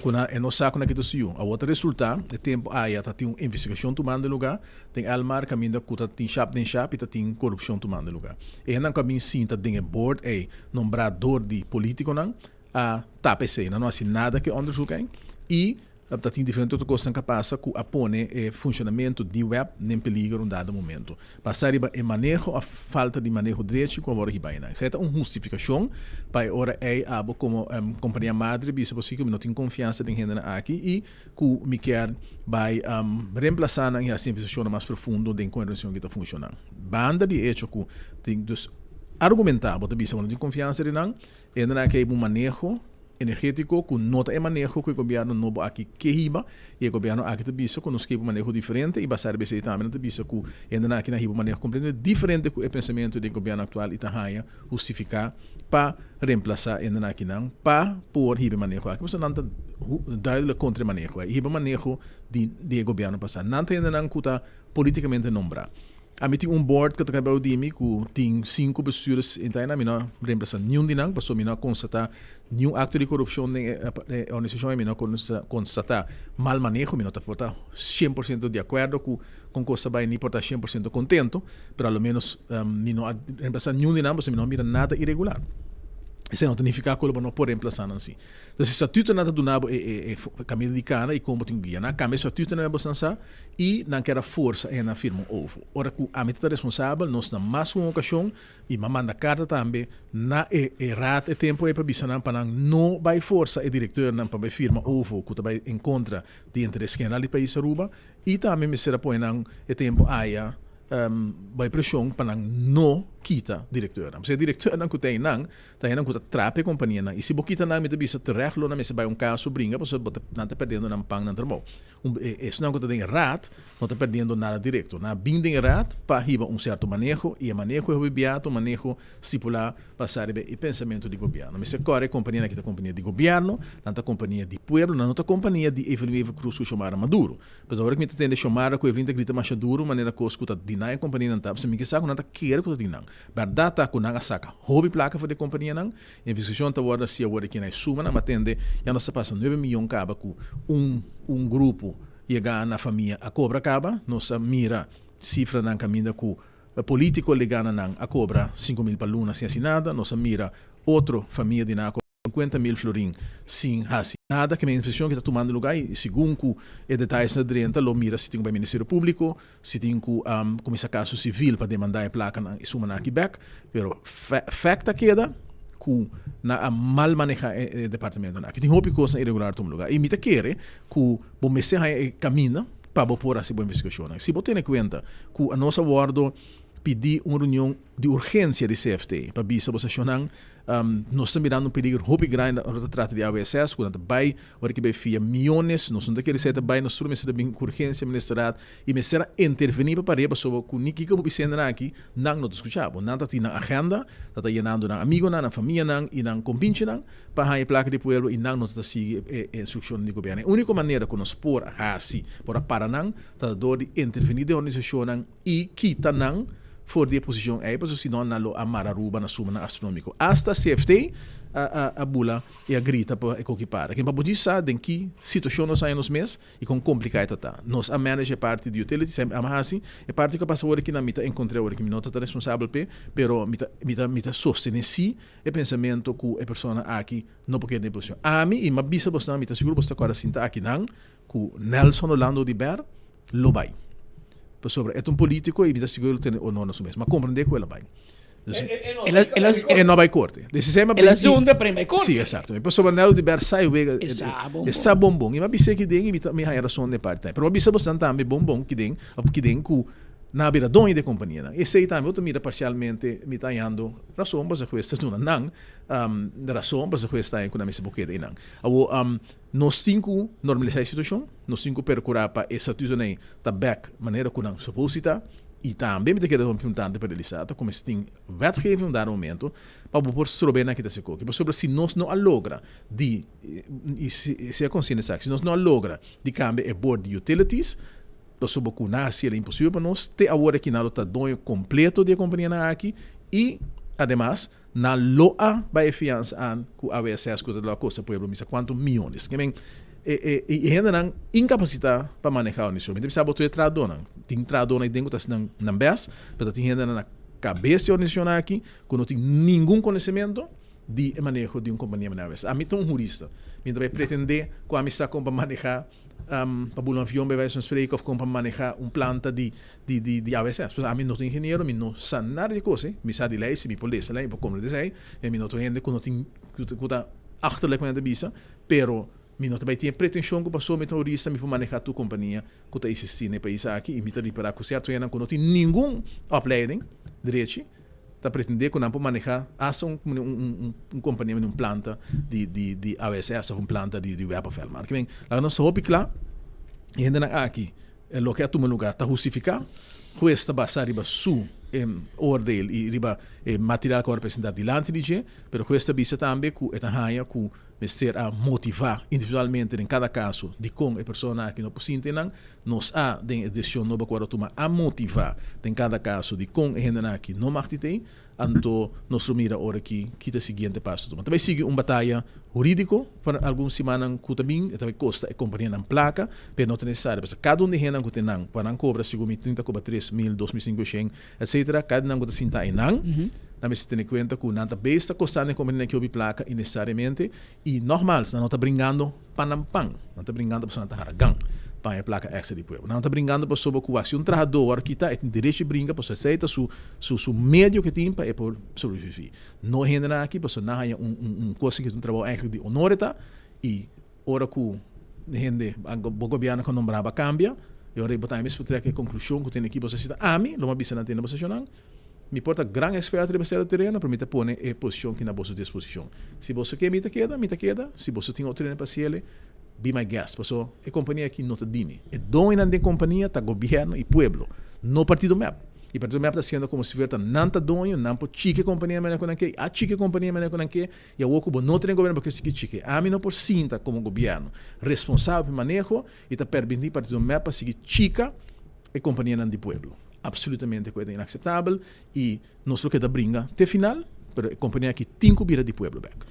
S5: ku nan e no sa ku nan kita su yu. Awor ta resultá e tempu aya ta tin un investigashon tumando lugá. Den Elmar kaminda ku ta tin shap den shap i ta tin korupshon tumando lugá. E hendenan ku a bin sinta den e board ei nombrá dor di polítikonan a tapa esei. Nan no hasi nada ku e onderzoek ei i ta tin diferente otro kosnan ku a pasa ku a pone e funshonamentu di web den peligro un dado momento. Basá riba e maneho òf falta di maneho drechi ku a wòrdu hibá einan. Esei ta un hustifikashon pa e ora ei abo komo kompania madre bisa bo si ku mi no tin konfiansa den hendenan aki i ku mi kier bai remplasá nan i hasi investigashonnan mas profundo den kon e organisashon aki ta funshoná. Banda di e echo ku tin dus argumentá, bo ta bisa bo no tin konfiansa den nan, e hendenan aki a hiba un maneho energétiko ku no ta e maneho ku e gobièrnu nobo aki ke hiba i e gobièrnu aki ta bisa ku nos ke hiba un maneho diferente i basá riba esei tambe nan ta bisa ku e hendenan aki nan hiba un maneho kompletamente diferente ku e pensamentu den gobièrnu aktual i ta haña hustifiká pa remplasá e hendenan akinan pa por hiba e maneho aki pasobra nan ta duidelijk kontra e maneho aki hiba maneho di di e gobièrnu pasá nan ta hendenan ku ta politikamente nombrá ami tin un board ku ta kai bou di mi ku tin sinku bestuurders inta einan mi no a remplasá niun di nan pasobra mi no a konstatá niun akto di korupshon den e organisashon ei mi no a konstatá mal maneho mi no ta por ta 100% di akuerdo ku kon kos ta bai ni por ta 100% kontento. Pero a lo menos mi no a remplasá niun di nan pasobra mi no a mira nada iregular. Esei no ta nifiká ku lo bo no por remplasá nan si. Entonces e statutonan ta duna bo e e e kaminda di kana i kon bo tin ku guia. Nan a kambia e statutonan bo san sa i nan kier a forsa e nan firma un ovo. Ora ku ami ta ta responsabel nos na mas ku un okashon i mi a manda karta tambe na e e raad e tempu ei pa bisa nan pa nan no bai forsa e direkteurnan pa bai firma ovo ku ta bai en kontra di interes general di pais Aruba i tambe mester a pone nan e tempu aya bai preshon pa nan no kita direkteurnan. Pasobra e direkteurnan ku ta einan ta hendenan ku ta trapa e kompanianan i si bo kita nan mi ta bisa terecht lo nan mester bai un kaso bringa pasobra bo ta nan ta perdiendo nan pan nan trabou. Un esnan ku ta den e raad no ta perdiendo nada direkto. Nan a bin den e raad pa hiba un sierto maneho i e maneho e hopi bia ta un maneho stipulá basá riba e pensamentu di gobièrnu. Mester kòrda e kompanianan aki ta kompania di gobièrnu, nan ta kompania di pueblo, nan no ta kompania di Evelyn Wever Croes ku Xiomara Maduro. Pasobra ora ku mi ta tende Xiomara ku Evelyn ta grita masha duru manera kos ku ta di nan e kompanianan ta, pasobra mi ke sa ku nan ta kere ku ta di nan. Bèrdat ta ku nan a saka hopi plaka for di e kompanianan. Investigashon ta wòrdu hasi awor aki na e sumanan, ma tende ya nos ta pasa nuebe miyon kaba ku un un grupo yega na famia a kobra kaba. Nos a mira sifranan kaminda ku politiko ligá na nan a kobra 5000 pa luna sin hasi nada. Nos a mira otro famia di nan a kobra 50 mil florin sin hasi nada. Ke men investigashon ki ta tumando lugá i segun ku e detayesnan ta drenta lo mira si tin ku bai Ministerio Públiko, si tin ku kuminsá kaso sivil pa demandá e plakanan e sumanan aki bèk. Pero fèkt ta keda ku nan a mal manehá e departamentonan aki. Tin hopi kosnan iregular tuma lugá i mi ta kere ku bo mester haña e kaminda pa bo por hasi bo investigashonnan. Si bo tene kuenta ku anos a wòrdu pidi un reunion di urgensia di CFT pa bisa bo sashonnan nos ta mirando un peliger hopi grandi ora ta trata di AWSS ku nan ta bai ora ki bai fia miyones nos no ta kere esei ta bai nos tur mester ta bin ku urgensia ministerraad i mester a interveni pa parea pasobra ku ni kiko bo bisende nan aki nan no ta skucha bo nan ta tin nan agenda nan ta yenando nan amigonan nan famianan i nan kompinchenan pa haña e plaka di pueblo i nan no ta sigui e instrukshonnan di gobièrnu e uniko manera ku nos por a hasi por a para nan ta dor di interveni den organisashonnan i kita nan for di e posishon ei pasobra si no nan lo a mara Aruba na sumanan astronómiko. Asta CFT a a a bula i a grita pa e koki para. Ken pa bo djis sa den ki situashon nos haña nos mes i kon kompliká e ta ta. Nos a manage e parti di utilities, a a hasi e parti ku a pasa awor aki nan mi ta enkontr'é awor aki mi no ta ta responsabel p'e pero mi ta mi ta mi ta sostené si e pensamentu ku e persona aki no por keda den e posishon. Ami i mi a bisa bosnan mi ta sigur bos ta kòrda sinta akinan ku Nelson Orlando Oduber lo bai. Pasobra e ta un politico y mi ta sigur lo tene honor na su mes. Ma comprende cu el a bai. Dus,
S20: El
S5: e no bai corte. Dus esey ma
S20: El a zunda pero e bai corte.
S5: Sí, exacto. Pasobra Nel Oduber sa e wega,
S20: E sa bon
S5: e sa bon bon. Y mi a bisa ki den y mi ta mi haya razon den parti tambe. Pero mi a bisa bosnan tambe bon bon ki den of ki den cu nan a bira doño di e companianan. Esey tambe bo ta mira parcialmente mi ta hayando razon pasobra hues ta duna nan razon pasobra hues ta haña cu nan mester por keda eynan. Awor Nos tin ku normalisá e situashon, nos tin ku perkurá pa e statutonan ei ta bèk manera ku nan supos di ta i tambe mi ta kere hopi importante pa realisá ta ku mester tin wetgeving un dado momento pa bo por strob'é nan kita si koki. Pasobra si nos no a logra di, i sea konsiente esaki, si nos no a logra di kambia e board di utilities pasobra ku nan a hasi el imposibel pa nos, te awor aki nan lo ta doño kompleto di e kompanianan aki i ademas, Nan lo a bai e fiansa aan ku AWSS ku ta lo a kosta pueblo misa kuantu miyones. Ke men e e e hendenan inkapasitá pa manehá un organisashon. Mi ta bisa bo tur e trahadónan. Tin trahadónan ei den ku ta hasi nan nan bèst, pero ta tin hendenan na kabes di e organisashon aki ku no tin ningun konosementu di e maneho di un kompania manera AWSS. Ami ta un hurista. Mi no ta bai pretendé ku ami sa kon pa manehá pa bula un avion bij wijze van spreken of kon pa maneha un planta di di di di AWSS. Pues ami no ta ingeniero, mi no sa nada di e kos ei. Mi sa di lei si mi por lesa lei, mi por komprende esei, e mi no ta un hende ku no tin ku ta achterlijk manera ta bisa, pero mi no ta bai tin e pretenshon ku pasobra mi ta un hurista mi por maneha tur kompania ku ta existi na e pais aki i mi ta ripara ku sierto hendenan ku no tin ningun opleiding derechi ta pretende ku nan por maneha asta un un kompania un planta di di di AWSS of un planta di di web of Elmar. Kimen laga nos ta hopi kla e hendenan aki loke a tuma luga ta hustifiká, hues ta basa riba su oordeel i riba e material ku a wòrdu presentá dilanti di dje, pero hues ta bisa tambe ku e ta haña ku mester a motivá individualmente den kada kaso dikon e persona aki no por sinti nan. Nos a, den e decision nobo cu a tuma, a motiva den cada caso di con e hendenan aki no mag di tey, anto nos lo mira ora ki ki ta e siguiente paso tuma. Ta bay sigui un bataya huridico pa algun simannan cu ta bin, e ta bay costa e companianan placa, pero no ta necesario pasobra cada un di hendenan cu tin nan, pa nan cobra segun mi tin ta cobra 3000, 2500, etcetera, cada nan cu ta sinta eynan. Nan mester tene kuenta ku nan ta bes ta kostando e kompanianan ki hopi plaka innesesariamente i nògmals nan no ta bringando pa nan pan, nan ta bringando pasobra nan ta haragan pa e plaka èkstra di pueblo. Nan no ta bringando pasobra ku si un trahadó wòrdu kita e tin derecho di bringa pasobra esei ta su su su medio ku e tin pa e por sobreviví. No e hendenan aki pasobra nan haña un un un kos ki ta un trabou eigentlik di honor e ta i ora ku hende bo gobièrnu ku a nombrá bo a kambia e ora ei bo ta mes por trek e konklushon ku tene aki pasobra si ta ami lo mi a bisa nan tene bo seshonnan. Mi por ta gran eksperto riba sierto tereno, pero mi ta pone e posishon aki na boso disposishon. Si boso ke mi ta keda, mi ta keda. Si boso tin otro hende pa hasiel, be my guest. Paso e kompania aki no ta di mi. E doñonan den kompania ta gobièrnu i pueblo, no partido mep. I partido mep ta hasiendo komo si fuera ta nan ta doño, nan por chiki e kompania manera ku nan ke, a chiki e kompania manera ku nan ke, i awor ku bo no ta den gobièrnu bo ke sigui chiki. Ami no por sinta komo gobièrnu responsabel pa e maneho i ta permití partido mep pa sigui chika e kompanianan di pueblo. Absolutamente ku e ta inakseptabel i nos lo keda bringa te final, pero e kompania aki tin ku bira di pueblo bèk.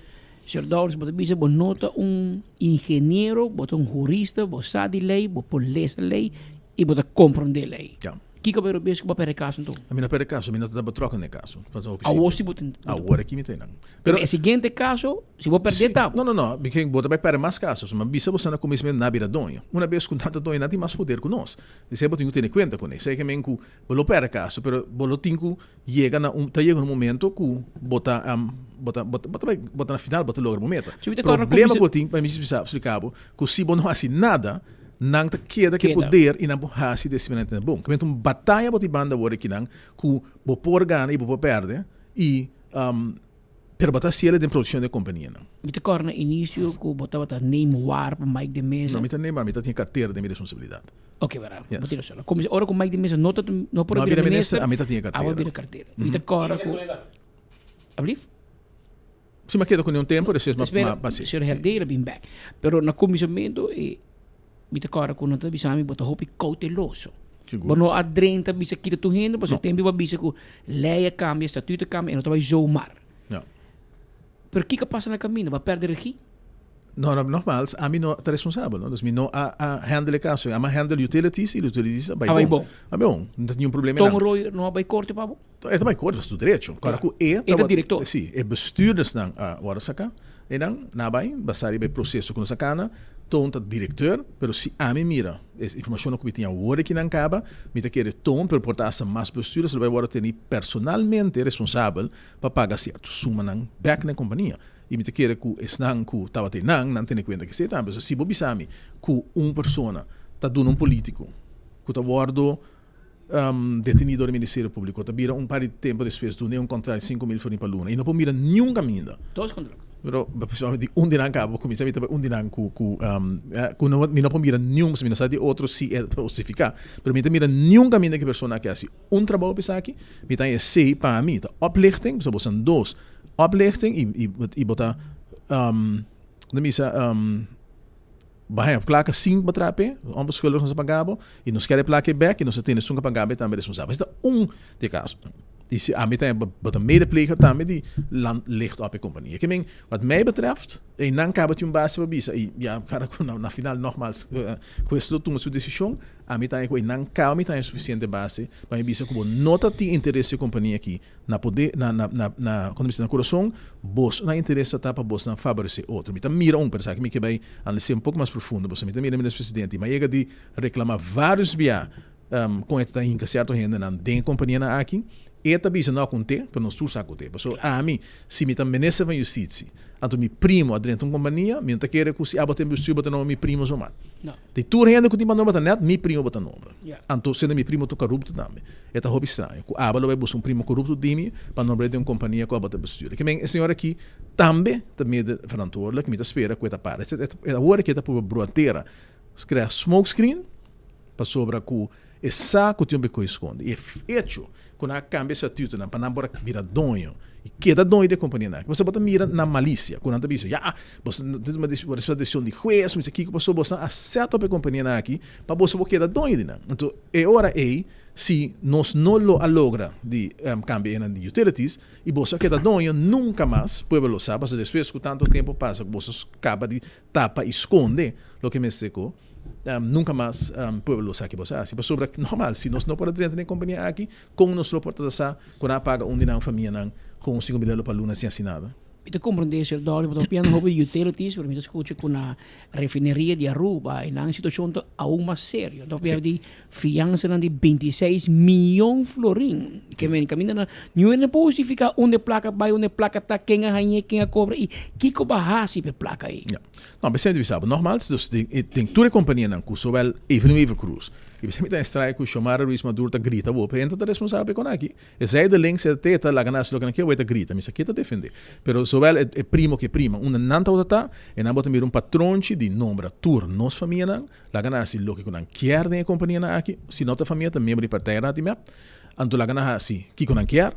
S20: Señor Dowers, bo ta bisa bo no ta un ingeniero, bo ta un hurista, bo sa di lei, bo por lesa lei i bo ta komprondé lei.
S5: Ja.
S20: Kiko bo bes ku bo a pèrdè kaso anto?
S5: Ami no a pèrdè kaso, mi no ta betrokken den e kaso.
S20: Awor si bo tin.
S5: Awor aki mi ta einan.
S20: Pero e siguiente kaso, si bo pèrdè ta bo.
S5: No, no, no. Mi ke bo ta bai pèrdè mas kaso. Mi a bisa bo na kuminsamentu nan a bira doño. Una bes ku nan ta doño nan tin mas poder ku nos. Esei bo tin ku tene kuenta kuné. Esei ke men ku bo lo pèrdè kaso, pero bo lo tin ku yega na un, ta yega un momento ku bo ta, bo ta, bo ta, bo ta bai, bo ta na final bo ta logra bo meta. Problema ku bo tin, pa mi bisa, splika bo, ku si bo no hasi nada, nan ta keda ku e poder i nan por hasi di esei manera bon. Ke men ta un bataya bo tin banda awor akinan ku bo por gana i bo por pèrdè i Pero bo ta hasiel den produccion di e companianan.
S20: Mi ta corda na inicio cu bo tabata neem waar pa Mike de Meza.
S5: No, mi ta neem waar, mi ta tin cartera den mi responsabilidad.
S20: Ok, wera, bo tin razon. Como ora cu Mike de Meza no ta, no por
S5: No a
S20: bira
S5: bira
S20: minister,
S5: minister, ami ta tin e cartera.
S20: Abo bira cartera. Mi ta corda cu. Alblief?
S5: Si mi a keda cu ne un tempo, despues ma,
S20: Espera,
S5: ma, ma si.
S20: Señor Herdé a bin bek. Pero na cuminsamentu e. Mi ta kòrda ku nan ta bisa mi bo ta hopi kouteloso.
S5: Sigur.
S20: Bo no a drenta bisa kita tur hende pasobra tempu bo a bisa ku lei a kambia, statuut a kambia e no ta bai zomaar.
S5: Ja.
S20: Pero kiko a pasa na kaminda? Bo a pèrdè regie?
S5: No, no, nogmaals, ami no ta responsabel, no. Dus mi no a a handle e kaso. Ami a handle utilities i utilities a bai
S20: A bai
S5: bon.
S20: bon.
S5: A bai bon. No ta niun problema
S20: Tom
S5: einan.
S20: Roy no a bai korte pa bo?
S5: E ta bai korte, ta su derecho. Kòrda ku e
S20: E ta
S5: tabata,
S20: direktor.
S5: si, e bestuurdersnan a wòrdu saká. Einan, nan a bai, basá riba e proseso ku nos a kana, Toon ta direkteur, pero si ami mira e informashonnan ku mi tin awor aki nan kaba, mi ta kere Toon, pero por ta asta mas bestuurders lo bai wòrdu teni personalmente responsabel pa paga sierto sumanan bèk na e kompania. I mi ta kere ku esnan ku tabata einan, nan tene kuenta ku esei tambe. So si bo bisa mi ku un persona ta duna un polítiko ku ta wòrdu deteni dor di Ministerio Publico ta bira un par di tempo despues dune un contract di 5000 florin pa luna y no por mira niun caminda.
S20: Dos contract.
S5: Pero di un di nan caba cuminsa mi ta bay un di nan cu cu cu no mi no por mira niun mi no sa di otro si e ta hustifica pero mi ta mira niun caminda cu e persona aki haci un trabao pa esaki mi ta esey pa mi ta oplichting pasobra bo san dos oplichting y y bo ta mi bisa. Bo haña plaka sin bo traha p'e, onbeschuldigd nos a paga bo, i nos kere e plaka ei bèk i nos a tene esun ku a paga bo e tambe responsabel. Esei ta un di e kasonan. I si ami ta bo ta medepleger tambe di land licht op e kompania. Ke men, wat mij betreft, einan kaba tin un base pa bisa i ya kada ku na final nogmaals hues lo tuma su desishon, ami ta haña ku einan kaba mi ta haña sufisiente base pa mi bisa ku bo no ta tin interes di e kompania aki Na poder, na, na, na, na, kono bisa, na kurason, boso nan interes ta ta pa bosnan faboresé otro. Mi ta mira un, pero esaki mi ke bai analis'é un poko mas profundo, pasobra mi ta mira Minister Presidente i mi a yega di reklamá vários bia kon e ta ta hinka sierto hendenan den e kompanianan aki. E ta bisa no ku te, pero nos tur sa ku te. Pasobra ami, si mi ta Minister van Justitie, anto mi primo a drenta un kompania, mi no ta kere ku si abo ta den bestuur bo ta nombra mi primo zomaar. Di tur hende ku tin pa nombra ta nèt mi primo bo ta nombra. Anto siendo mi primo ta korupto tambe. E ta hopi straño ku aba lo bai buska un primo korupto di mi pa nombr'é den un kompania ku aba ta bestuur. Ke men e señor aki tambe ta mede verantwoordelijk. Mi ta spera ku e ta para. Awor aki e ta purba brua tera, krea smoke screen pasobra ku e sa ku tin un bikoi skondi. E hecho ku nan a kambia e statutonan pa nan por a bira doño i keda doño di e kompanianan aki. Pasobra bo ta mira nan malisia ku nan ta bisa, ya, boso ta respeta desishon di hues, mi sa kiko, pasobra boso a set up e kompanianan aki pa boso por keda doño di nan. Anto e ora ei si nos no lo a logra di kambia e nan di utilities i boso a keda doño nunka mas pueblo lo sa pasobra despues ku tantu tempu pasa ku boso kaba di tapa i skonde loke mester ku nunka mas pueblo lo sa ki boso a hasi. Pasobra normal si nos no por a drenta den e kompania aki kon nos lo por ta sa ku nan a paga un di nan famianan. Gewoon 5000 euro pa luna sin hasi nada.
S20: Mi ta comprende señor Dolly, bo ta papiando hopi di utilities, pero mi ta scucha cu na refineria di Aruba e nan situacion ta aun mas serio. Ta papia di fiansanan di 26 miyon florin. Ke men caminda na niun hende por hustifica unda e placa bay, unda e placa ta, ken a hañ'e, ken a cobra y kico bo a haci pa e placa ey.
S5: Ja. No, besei mi ta bisa bo, nogmaals, dus den e den tur e companianan cu zowel Evelyn Wever-Croes y besei mi ta extraña cu Xiomara Ruiz Maduro ta grita bo, pero enta ta responsabel pa e con aki. E zijdelings e teta laga nan hasi loke nan ke, awor e ta grita, mi sa ke ta defende. Pero zowel e e primo ke prima, unda nan tabata ta, e nan bo ta mira un patronchi di nombra tur nos famianan, laga nan hasi loke ku nan kier den e kompanianan aki, si no ta famia ta miembro di partijraad di mep, anto laga nan hasi kiko nan kier,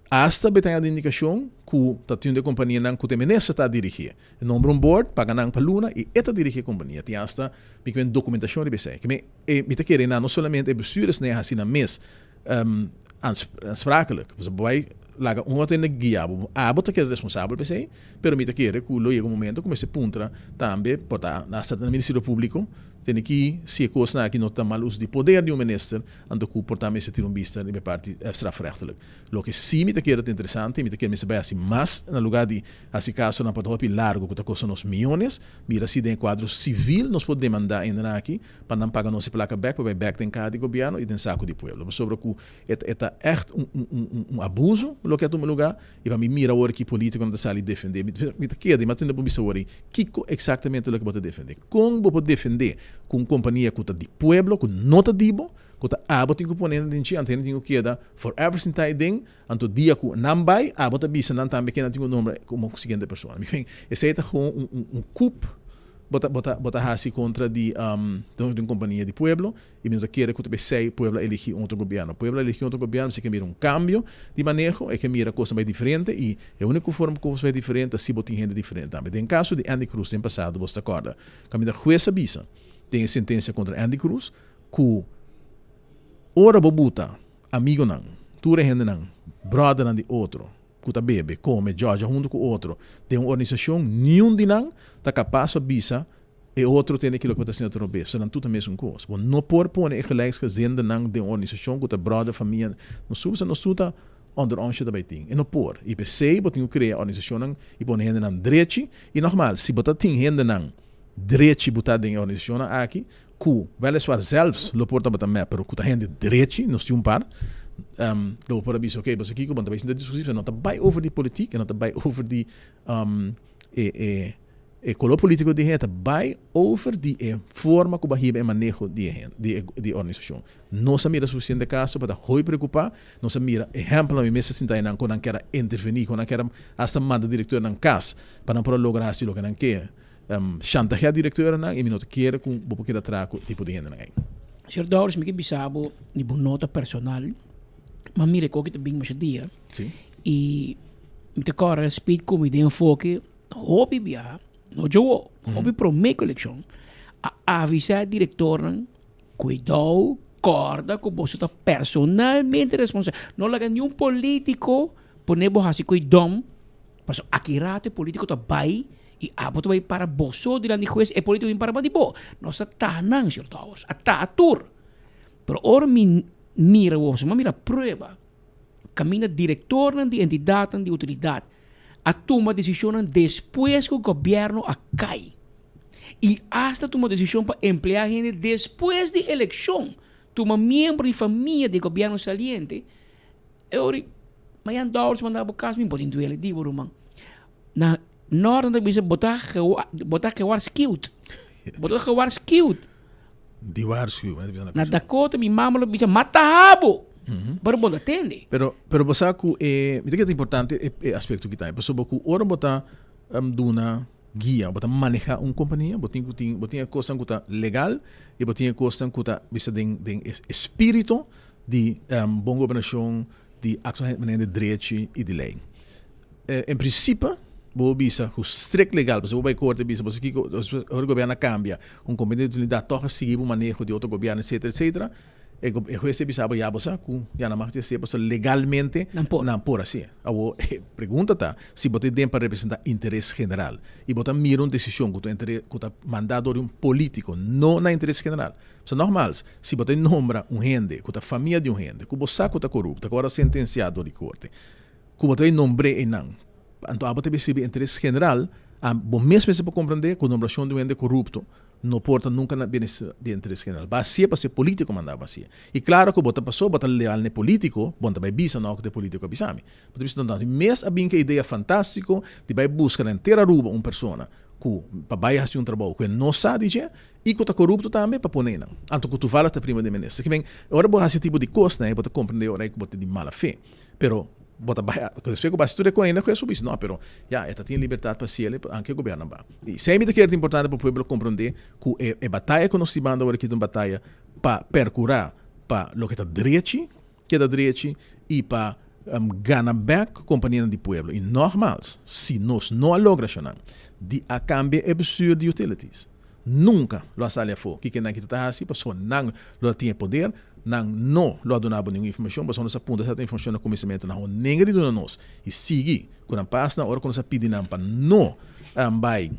S5: hasta bo ta haña di indikashon ku ta tin un di e kompanianan ku ta e minister ta dirigí. E nombra un board, paga nan pa luna i e ta dirigí e kompania. Tin hasta mi ke men dokumentashon riba esei. Ke men e mi ta kere nan no solamente e bestuurders nan e hasi nan mes, Aansprakelijk. Pasobra bo bai laga un otro hende guia bo. Abo ta keda responsabel pa esei, pero mi ta kere ku lo yega un momento ku mester puntra tambe por ta hasta na Ministerio Públiko tene ki si e kosnan aki no ta mal uso di poder di un minister, anto ku por ta mester tira un bista riba e parti strafrechtelijk. Loke si mi ta kere ta interesante i mi ta kere mester bai hasi mas na lugar di hasi kasonan pa ta hopi largo ku ta kosta nos miyones, mira si den e kuadro sivil nos por demanda hendenan aki pa nan paga nos e plaka bek pa bai bek den kaha di gobièrnu i den saku di pueblo. Pasobra ku e ta e ta ègt un un un un abuso loke a tuma lugá i pa mi mira awor ki polítikonan ta sali defendé. Mi mi ta keda i mi a tende bo bisa awor ei kiko eksaktamente loke bo ta defendé. Kon bo por defendé ku un kompania ku ta di pueblo, ku no ta di bo, ku ta abo tin ku pone den dje anto hende tin ku keda forever sintá ei den, anto dia ku nan bai abo ta bisa nan tambe ke nan tin ku nombra komo siguiente persona. Mi esei ta gewoon un un un kùp. Bo ta, bo ta, bo ta hasi kontra di di un kompania di pueblo i mi no ta kere ku ta p'esei pueblo a eligí un otro gobièrnu. Pueblo a eligí un otro gobièrnu pasobra e ke mira un kambio di maneho, e ke mira kosnan bai diferente i e úniko forma ku kos bai diferente ta si bo tin hende diferente tambe. Den kaso di Andy Cruz den pasado bo ta kòrda kaminda hues a bisa den e sentensia kontra Andy Cruz ku ora bo buta amigonan, tur e hendenan, bròdernan di otro, ku ta bebe, kome, djòdja huntu ku otro den un organisashon, niun di nan ta kapas pa bisa e otro tende kilo ku bo ta haciendo ta robes. Pasobra nan tur ta mesun kos. Bo no por pone e gelijkgezindennan den un organisashon ku ta bròder, famia. Nos tur pasobra nos tur ta onder onsje ta bai tin. E no por. I p'esei bo tin ku krea organisashonnan i pone hendenan drechi. I nògmaals, si bo ta tin hendenan drechi bo ta den e organisashonnan aki, ku weliswaar zelfs lo por tabata mep, pero ku ta hende drechi, nos tin un par, lo bo por a bisa, oké, boso kiko, bo no ta bai sinta diskusi, pasobra no ta bai over di politiek, e no ta bai over di e e e kolor politiko di hende, e ta bai over di e forma ku bo a hiba e maneho di e hende, di e di e organisashon. Nos a mira sufisiente kaso pa ta hopi preokupá, nos a mira ehèmpelnan, mi mes a sinta einan kon nan kier a intervení, kon nan kier a hasta manda direktornan kas pa nan por a logra hasi loke nan ke. Chantajea directeurnan y mi no ta kere cu bo por keda traha cu e tipo di hendenan ey.
S20: Señor Dowers, mi ke bisa bo di bo nota personal, m'a mira e koki ta bin masha dia
S5: Sí.
S20: y mi ta kòrda speed ku mi den enfoke hopi biaha, no djowo, hopi promé ku elekshon, a avisa e direktornan, kuidou, kòrda ku boso ta personalmente responsabel. No laga niun politiko pone bo hasi ku e dòm, pasobra aki rato e politiko ta bai I abo ta bai para boso dilanti di hues, e politico bin para ba di bo. Nos a taha nan, señor Dowers, a taha tur. Pero ora mi mira boso, mi a mira prueba, caminda directornan di entidadnan di utilidad a tuma decisionnan despues cu gobierno a cay. I hasta tuma decision pa emplea hende despues di eleccion, tuma miembro di famia di gobierno saliente, e ora mañan Dowers manda bo cas, mi por tin duele di bo ruman. Na Nort nan ta bisa bo ta bo ta gewaarschuwd. Bo ta gewaarschuwd.
S5: Di waarschuw.
S20: Na Dakota mi mama lo bisa mata habo. Pero bo no tende.
S5: Pero pero bo sa ku e mi ta kere ta importante e e aspekto aki tambe pasobra ku ora bo ta duna guia bo ta maneha un kompania bo tin ku tin bo tin e kosnan ku ta legal i bo tin e kosnan ku ta bisa den den e espírito di bon gobernashon di aktua manera di drechi i di lei. En principe bo por bisa cu strict legal, pasobra bo bay corte bisa bo sa kico, ora e gobierno a cambia, un compania di utilidad toch a sigui bo maneho di otro gobierno etcetera etcetera, e huez ta bisa bo ya bo sa cu ya nan mag di haci'e pasobra legalmente nan por haci'e. Awor e pregunta ta si bo ta den pa representa interes general y bo ta mira un decision cu ta cu ta manda door di un politico no na interes general. Pasobra nogmaals si bo ta nombra un hende cu ta famia di un hende cu bo sa cu ta corupto cu a worde sentencia door di corte. ku bo ta bai nombr'é einan, anto abo ta bai sirbi interes general, a bo mes mester por komprendé ku nombrashon di un hende korupto no por ta nunka na beneficio di interes general. Bo a hasié pasobra e polítiko manda bo hasié. I klaro ku bo ta pasó bo ta leal na e polítiko, bo no ta bai bisa no ku ta e polítiko a bisa mi. Bo ta bisa no, mi mes a bin ku e idea fantástiko di bai buska na henter Aruba un persona ku pa bai hasi un trabou ku e no sa di dje i ku ta korupto tambe pa pone einan. Anto ku tuvallig ta prima di minister. Kimen, ora bo hasi e tipo di kosnan ei bo ta komprendé ora ei ku bo ta di mala fe. Pero bo ta bai, despues ku bo hasi tur e kos ainda ku e subi, no, pero ya, e ta tin libertat pa hasiel anke e gobierno ba. I esei mi ta kere ta importante pa pueblo komprendé ku e e bataya ku nos tin banda awor aki ta un bataya pa perkurá pa loke ta drechi keda drechi i pa gana bek kompanianan di pueblo. I nogmaals, si nos no a logra eshonan di a kambia e bestuur di utilities, Nunka lo a sali afó kiko nan kita ta hasi, pasobra nan lo a tin e poder, nan no lo a duna bo ningun informashon, pasobra nos a puntra sèrto informashon na kuminsamentu, nan a nenga di duna nos i sigui ku nan pas nan ora ku nos a pidi nan pa no bai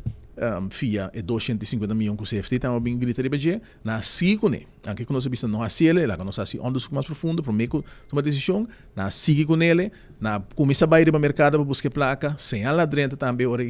S5: fia e 250 miyon ku CFT tabata bin grita riba dje, nan a sigui kuné. Anke ku nos a bisa no hasi el, laga nos hasi onderzoek mas profundo promé ku tuma desishon, nan a sigui kunele, nan a kuminsá bai riba merkado pa buska e plaka, señal na drenta tambe ora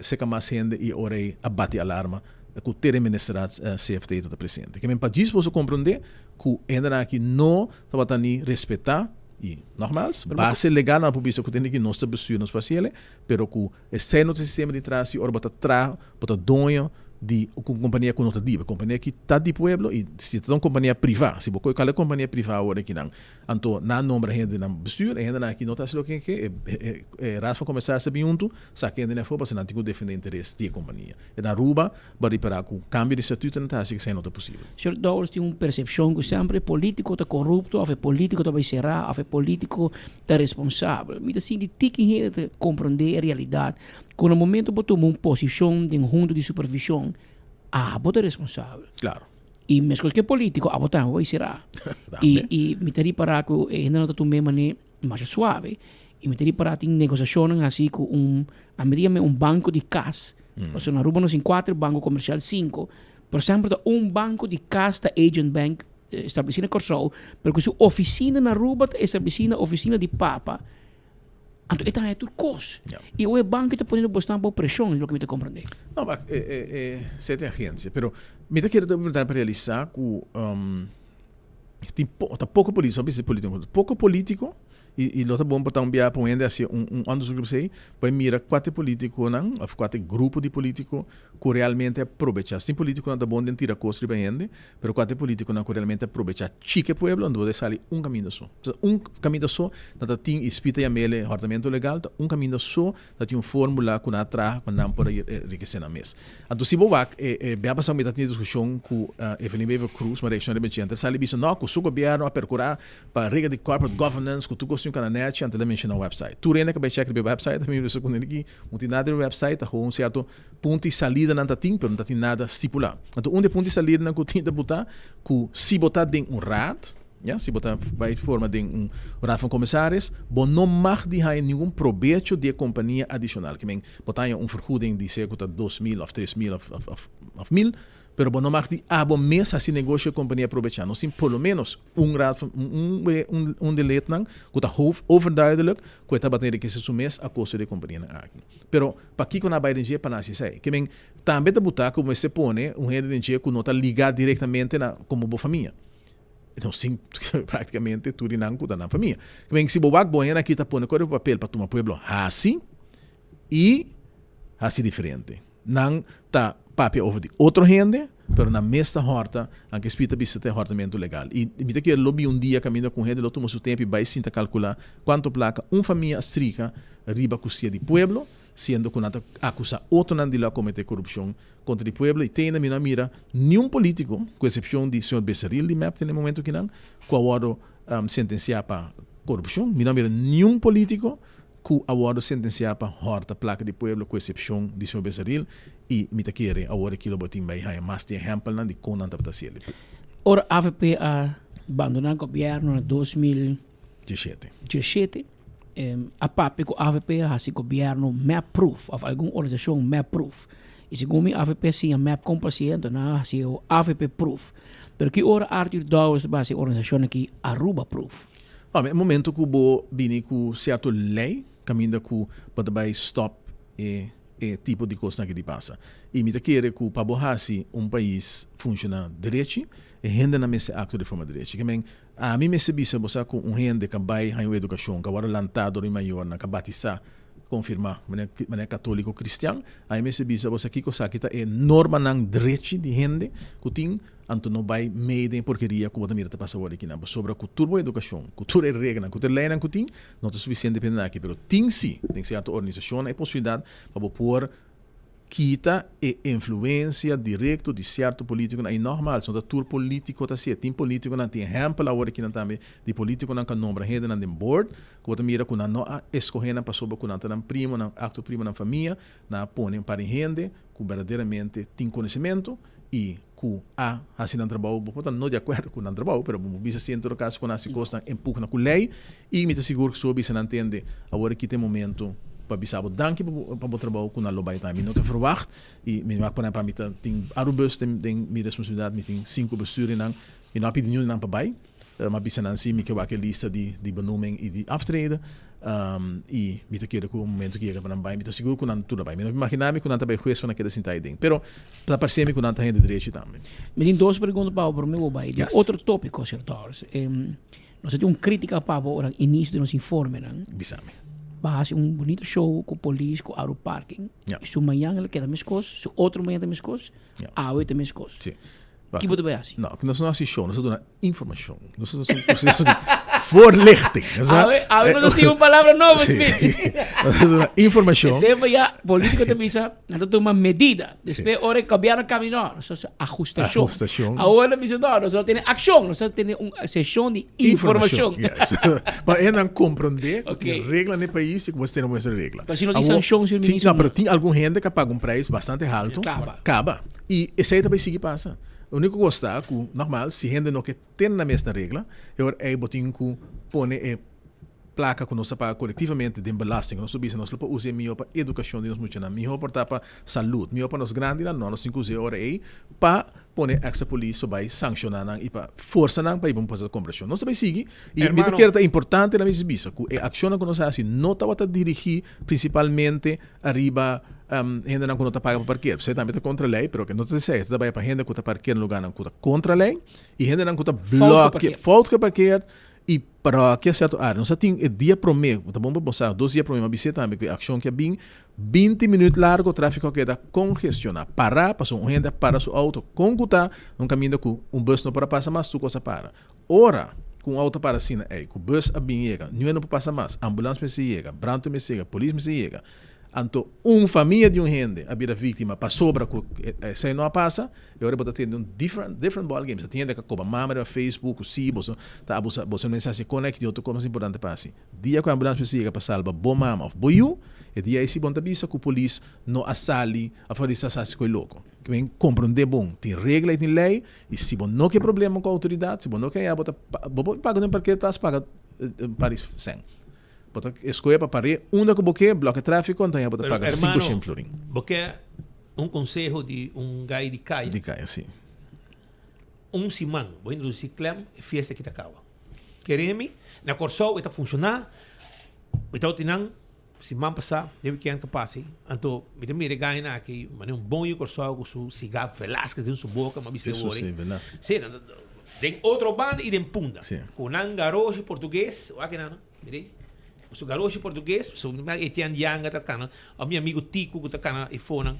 S5: Seka mas hende i ora ei a bati alarma ku te den ministerat CFT ta ta presente. Ke men pa djis boso komprondé ku hendenan aki no tabata ni respetá i nogmaals base legal nan por bisa ku tende ki nos ta bestuur nos fasiele pero ku esei no ta sistema di tras i ora bo ta traha bo ta doño di un kompania ku no ta di bo. E kompania aki ta di pueblo i si ta un kompania priva si bo kohe kal e kompania priva awor aki nan Anto nan nombra hende nan bestuur, e hendenan aki no ta hasi loke nan ke, e e Raad van Commissaris ta bin huntu, saka hende afó pasobra nan tin ku defendé interes di e kompania. E na Aruba bo a ripará ku kambio di statuto nan ta hasi esei no ta posibel.
S20: Señor Dowers tin un persepshon ku semper e polítiko ta korupto òf e polítiko ta bai será òf e polítiko ta responsabel. Mi ta sinti tiki hende ta komprondé e realidat ku na momento bo tuma un posishon den hunta di supervishon abo ta responsabel.
S5: Klaro.
S20: I meskos ku e polítiko, abo tambe bai será. I i mi ta ripará ku e hende no ta tum'é manera masha suave. I mi ta ripará tin negosiashonnan hasi ku un, ami ta yam'é un banko di kas. Pasobra na Aruba nos tin kuater banko komersial, sinku. Pero semper ta un banko di kas ta Agent Bank establesí na Kòrsou, pero ku su ofisina na Aruba ta establesí na ofisina di Papa. Anto e ta haña tur kos. I oe banko ta poniendo bosnan bou preshon, loke mi ta komprendé.
S5: No, ma e e e sete agensia. Pero mi ta kere ta pregunta pa realisá ku tin po ta poko polítiko, no bisa polítiko, poko polítiko i i lo ta bon pa ta un bia pa un hende hasi un un onderzoek riba esei pa e mira kua ta e polítikonan òf kua ta e grupo di polítiko ku realmente a probechá. Tin polítikonan ta bon den tira kos riba hende, pero kua ta e polítikonan ku realmente a probechá chike pueblo, anto bo ta sali un kaminda so. Un kaminda so nan ta tin i Spita yam'el hòrtamentu legal, ta un kaminda so ta tin un fórmula ku nan a traha pa nan por a enrikesé nan mes. Anto si bo wak e e bia pasá mi ta tin e diskushon ku Evelyn Wever Croes, ma reakshon riba dje, anto el sali bisa no ku su gobièrnu a perkurá pa regla di corporate governance ku tur kos tin un kana nèchi, anto el a menshoná wèpsait. Tur hende ku a bai chèk riba e wèpsait a mira ku niki no tin nada riba e wèpsait, ta gewoon sierto punto di salidanan ta tin, pero no ta tin nada stipulá. Anto un di e punto di salidanan ku tin ta buta ku si bo ta den un raad, ya, si bo ta bai forma den un raad van commissaris, bo no mag di haña ningun probecho di e kompania adishonal. Ke men, bo ta haña un vergoeding di sea ku ta 2000 òf 3000 òf òf òf 1000, pero bo no mag di abo mes hasi negoshi e kompania probechá. Nos tin por lo ménos un raad van un un un di lednan ku ta hof overduidelijk ku e tabata enrikesé su mes a kosto di e kompanianan aki. Pero pakiko nan a bai den dje pa nan hasi esei? Ke men tambe ta buta ku bo mester pone un hende den dje ku no ta ligá direktamente na komo bo famia. Nos tin praktikamente tur di nan ku ta nan famia. Ke men si bo wak bo hende aki ta pone kore papel pa tuma pueblo hasi i hasi diferente. Nan ta papia over di otro hende, pero nan mes ta hòrta, anke Speed ta bisa ta e hòrtamentu legal. I mi ta kere lo bin un dia kaminda ku un hende lo tuma su tempu i bai sinta kalkulá kuantu plaka un famia a strika riba kustia di pueblo, siendo ku nan ta akusá otronan di lo a kometé korupshon kontra di pueblo. I te ainda mi no a mira niun polítiko, ku eksepshon di señor Becerril di mep te na e momentu kinan, ku a wòrdu sentensiá pa korupshon. Mi no a mira niun polítiko ku a wòrdu sentensiá pa hòrta plaka di pueblo ku eksepshon di señor Becerril i mi ta kere awor aki lo bo tin bai haña mas di ehèmpelnan di kon nan tabata hasi el.
S20: Ora avp a bandoná gobièrnu na 2017
S5: Diesshete.
S20: a papia ku avp a hasi gobièrnu mep proof òf algun organisashon mep proof i segun mi avp a siña mep kon pa hasi anto nan a hasi e avp proof pero ki ora Arthur Dowers ta bai hasi e organisashon aki Aruba proof?
S5: No, e momento ku bo bini ku sierto lei kaminda ku bo ta bai stòp e e tipo di kosnan aki di pasa. I mi ta kere ku pa bo hasi un pais funshoná derechi, e hendenan mester aktua di forma derechi. Ke men, ami mester bisa bo sa ku un hende ka bai haña un edukashon, ka wòrdu lantá dor di mayornan, ka batisá, konfirmá manera katóliko kristian, ami mester bisa bo sa kiko esaki ta e normanan drechi di hende ku tin. Anto no bai mei den e porkeria ku bo ta mira ta pasa awor akinan, pasobra ku tur bo edukashon, ku tur e reglanan, ku tur e leinan ku tin, no ta sufisiente pa hende aki. Pero tin si, den sierto organisashonnan e posibilidat pa bo por kita e influensia direkto di sierto politikonan. I nògmals, no ta tur politiko ta hasié. Tin politikonan, tin ehèmpel awor akinan tambe di politikonan ku a nombra hendenan den board, ku bo ta mira ku nan no a eskohé nan pasobra ku nan ta nan primo, nan akto primo, nan famia, nan a pone un par di hende ku berdaderamente tin konosementu i ku a hasi nan trabou, bo por ta no di akuerdo ku nan trabou, pero bo bisa si en todo kaso ku nan hasi kosnan en pugna ku lei i mi ta sigur ku si bo bisa nan tende awor aki ta e momento pa bisa bo danki pa bo pa bo trabou ku nan lo bai tambe. Mi no ta verwagt i mi wak pone pa mi ta tin Arubus den den mi responsabilidat, mi tin sinku bestuurdernan, mi no a pidi niun di nan pa bai. M'a bisa nan si mi ke wak e lista di di benoeming i di aftreden i mi ta kere ku e momento ku yega pa nan bai mi ta sigur ku nan tur a bai. Mi no por imaginá mi ku nan ta bai hues pa nan keda sintá ei den. Pero ta parse mi ku nan ta hende drechi tambe.
S20: Mi tin dos pregunta pa bo prome bo bai den otro tópiko, señor Torres. Nos a tin un krítika pa bo ora inisio di nos informenan.
S5: Bisa mi.
S20: Bo a hasi un bunito show ku polis ku Aru Parking. Su mañan el a keda meskos, su otro mañan ta meskos, awe ta meskos. Ki bo ta bai hasi?
S5: No, nos no hasi show, nos ta duna informashon. Nos ta un proseso di voorlichting.
S20: Awe, awe nos tin un palabra nobo,
S5: Sí. Nos ta duna informashon.
S20: E tempo ya politico ta bisa, nan ta tuma medida. Despues ora e gobierno cambia, no, nos ta ajustashon.
S5: Ajustashon.
S20: Awor nan bisa, no, nos ta tene akshon, nos ta tene un seshon di informashon.
S5: Yes. Pa e nan comprende ku tin regla na e pais i ku bo tene bo mester regla.
S20: Pero si no tin sanshon, señor ministro.
S5: No, pero tin algun hende ku a paga un prijs bastante halto.
S20: Kaba.
S5: Kaba. I esei ta bai sigui pasa. Úniko kos ta ku, nògmal, si hende no ke tene nan mes na regla, e ora ei bo tin ku pone e plaka ku nos ta paga kolektivamente den belasting. Nos ta bisa nos lo por usa e mihó pa edukashon di nos muchanan, mihó por ta pa salud, mihó pa nos grandinan. No, nos tin ku usa e ora ei pa pone èkstra polis pa bai sankshoná nan i pa forsa nan pa hiba un proseso di kompreshon. Nos ta bai sigui i mi ta kere ta importante na mi bisa ku e akshonnan ku nos a hasi no tabata dirigí prinsipalmente ariba hendenan ku no ta paga pa parker. P'esei tambe ta kontra lei, pero ke no ta esei, ta bai pa hende ku ta parker na lugarnan ku ta kontra lei i hendenan ku ta blòkia, fout geparkeerd i paròkia sierto área. Nos a tin e dia promé, ta bon pa bo sa, dos dia promé mi a bis'é tambe ku e akshon ke a bin, binti minüt largo tráfiko a keda kongestioná, pará, pasobra un hende a para su outo kon ku ta na un kaminda ku un bùs no por a pasa mas, tur kos a para. Ora ku un outo para asina ei, ku bus a bin yega, niun no por pasa mas, ambulans mester yega, brandweer mester yega, polis mester yega. Anto un famia di un hende a bira víktima pasobra ku esei no a pasa, e ora bo ta tende un different different ball game. Sa tin hende ka koba mama riba Facebook ku si boso ta abusa, boso mester hasi kon aki tin otro kos mas importante pa hasi. Dia ku e ambulans mester yega pa salba bo mama òf bo yu, e dia ei si bo no ta bisa ku polis no a sali òf polis a hasi koe loko. Ke men komprondé bon, tin regla i tin lei. I si bo no ke problema ku outoridat, si bo no ke haña bo ta bo por paga den parkeerplaats paga un par di sèn. Bo ta eskohe pa par'é unda ku bo ke, blòke tráfiko, anto haña bo ta paga sinku shen florin.
S19: Bo ke un konseho di un gai di kaya?
S5: Di kaya, si.
S19: Un siman bo introdusí klèm, e fiesta aki ta kaba. Kere mi, na Kòrsou e ta funshoná, mi ta otinan. Siman pasá, den wikènt ku pasa ei, anto mi ta mira e gainan aki, manera un bon yu Kòrsou ku su sigá Velasquez den su boka, mi a bisa e wor ei. Sí, den otro banda i den Punda. Ku nan garoshi portugues, wak nan, mira ei, ku su garoshi portugues, su Etienne Yanga ta kana, òf mi amigu Tico ku ta kana e fonan.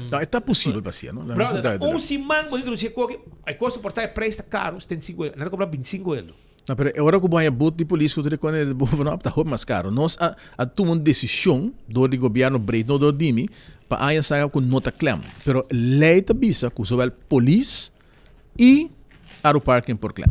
S5: No, e ta posibel pa hasié, no?
S19: Brother, un siman bo introdusi e koki, e kos ta por ta e preis ta karo, 75 euro, nan ta kobra 25 euro.
S5: No, pero e ora ku bo haña but di polis ku ta rekone di bovenop ta hopi mas karo. Nos a a tuma un desishon dor di gobièrnu breed, no dor di mi, pa aña sa ku no ta klèm. Pero lei ta bisa ku zowel polis i Aruparking por klèm.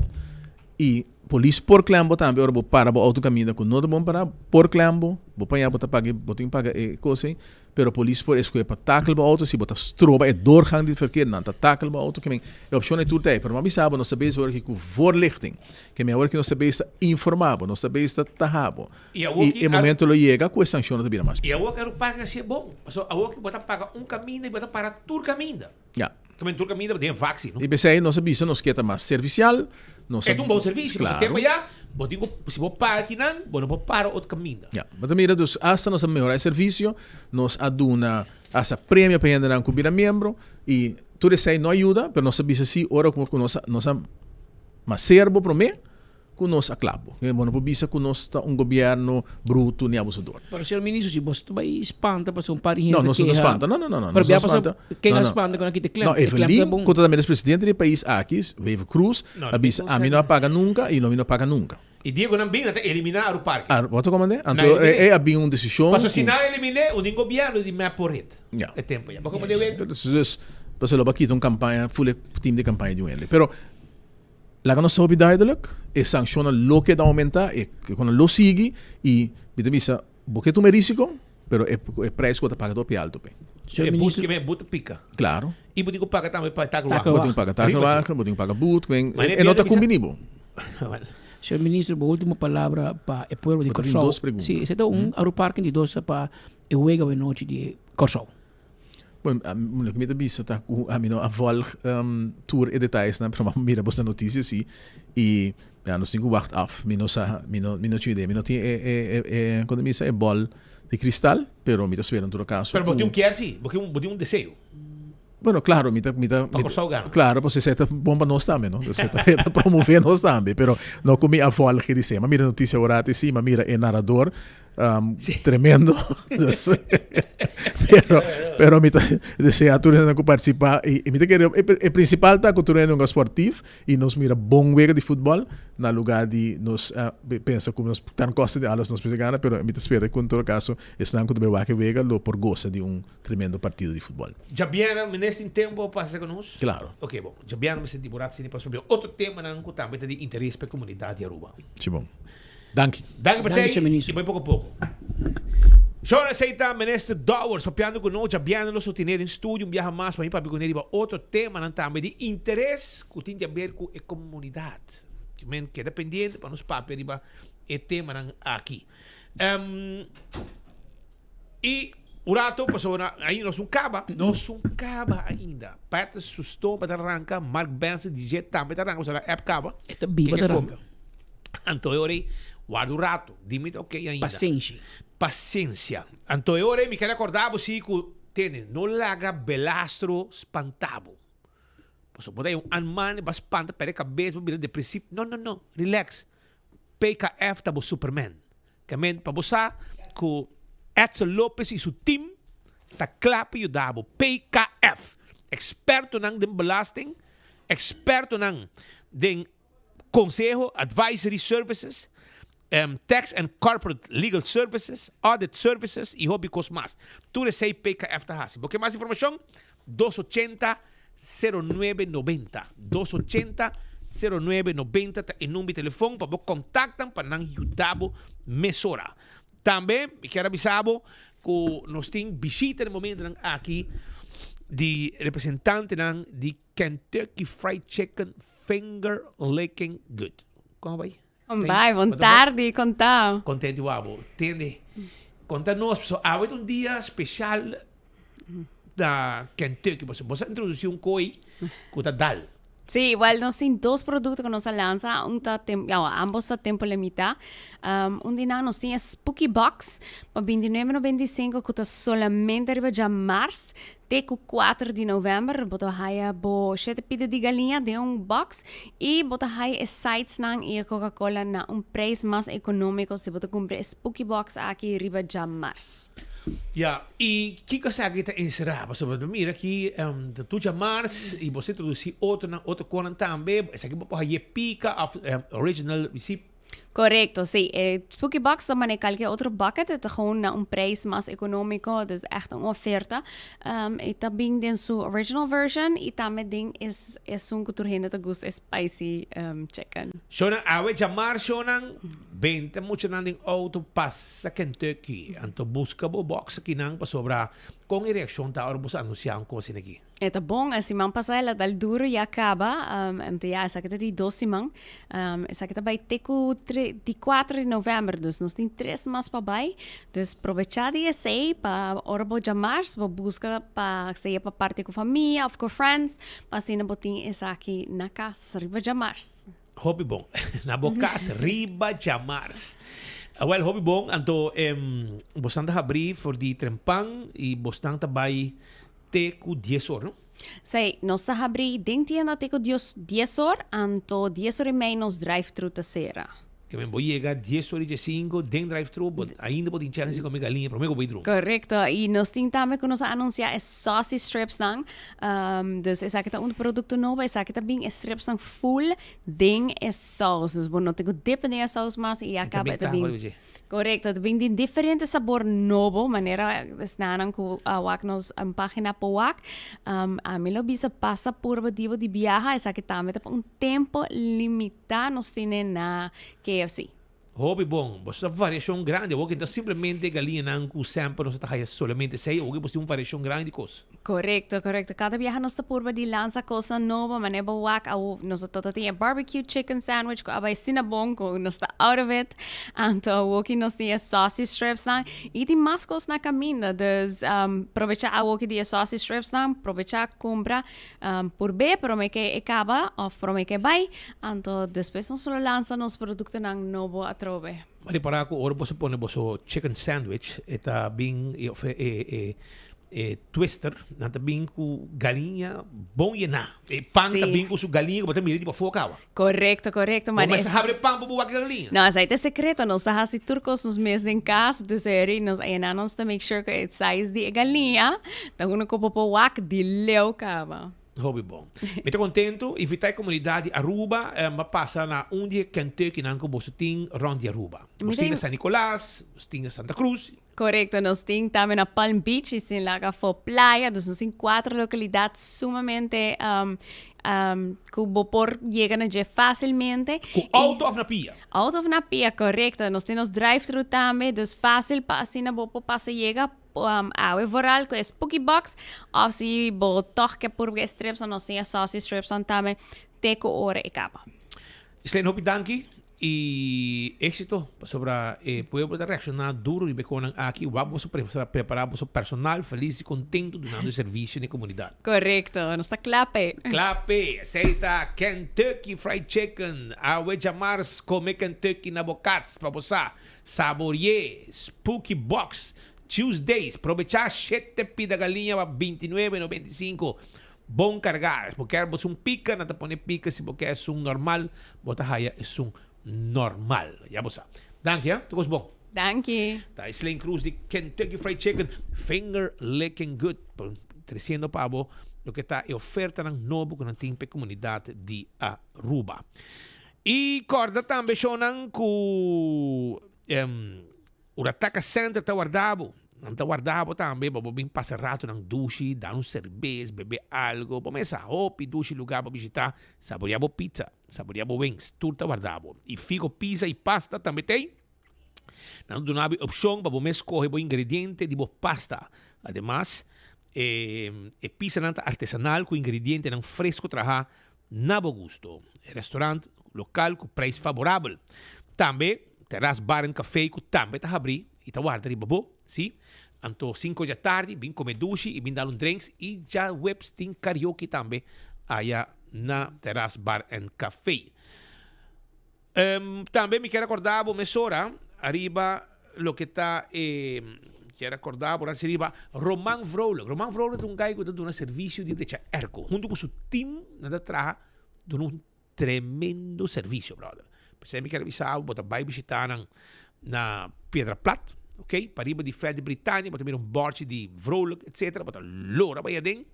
S5: I polis por klèm bo tambe ora bo para bo outo kaminda ku no ta bon pará, por klèm bo, bo paña bo ta paga bo tin paga e kos ei. Pero polis por escoge pa takel bo auto si bo ta stroba e doorgang di verkeer, nan ta takel bo auto. Ke men, e opcion ei tur ta ei. Pero mi a bisa bo, nos ta bezig awor aki cu voorlichting. Ke men awor aki nos ta bezig ta informa bo, nos ta bezig ta taha bo.
S19: I awor
S5: I
S19: ki
S5: e momento lo yega cu e sanccionnan ta bira mas
S19: I
S5: pisa.
S19: awor ki Arupark a hacié bon. Pasobra awor ki bo ta paga un caminda i bo ta para tur caminda.
S5: Ya.
S19: Kamen tur kaminda den vak si, no?
S5: I p'esei nos a bisa nos ke ta mas servisial, nos a.
S19: E ta un bon servisio, pasobra
S5: Klaro.
S19: tempu ya bo tin ku, si bo paga kinan, bo no por para otro kaminda.
S5: Ya, bo ta mira dus asta nos a mehorá e servisio, nos a duna asta premio pa hendenan ku bira miembro i tur esei no a yuda, pero nos a bisa si ora ku nos a nos a mas serbo promé ku nos a klap bo. Bo no por bisa ku nos ta un gobièrnu brutu ni abusador.
S20: Pero señor ministro, si bos ta bai spanta pasobra un par di hende
S5: No,
S20: ta
S5: nos no ta
S20: keha.
S5: spanta. No, no, no, no.
S20: Pero
S5: Nos no
S20: bia pasobra
S5: spanta.
S20: ken
S5: No,
S20: a
S5: no.
S20: spanta ku nan kita e klem?
S5: No,
S20: E klem ta
S5: Evelyn,
S20: bon.
S5: ku ta tambe presidente di e pais aki, Wever Croes,
S19: No,
S5: a bisa,
S19: no
S5: ami no a paga nunka i lo mi no paga nunka.
S19: I dia ku nan bin, nan ta eliminá Aru Parke.
S5: Aru, bo ta komand'é?
S19: Nan
S5: Anto
S19: eliminé.
S5: e a bin un desishon
S19: Pasobra si
S5: ku.
S19: nan eliminé, un di gobièrnu di mep por hit.
S5: Ja.
S19: E tempu ya. Bo komand'é, Wever?
S5: Dus, pasobra lo bo a kita un kampaña, ful e team di kampaña di un hende. Pero. Laga nos hopi duidelijk, e sanccionnan lo keda aumenta, e konan lo sigui y mi ta bisa bo ke tuma e risico, pero e e prijs cu bo ta paga ta hopi alto p'e.
S19: E but ke men but ta pica.
S5: Claro.
S19: Y bo tin cu paga tambe pa e takelwagen.
S5: Bo tin cu paga takelwagen, bo tin cu paga boet, men e no ta cumbini bo.
S20: Señor Ministro, bo ultimo palabra pa e pueblo di
S5: Bo ta tin
S20: Corsou.
S5: dos pregunta.
S20: Si, esei ta un Aruparken di dos pa e wega awenochi di Corsou.
S5: Bueno, loke mi ta bisa ta ku ami no a volg tur e detayesnan, pero mi a mira boso notisia si i ya nos tin ku wagt af. Mi no sa, mi no mi no tin idea, mi no tin e e e e kon ta bisa e bòl di kristal, pero mi ta spera en todo kaso
S19: Pero bo
S5: ku
S19: tin un kier si, bo tin bo tin un deseo.
S5: Bueno, klaro, mi ta mi ta
S19: Pa Kòrsou gana.
S5: Klaro, pasobra esei ta bon pa nos tambe, no? Esei ta ta promové nos tambe, pero no ku mi a volg e disei. Mi a mira notisia ora si, mi a mira e narador Tremendo. Dus, pero, pero mi ta desea tur hende ku participa y, y mi ta kere e, e principal ta ku tur hende hunga sportief y nos mira bon wega di futbol na lugar di nos uh, pensa ku nos tan koste di alles nos mester gana, pero mi ta spera ku en todo caso esnan ku ta bai wak e wega lo por gosa di un tremendo partido di futbol.
S19: Djabièrnè, minister tin tempo pa hasi ku nos?
S5: Claro.
S19: Ok, bon. Djabièrnè mester di bo rat sini pa papia otro temanan ku tambe ta di interes pa e komunidat di Aruba.
S5: Si bon. Danki.
S19: Danki pa
S20: Danki,
S19: tei
S20: señor ministro.
S19: y bai poco poco. Shon esey ta Minister Dowers papiando cu nos djabièrnè lo sotine den studio un biaha mas pa mi papia cu ne riba otro temanan tambe di interes cu tin di haber cu e comunidad. Men keda pendiente pa nos papia riba e temanan aki. Y un rato pasobra ainda nos un caba, nos un caba ainda. Pat su stoma ta ranca, Mark Benson DJ tambe ta ranca, pasobra la app caba.
S20: E ta biba ta ranca.
S19: Anto e ora ei, warda un rato, di mi ta ok ainda.
S20: Pasenshi.
S19: Pasensia. Anto e ora ei mi ker acorda bo si cu, tende, no laga belastro spanta bo. Pasobra bo ta un anman, bo a spanta, perde cabes, bo bira depresivo. No, no, no, relax. PKF ta bo superman. Kemen pa bo sa ku Edsel Lopez i su team ta kla pa yuda bo. PKF, ekspertonan den belasting, ekspertonan den konseho, advisory services, tax and corporate legal services, audit services i hopi kos mas. Tur esei PKF ta hasi. Bo ke mas informashon? Dos ochenta 0990. 280 0990 ta e number di telefon pa bo kontaktan pa nan yuda bo mesora. Tambe mi kier a bisa bo ku nos tin bishita den momentonan aki di representantenan di Kentucky Fried Chicken Finger Licking Good. Kon a bai?
S18: Kon bai, bon tardi, kon ta?
S19: Contento igual bo. Tende, konta nos, so awe ta un dia special na Kentucky, pasobra bo sa introduci un koi ku ta dal.
S18: Sí, wel nos tin dos producto ku nos a lansa, un ta tem, ja, ambos ta tempo limita. Um, un di nan nos tin e Spooky Box pa 29,95 ku ta solamente riba djamars Te ku kuater di novèmber bo ta haya bo shete pida di galiña den un box i bo ta haya e sidesnan i e Coca-Cola na un prijs mas ekonómiko si bo ta kumpra e spooky box aki riba djamars.
S19: Ya, i kiko esaki ta enserá? Pasobra bo mira aki ta tur djamars i bo sa introdusí otronan, otro konan tambe. Esaki bo por haye pika òf original recipe.
S18: Correcto, sí. E Spooky Box ta mane kalke otro bucket, e ta gewoon na un prijs mas economico, dus echt un oferta. Um, e ta bin den su original version y tambe den es esun cu tur hende ta gusta, e spicy um, chicken.
S19: Shownan awe djamar shownan benta muchanan den auto pasa Kentucky anto busca bo box akinan pasobra con e reaccion ta ora bo sa anuncia un cos asina aki.
S18: E ta bon, e siman pasá el a dal duro ya kaba, anto ya esaki ta di dos siman. Esaki ta bai te ku tre, di kuater di novèmber, dus nos tin tres mas pa bai. Dus probechá di esei pa ora bo djamars bo buska pa sea pa parti ku famia òf ku friends pa asina bo tin esaki na kas riba djamars.
S19: Hopi bon. Na bo kas riba djamars. Awel hopi bon anto bosnan ta habrí for di trempan i bosnan ta bai te ku dies or no?
S18: Sí, nos ta habrí den tienda te ku dios dies or anto dies or i mei nos drive thru ta sera.
S19: Ke men bo yega dies or i diesinko den drive thru bo ainda bo tin chance di kome galiña prome ku bo bai drumi.
S18: Korekto, i nos tin tambe ku nos a anunsiá e saucy stripsnan, dus esaki ta un produkto nobo, esaki ta bin e stripsnan full den e saus, dus bo no tin ku dip den e saus mas i ya kaba e ta bin. Korekto, ta bin den diferente sabor nobo, manera esnanan ku a wak nos pagina por wak. Ami lo bisa pasa purba di bo di biaha, esaki tambe ta pa un tempo limitá nos tene na KFC.
S19: Hopi bon, boso ta variashon grandi, awor ke no ta simplemente galiñanan ku semper nos ta haya solamente esei, awor ke boso tin un variashon grandi di kos.
S18: Korekto, korekto. Kada biaha nos ta purba di lansa kosnan nobo, manera bo wak awo nos a tota tin e barbecue chicken sandwich ku a bai asina bon ku nos ta out of it. Anto awoki nos tin e saucy stripsnan i tin mas kos na kaminda. Dus probecha awoki di e saucy stripsnan, probecha kumpra purb'é prome ke e kaba òf prome ke e bai. Anto despues nos lo lansa nos produktonan nobo atrobe.
S19: M'a ripará ku ora boso pone boso chicken sandwich e ta bin òf e E twister nan ta bin ku galiña bon yená. E pan ta bin ku su galiña ku bo ta mira di pafó kaba.
S18: Korekto, korekto.
S19: Bo mester habri e pan pa bo wak e galiña.
S18: No, esei ta e sekreto. Nos ta hasi tur kos nos mes den kas. Dus eri nos a yená nos ta make sure ku e size di e galiña ta unu ku bo por wak di leu kaba.
S19: Hopi bon. Mi ta contento invita e comunidad di Aruba pa pasa na un di e Kentuckynan cu boso tin rond di Aruba. Boso tin na San Nicolas, boso tin na Santa Cruz.
S18: Correcto, nos tin tambe na Palm Beach y sin laga afo playa, dus nos tin cuatro localidad sumamente cu bo por yega na dje facilmente.
S19: Cu auto of na pia?
S18: Auto of na pia, correcto. Nos tin nos drive-thru tambe, dus facil pa asina bo por pasa yega. Awe vooral cu e spooky box of si bo toch ke purba e strips nos tin e saucy strips tambe te cu ora e caba.
S19: Islene hopi danki y exito pasobra e pueblo ta reacciona duro riba e conan aki wak boso prepara boso personal feliz y contento dunando e servicio na e comunidad.
S18: Correcto, nos ta cla p'e.
S19: Cla p'e, esey ta Kentucky Fried Chicken, awe djamars come Kentucky na bo cas pa bo sa Saborie, Spooky Box, Tuesdays, Probechá shete pida galiña pa bintinuebe 95. Bon kargá. Si bo kier bo esun pika, nan ta pone pika. Si bo kier esun normal, bo ta haya esun normal. Ya bo sa. Danki, ha. Tur kos bon.
S18: Danki.
S19: Ta Islane Cruz di Kentucky Fried Chicken. Finger licking good. Treciendo pa bo loke ta e ofertanan nobo ku nan tin pa e komunidat di Aruba. I kòrda tambe shownan ku Urataka Center ta warda bo. Nan ta warda bo tambe pa bo bin pasa ratonan dushi, dal un serbes, bebe algo. Bo mesa hopi dushi lugá pa bishitá, saboreá bo pizza, saboreá bo wings, tur ta warda bo. I Figo Pizza i Pasta tambe t'ei. Nan ta duna bo e opshon pa bo mes skohe bo ingrediente di bo pasta. Ademas, e pizzanan ta artesanal ku ingredientenan fresco trahá na bo gusto. E restaurant lokal ku prijs faborabel. Tambe Terras Bar and Café ku tambe ta habrí i ta warda riba bo, sí. Anto sinku djatardi bin kome dushi i bin dal un drinks i djaweps tin karaoke tambe aya na Terras Bar and Café. Tambe mi kier acorda bo mesora ariba loke ta e kier acorda bo rasi riba Roman Vrolijk. Roman Vrolijk ta un guy cu ta duna servicio di drecha airco. Hunto cu su team nan ta traha duna un tremendo servicio brother. P'esei mi kier avisa bo, bo ta bay bishita nan na Piedra Plat, ok, pariba di Fred di Britania bo ta mira un borchi di Vrolijk etcetera, bo ta lora bay aden,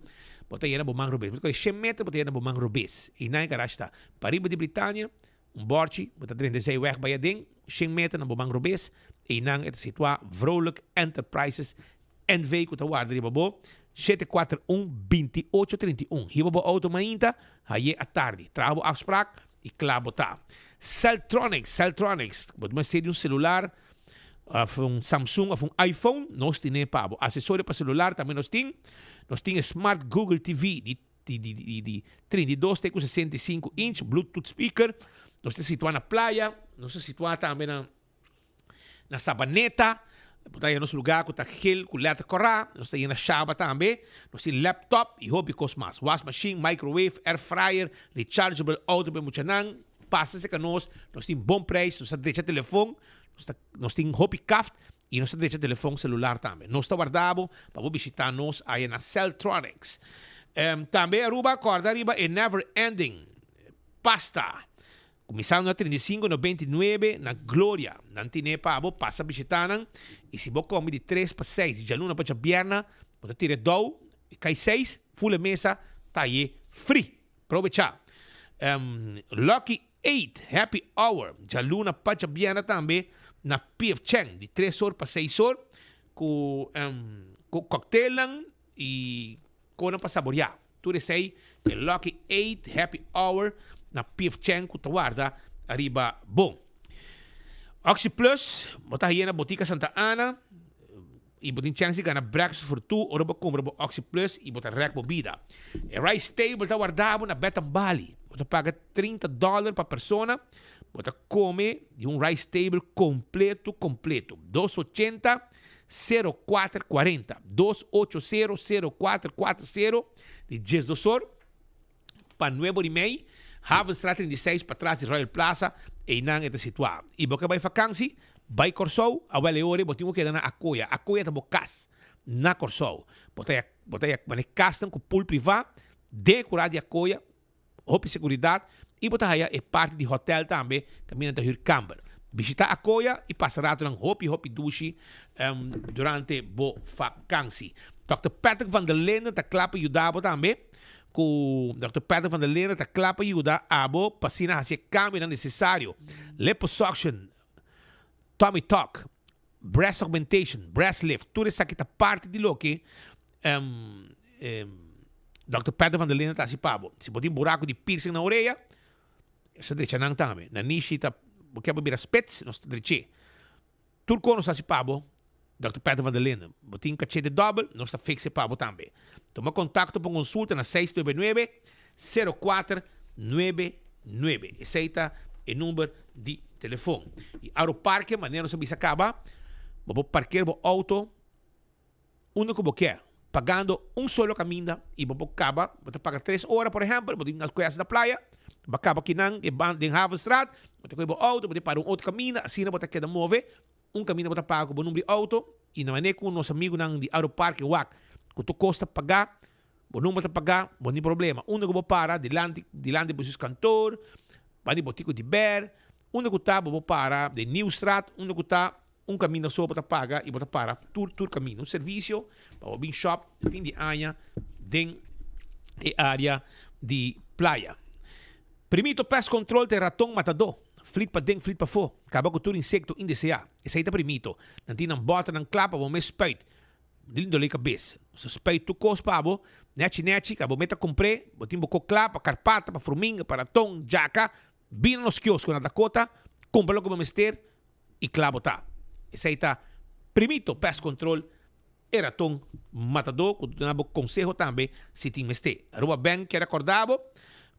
S19: bo ta yena bo man robes. Bo ta coge shen meter bo ta yena bo man robes. Eynan e garage ta. Pariba di Britania, un borchi, bo ta drenta esei weg bai aden, shen meter na bo man robes, einan e ta situá Vrolijk Enterprises NV ku ta warda riba bo, 741 28 31. Hiba bo outo mainta, haye atardi. Traha bo afsprak i kla bo ta. Celltronics, Celltronics, bo ta mester di un selular. Of un Samsung of un iPhone, nos tine pa bo. Accesorio pa celular tambe nos tin. Nos tin e Smart Google TV di di di di di 32 te cu 65 inch, Bluetooth speaker. Nos ta situa na Playa, nos ta situa tambe na na Sabaneta. Bo ta haya nos lugar cu ta geel cu letter cora. Nos ta haya na Shaba tambe. Nos tin laptop y hopi cos mas. Was machine, microwave, air fryer, rechargeable auto pa e muchanan. Pasa cerca nos, nos tin bon prijs, nos ta drecha telefon, nos ta nos tin hopi kaft y nos ta drecha telefon celular tambe. Nos ta warda bo pa bo bishita nos aya na Celltronics. Tambe Aruba corda riba e never ending pasta. Kuminsando na 35 99 na Gloria. Nan tine pa bo pasa bishita nan y si bo come di tres pa seis di djaluna pa djabierna bo ta tira e dou e kai seis full e mesa ta haye free. Probecha. Lucky Eight Happy Hour djaluna pa djabièrnè tambe na PF Chang di tres or pa seis or ku ku cocktailnan y konan pa saboreá. Tur esei e Lucky Eight Happy Hour na PF Chang ku ta warda ariba bo. Oxi Plus bo ta haye na Botica Santa Ana. Y bo tin chance di gana breakfast for two ora bo cumpra bo Oxi Plus y bo ta rek bo bida. E rice table ta warda bo na Bath and Bali. Bo ta paga 30 dollar pa persona. Bo ta come di un rice table completo completo. Dos ochenta sero kuater kuarenta. Dos ocho sero sero kuater kuater sero di diesdos or. Pa nuebo di mei, Havenstraat 36 patras di Royal Plaza, einan e ta situá. I bo ke bai fakansi? Bai Kòrsou, awel e ora bo tin ku keda na Akoya. Akoya ta bo kas na Kòrsou. Bo ta bo ta mane kasnan ku pool privá den e kurá di Akoya, hopi seguridat i bo ta haya e parti di hotèl tambe kaminda ta hür kamber. Bishitá Akoya i pasa ratonan hopi hopi dushi durante bo fakansi. Dòkter Patrick van der Linden ta kla pa yuda bo tambe. Ku Dòkter Patrick van der Linden ta kla pa yuda abo pa asina hasi e kambionan nesesario, liposuction, tummy tuck, breast augmentation, breast lift, tur esaki ta parti di loke Dòkter Patrick van der Linden ta hasi pa bo. Si bo tin buraku di piercing na orea, nos ta drecha nan tambe. Nanishi ta bo ke pa bira spits, nos ta drech'é. Tur kon nos hasi pa bo, Dòkter Patrick van der Linden. Bo tin kachete dòbel, nos ta fikse pa bo tambe. Tuma kontakto pa un konsulta na seis nuebe nuebe, sero kuater nuebe nuebe. Esei ta e number di telefon. I Aro Parke, manera nos a bisa kaba, bo por parker bo outo Unda ku bo ke, pagando un solo kaminda i bo por kaba, bo ta paga tres ora por ehèmpel, bo tin nan kues na playa, bo a kaba kinan e ban den Havenstraat, bo ta kohe bo outo, bo ta para un otro kaminda, asina bo ta keda move, un kaminda bo ta paga ku bo number di outo i na manera ku nos amigunan di Aeroparke wak ku tur kos ta pagá, bo number ta pagá, bo no tin problema. Unda ku bo para dilanti dilanti Bestuurskantoor, banda di Botico di Ber, unda ku ta bo por para den Nieuwstraat, unda ku ta Un kaminda so bo ta paga i bo ta para tur tur kaminda. Un servisio pa bo bin shop fin di aña den e área di playa. Primito Pest Control ta e raton matadó. Flit paden, flit pafó. Kaba ku tur insekto indeseá. Esei ta Primito. Nan tin nan bòternan kla pa bo mes spuit. Di dolé kabes. Bo sa spuit tur kos pa bo. Nèchi nèchi, ka bo meta kumpr'é. Bo tin bo kok kla pa karpata, pa fruminga, pa raton, djaka. Bini na nos kiosko na Dakota, kumpra loke bo mester. i kla bo ta. Esei ta Primito Pest Control, e raton matadó ku ta duna bo konseho tambe si tin mester. Aruba Bank kier rekordá bo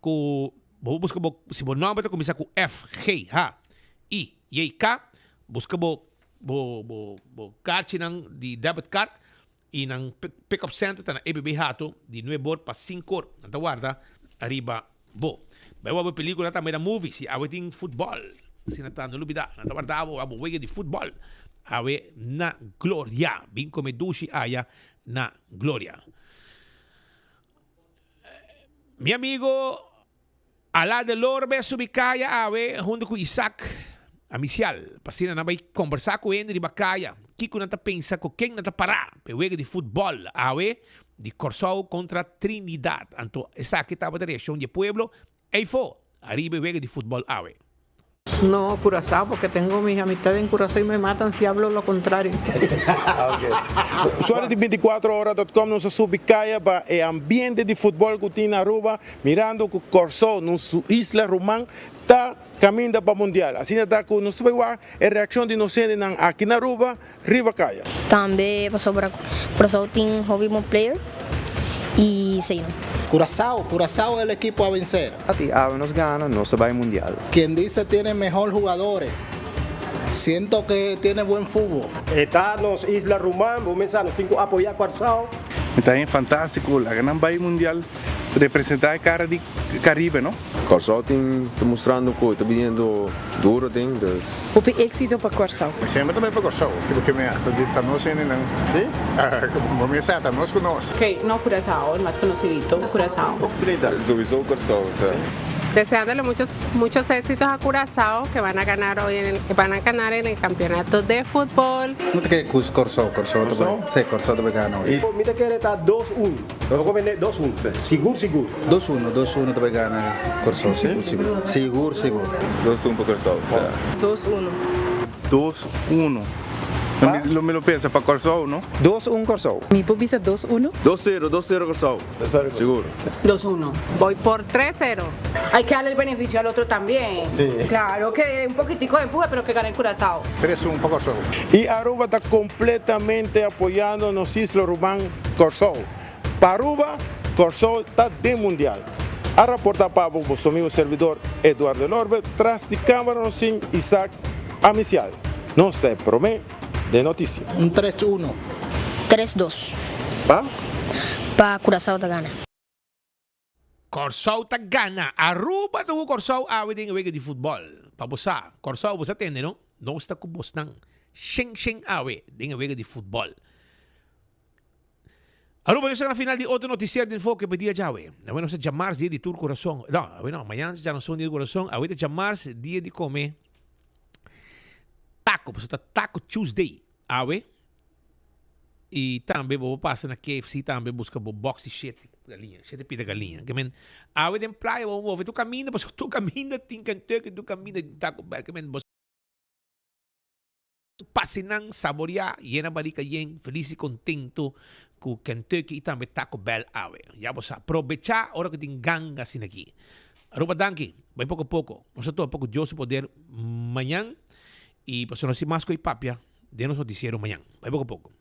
S19: ku bo por buska bo, si bo nòmber ta kuminsá ku F, G, H, I, J, K, buska bo bo bo bo karchinan di debit card i nan pick up center ta na EBB Hato di nuebe or pa sinku or. Nan ta warda ariba bo. Bai wak bo pelicula tambe na movies y awe tin futbol. Asina ta, no lubida, nan ta warda bo wak bo wega di futbol awe na Gloria. Bin come dushi aya na Gloria. Mi amigo Ala de Lorbe a subi kaya awe huntu ku Isaac Amicial pa asina nan bai kombersá ku hende riba kaya kiko nan ta pensa ku ken nan ta pará pa e wega di futbòl awe di Kòrsou kontra Trinidad. Anto esaki tabata reakshon di e pueblo eifó ariba e wega di futbòl awe.
S6: No, Curazao, porque tengo mis amistades en Curazao y me matan si hablo lo contrario.
S21: Usuario di 24 ora dot com nos a subi kaya pa e ambiente di futbol ku tin na Aruba mirando ku Kòrsou, nos isla ruman, ta kaminda pa mundial. Asina ta ku nos ta bai wak e reakshon di nos hendenan aki na Aruba riba kaya.
S7: Tambe pasobra Curaçao tin hopi bon player y esey no.
S9: Curaçao, Curaçao el equipo a vencer.
S24: Y awe nos gana, nos ta bay mundial.
S9: Quien dice tiene mejor jugadores, siento que tiene buen futbol.
S25: E ta nos isla ruman, bo mesa nos tin cu apoya Cuarsao.
S26: Mi ta haña fantástiko, laga nan bai mundial representá e kara di Karibe no.
S13: Kòrsou tin ta mustrando ku e ta biniendo duro den dus.
S6: Hopi éxito pa Kòrsou.
S26: Mi semper ta bai pa Kòrsou, kico ke mi hasta di ta nos hendenan, si? Bo mi sa ta nos ku nos.
S27: Ok, no Curaçao, el mas conocidito, Curaçao.
S13: Souiso Kòrsou, sa.
S27: Deseándole muchos muchos éxitos a Curaçao que van a ganar hoy en el van a ganar en el campeonato de futbol.
S9: Mi ta kere ku Kòrsou, Kòrsou ta bai, si, Kòrsou ta bai gana hoy.
S25: Mi ta kere ta dos un. Nos a bende dos un. Sigur sigur.
S9: Dos uno, dos uno ta bay gana Kòrsou sigur sigur. Sigur sigur.
S13: Dos un pa Kòrsou sa.
S27: Dos uno.
S26: Dos uno. Lo mi lo pensa pa Kòrsou no.
S24: Dos un Kòrsou.
S6: Mi por bisa dos uno?
S13: Dos sero, dos sero Kòrsou. Sigur.
S27: Dos uno. Voy por tres cero.
S28: Hay que darle el beneficio al otro también.
S21: Sí.
S28: Claro que un poquitico de empuje, pero que gane Curazao.
S26: Tres un pa Kòrsou.
S21: Y Aruba ta completamente apoyando nos isla ruman Kòrsou. Pa Aruba, Kòrsou ta den mundial. A raporta pa bo boso amigo servidor Eduardo Elorbe tras di camara nos tin Isaac Amicial. Nos ta e prome den noticia.
S9: Un tres uno.
S7: Tres dos.
S21: Pa?
S7: Pa Curaçao ta gana.
S19: Kòrsou ta gana. Aruba ta ku Kòrsou awe den e wega di futbòl. Pa bo sa, Kòrsou bo sa tende no? Nos ta ku bosnan shen shen awe den e wega di futbòl. Aruba nos ta na final di otro notisiero di Enfoke pa e dia djawe. Awe nos ta djamars dia di tur kurason. No, awe no, mañana ta djanason dia di kurason. Awe ta djamars dia di kome taco, pasobra ta Taco Tuesday awe. Y tambe bo por pasa na KFC tambe busca bo box di shete galiña, shete pida galiña. Ke men awe den playa bo move tur caminda pasobra tur caminda tin Kentucky, tur caminda tin Taco Bell. Ke men bo pasa nan saborea, yena barika yen, feliz y contento cu Kentucky y tambe Taco Bell awe. Ya bo sa, probecha ora cu tin ganga asina aki. Aruba danki, bai poco poco. Nos ta topa cu Dios su poder mañan y pasobra nos tin mas cu e papia. Den nos noticiero mañan. Bai poco poco.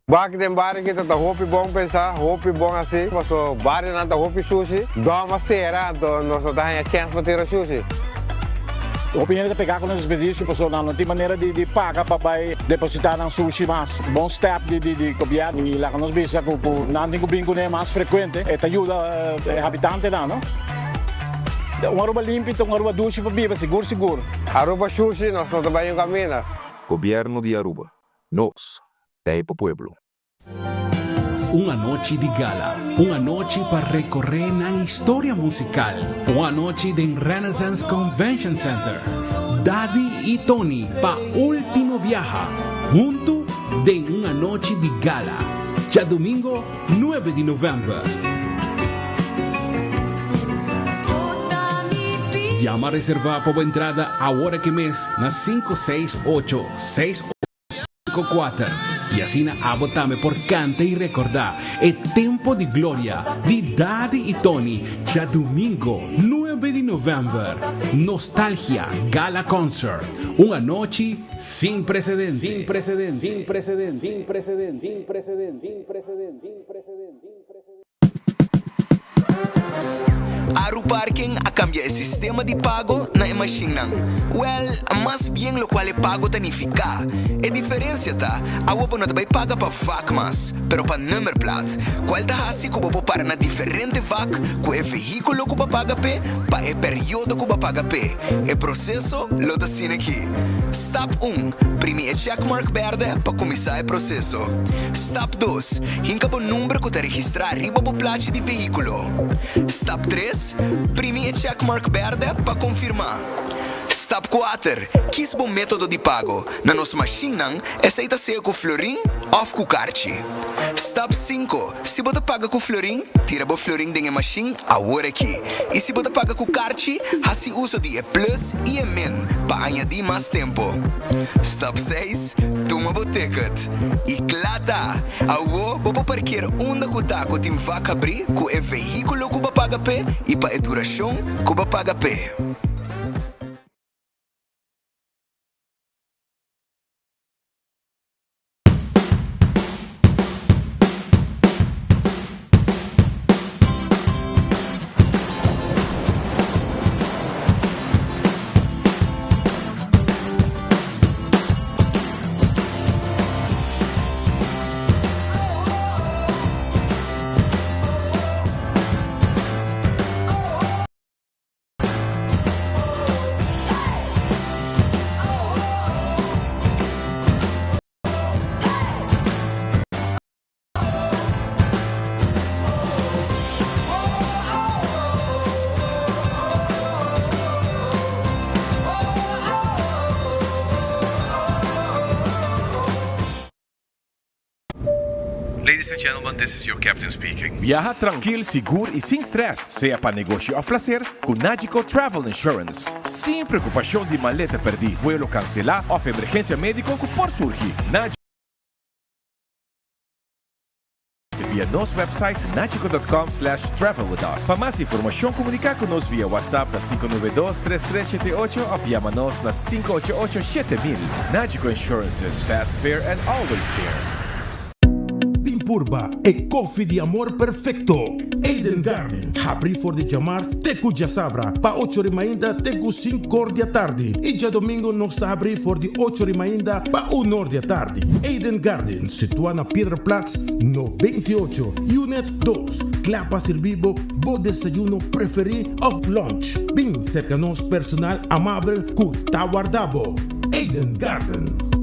S11: Bak den bario kita ta hopi bon pensa, hopi bon hasi, paso barionan ta hopi shushi, dòm a sera anto nos no ta haña chèns pa tira shushi.
S12: Hopi hende ta pegá ku nos desperdicio pasobra nan no tin manera di di paga pa bai depositá nan sushi mas. Bon step di di di gobièrnu i laga nos bisa ku ku nan tin ku bin kuné mas frekuente e ta yuda e habitantenan no. Un Aruba limpi ta un Aruba dushi pa biba sigur sigur.
S11: Aruba shushi nos no ta bai un camina.
S13: Gobierno di Aruba, nos ta e pa pueblo.
S29: Un anochi di gala, un anochi pa recorre nan historia musical, un anochi den Renaissance Convention Center. Daddy y Tony pa ultimo biaha, hunto den un anochi di gala, djadomingo nuebe di november. Yama reserva pa bo entrada awor aki mes na sinku seis ocho, seis ocho sinku kuater i asina abo tambe por kanta i rekordá e tempo di gloria di Daddy i Tony djadumingo nuebe di november. Nostalgia Gala Concert, un anochi sin precedente. Sin precedente. Sin precedente. Sin precedente. Sin precedente. Sin precedente. Sin precedente.
S14: Aruparking a kambia e sistema di pago na e mashinnan. Wèl, mas bien lokual e pago ta nifiká. E diferensia ta, awo bo no ta bai paga pa vak mas, pero pa nummerplaat, kual ta hasi ku bo por para na diferente vak ku e vehíkulo ku bo a paga p'e pa e periodo ku bo a paga p'e. E proseso lo ta asina aki. Stap un, Primi e checkmark bèrdè pa kuminsá e proseso. Stap dos, Hinka bo number ku ta registrá riba bo plachi di vehíkulo. Stap tres, Primi e checkmark bèrdè pa konfirmá. Stap 4, Kies bo método di pago. Na nos mashinnan, esei ta sea ku florin òf ku karchi. Stap 5, Si bo ta paga ku florin, tira bo florin den e mashin awor aki. I si bo ta paga ku karchi, hasi uso di e plus i e min pa añadí mas tempu. Stap 6, Tuma bo ticket. I kla ta! Awor bo por parkeer unda ku ta ku tin vak habrí ku e vehíkulo ku bo paga p'e i pa e durashon ku bo paga p'e.
S3: Ladies and gentlemen, this is your captain speaking. Biaha trankil, sigur i sin stress, sea pa negoshi òf plaser, ku Nagico Travel Insurance. Sin preokupashon di maleta pèrdí, vuelo kanselá òf emergensia médiko ku por surgi. Nagico via nos website nagico.com slash travel with us. Pa mas informashon komuniká ku nos via WhatsApp na 592 3378 òf yama nos na 588 7000. Nagico Insurances, fast, fair and always there.
S4: Bin purba e koffie di amor perfecto. Eden Garden, habri for di djamars te ku djasabra pa ocho ri mainta te ku sinkor di atardi i djadomingo nos ta habri for di ocho ri mainta pa unor di atardi. Eden Garden, situa na Piedraplaats no 28, Unit dos, kla pa sirbi bo bo desayuno preferi of lunch. Bin serka nos personal amabel ku ta warda bo. Eden Garden.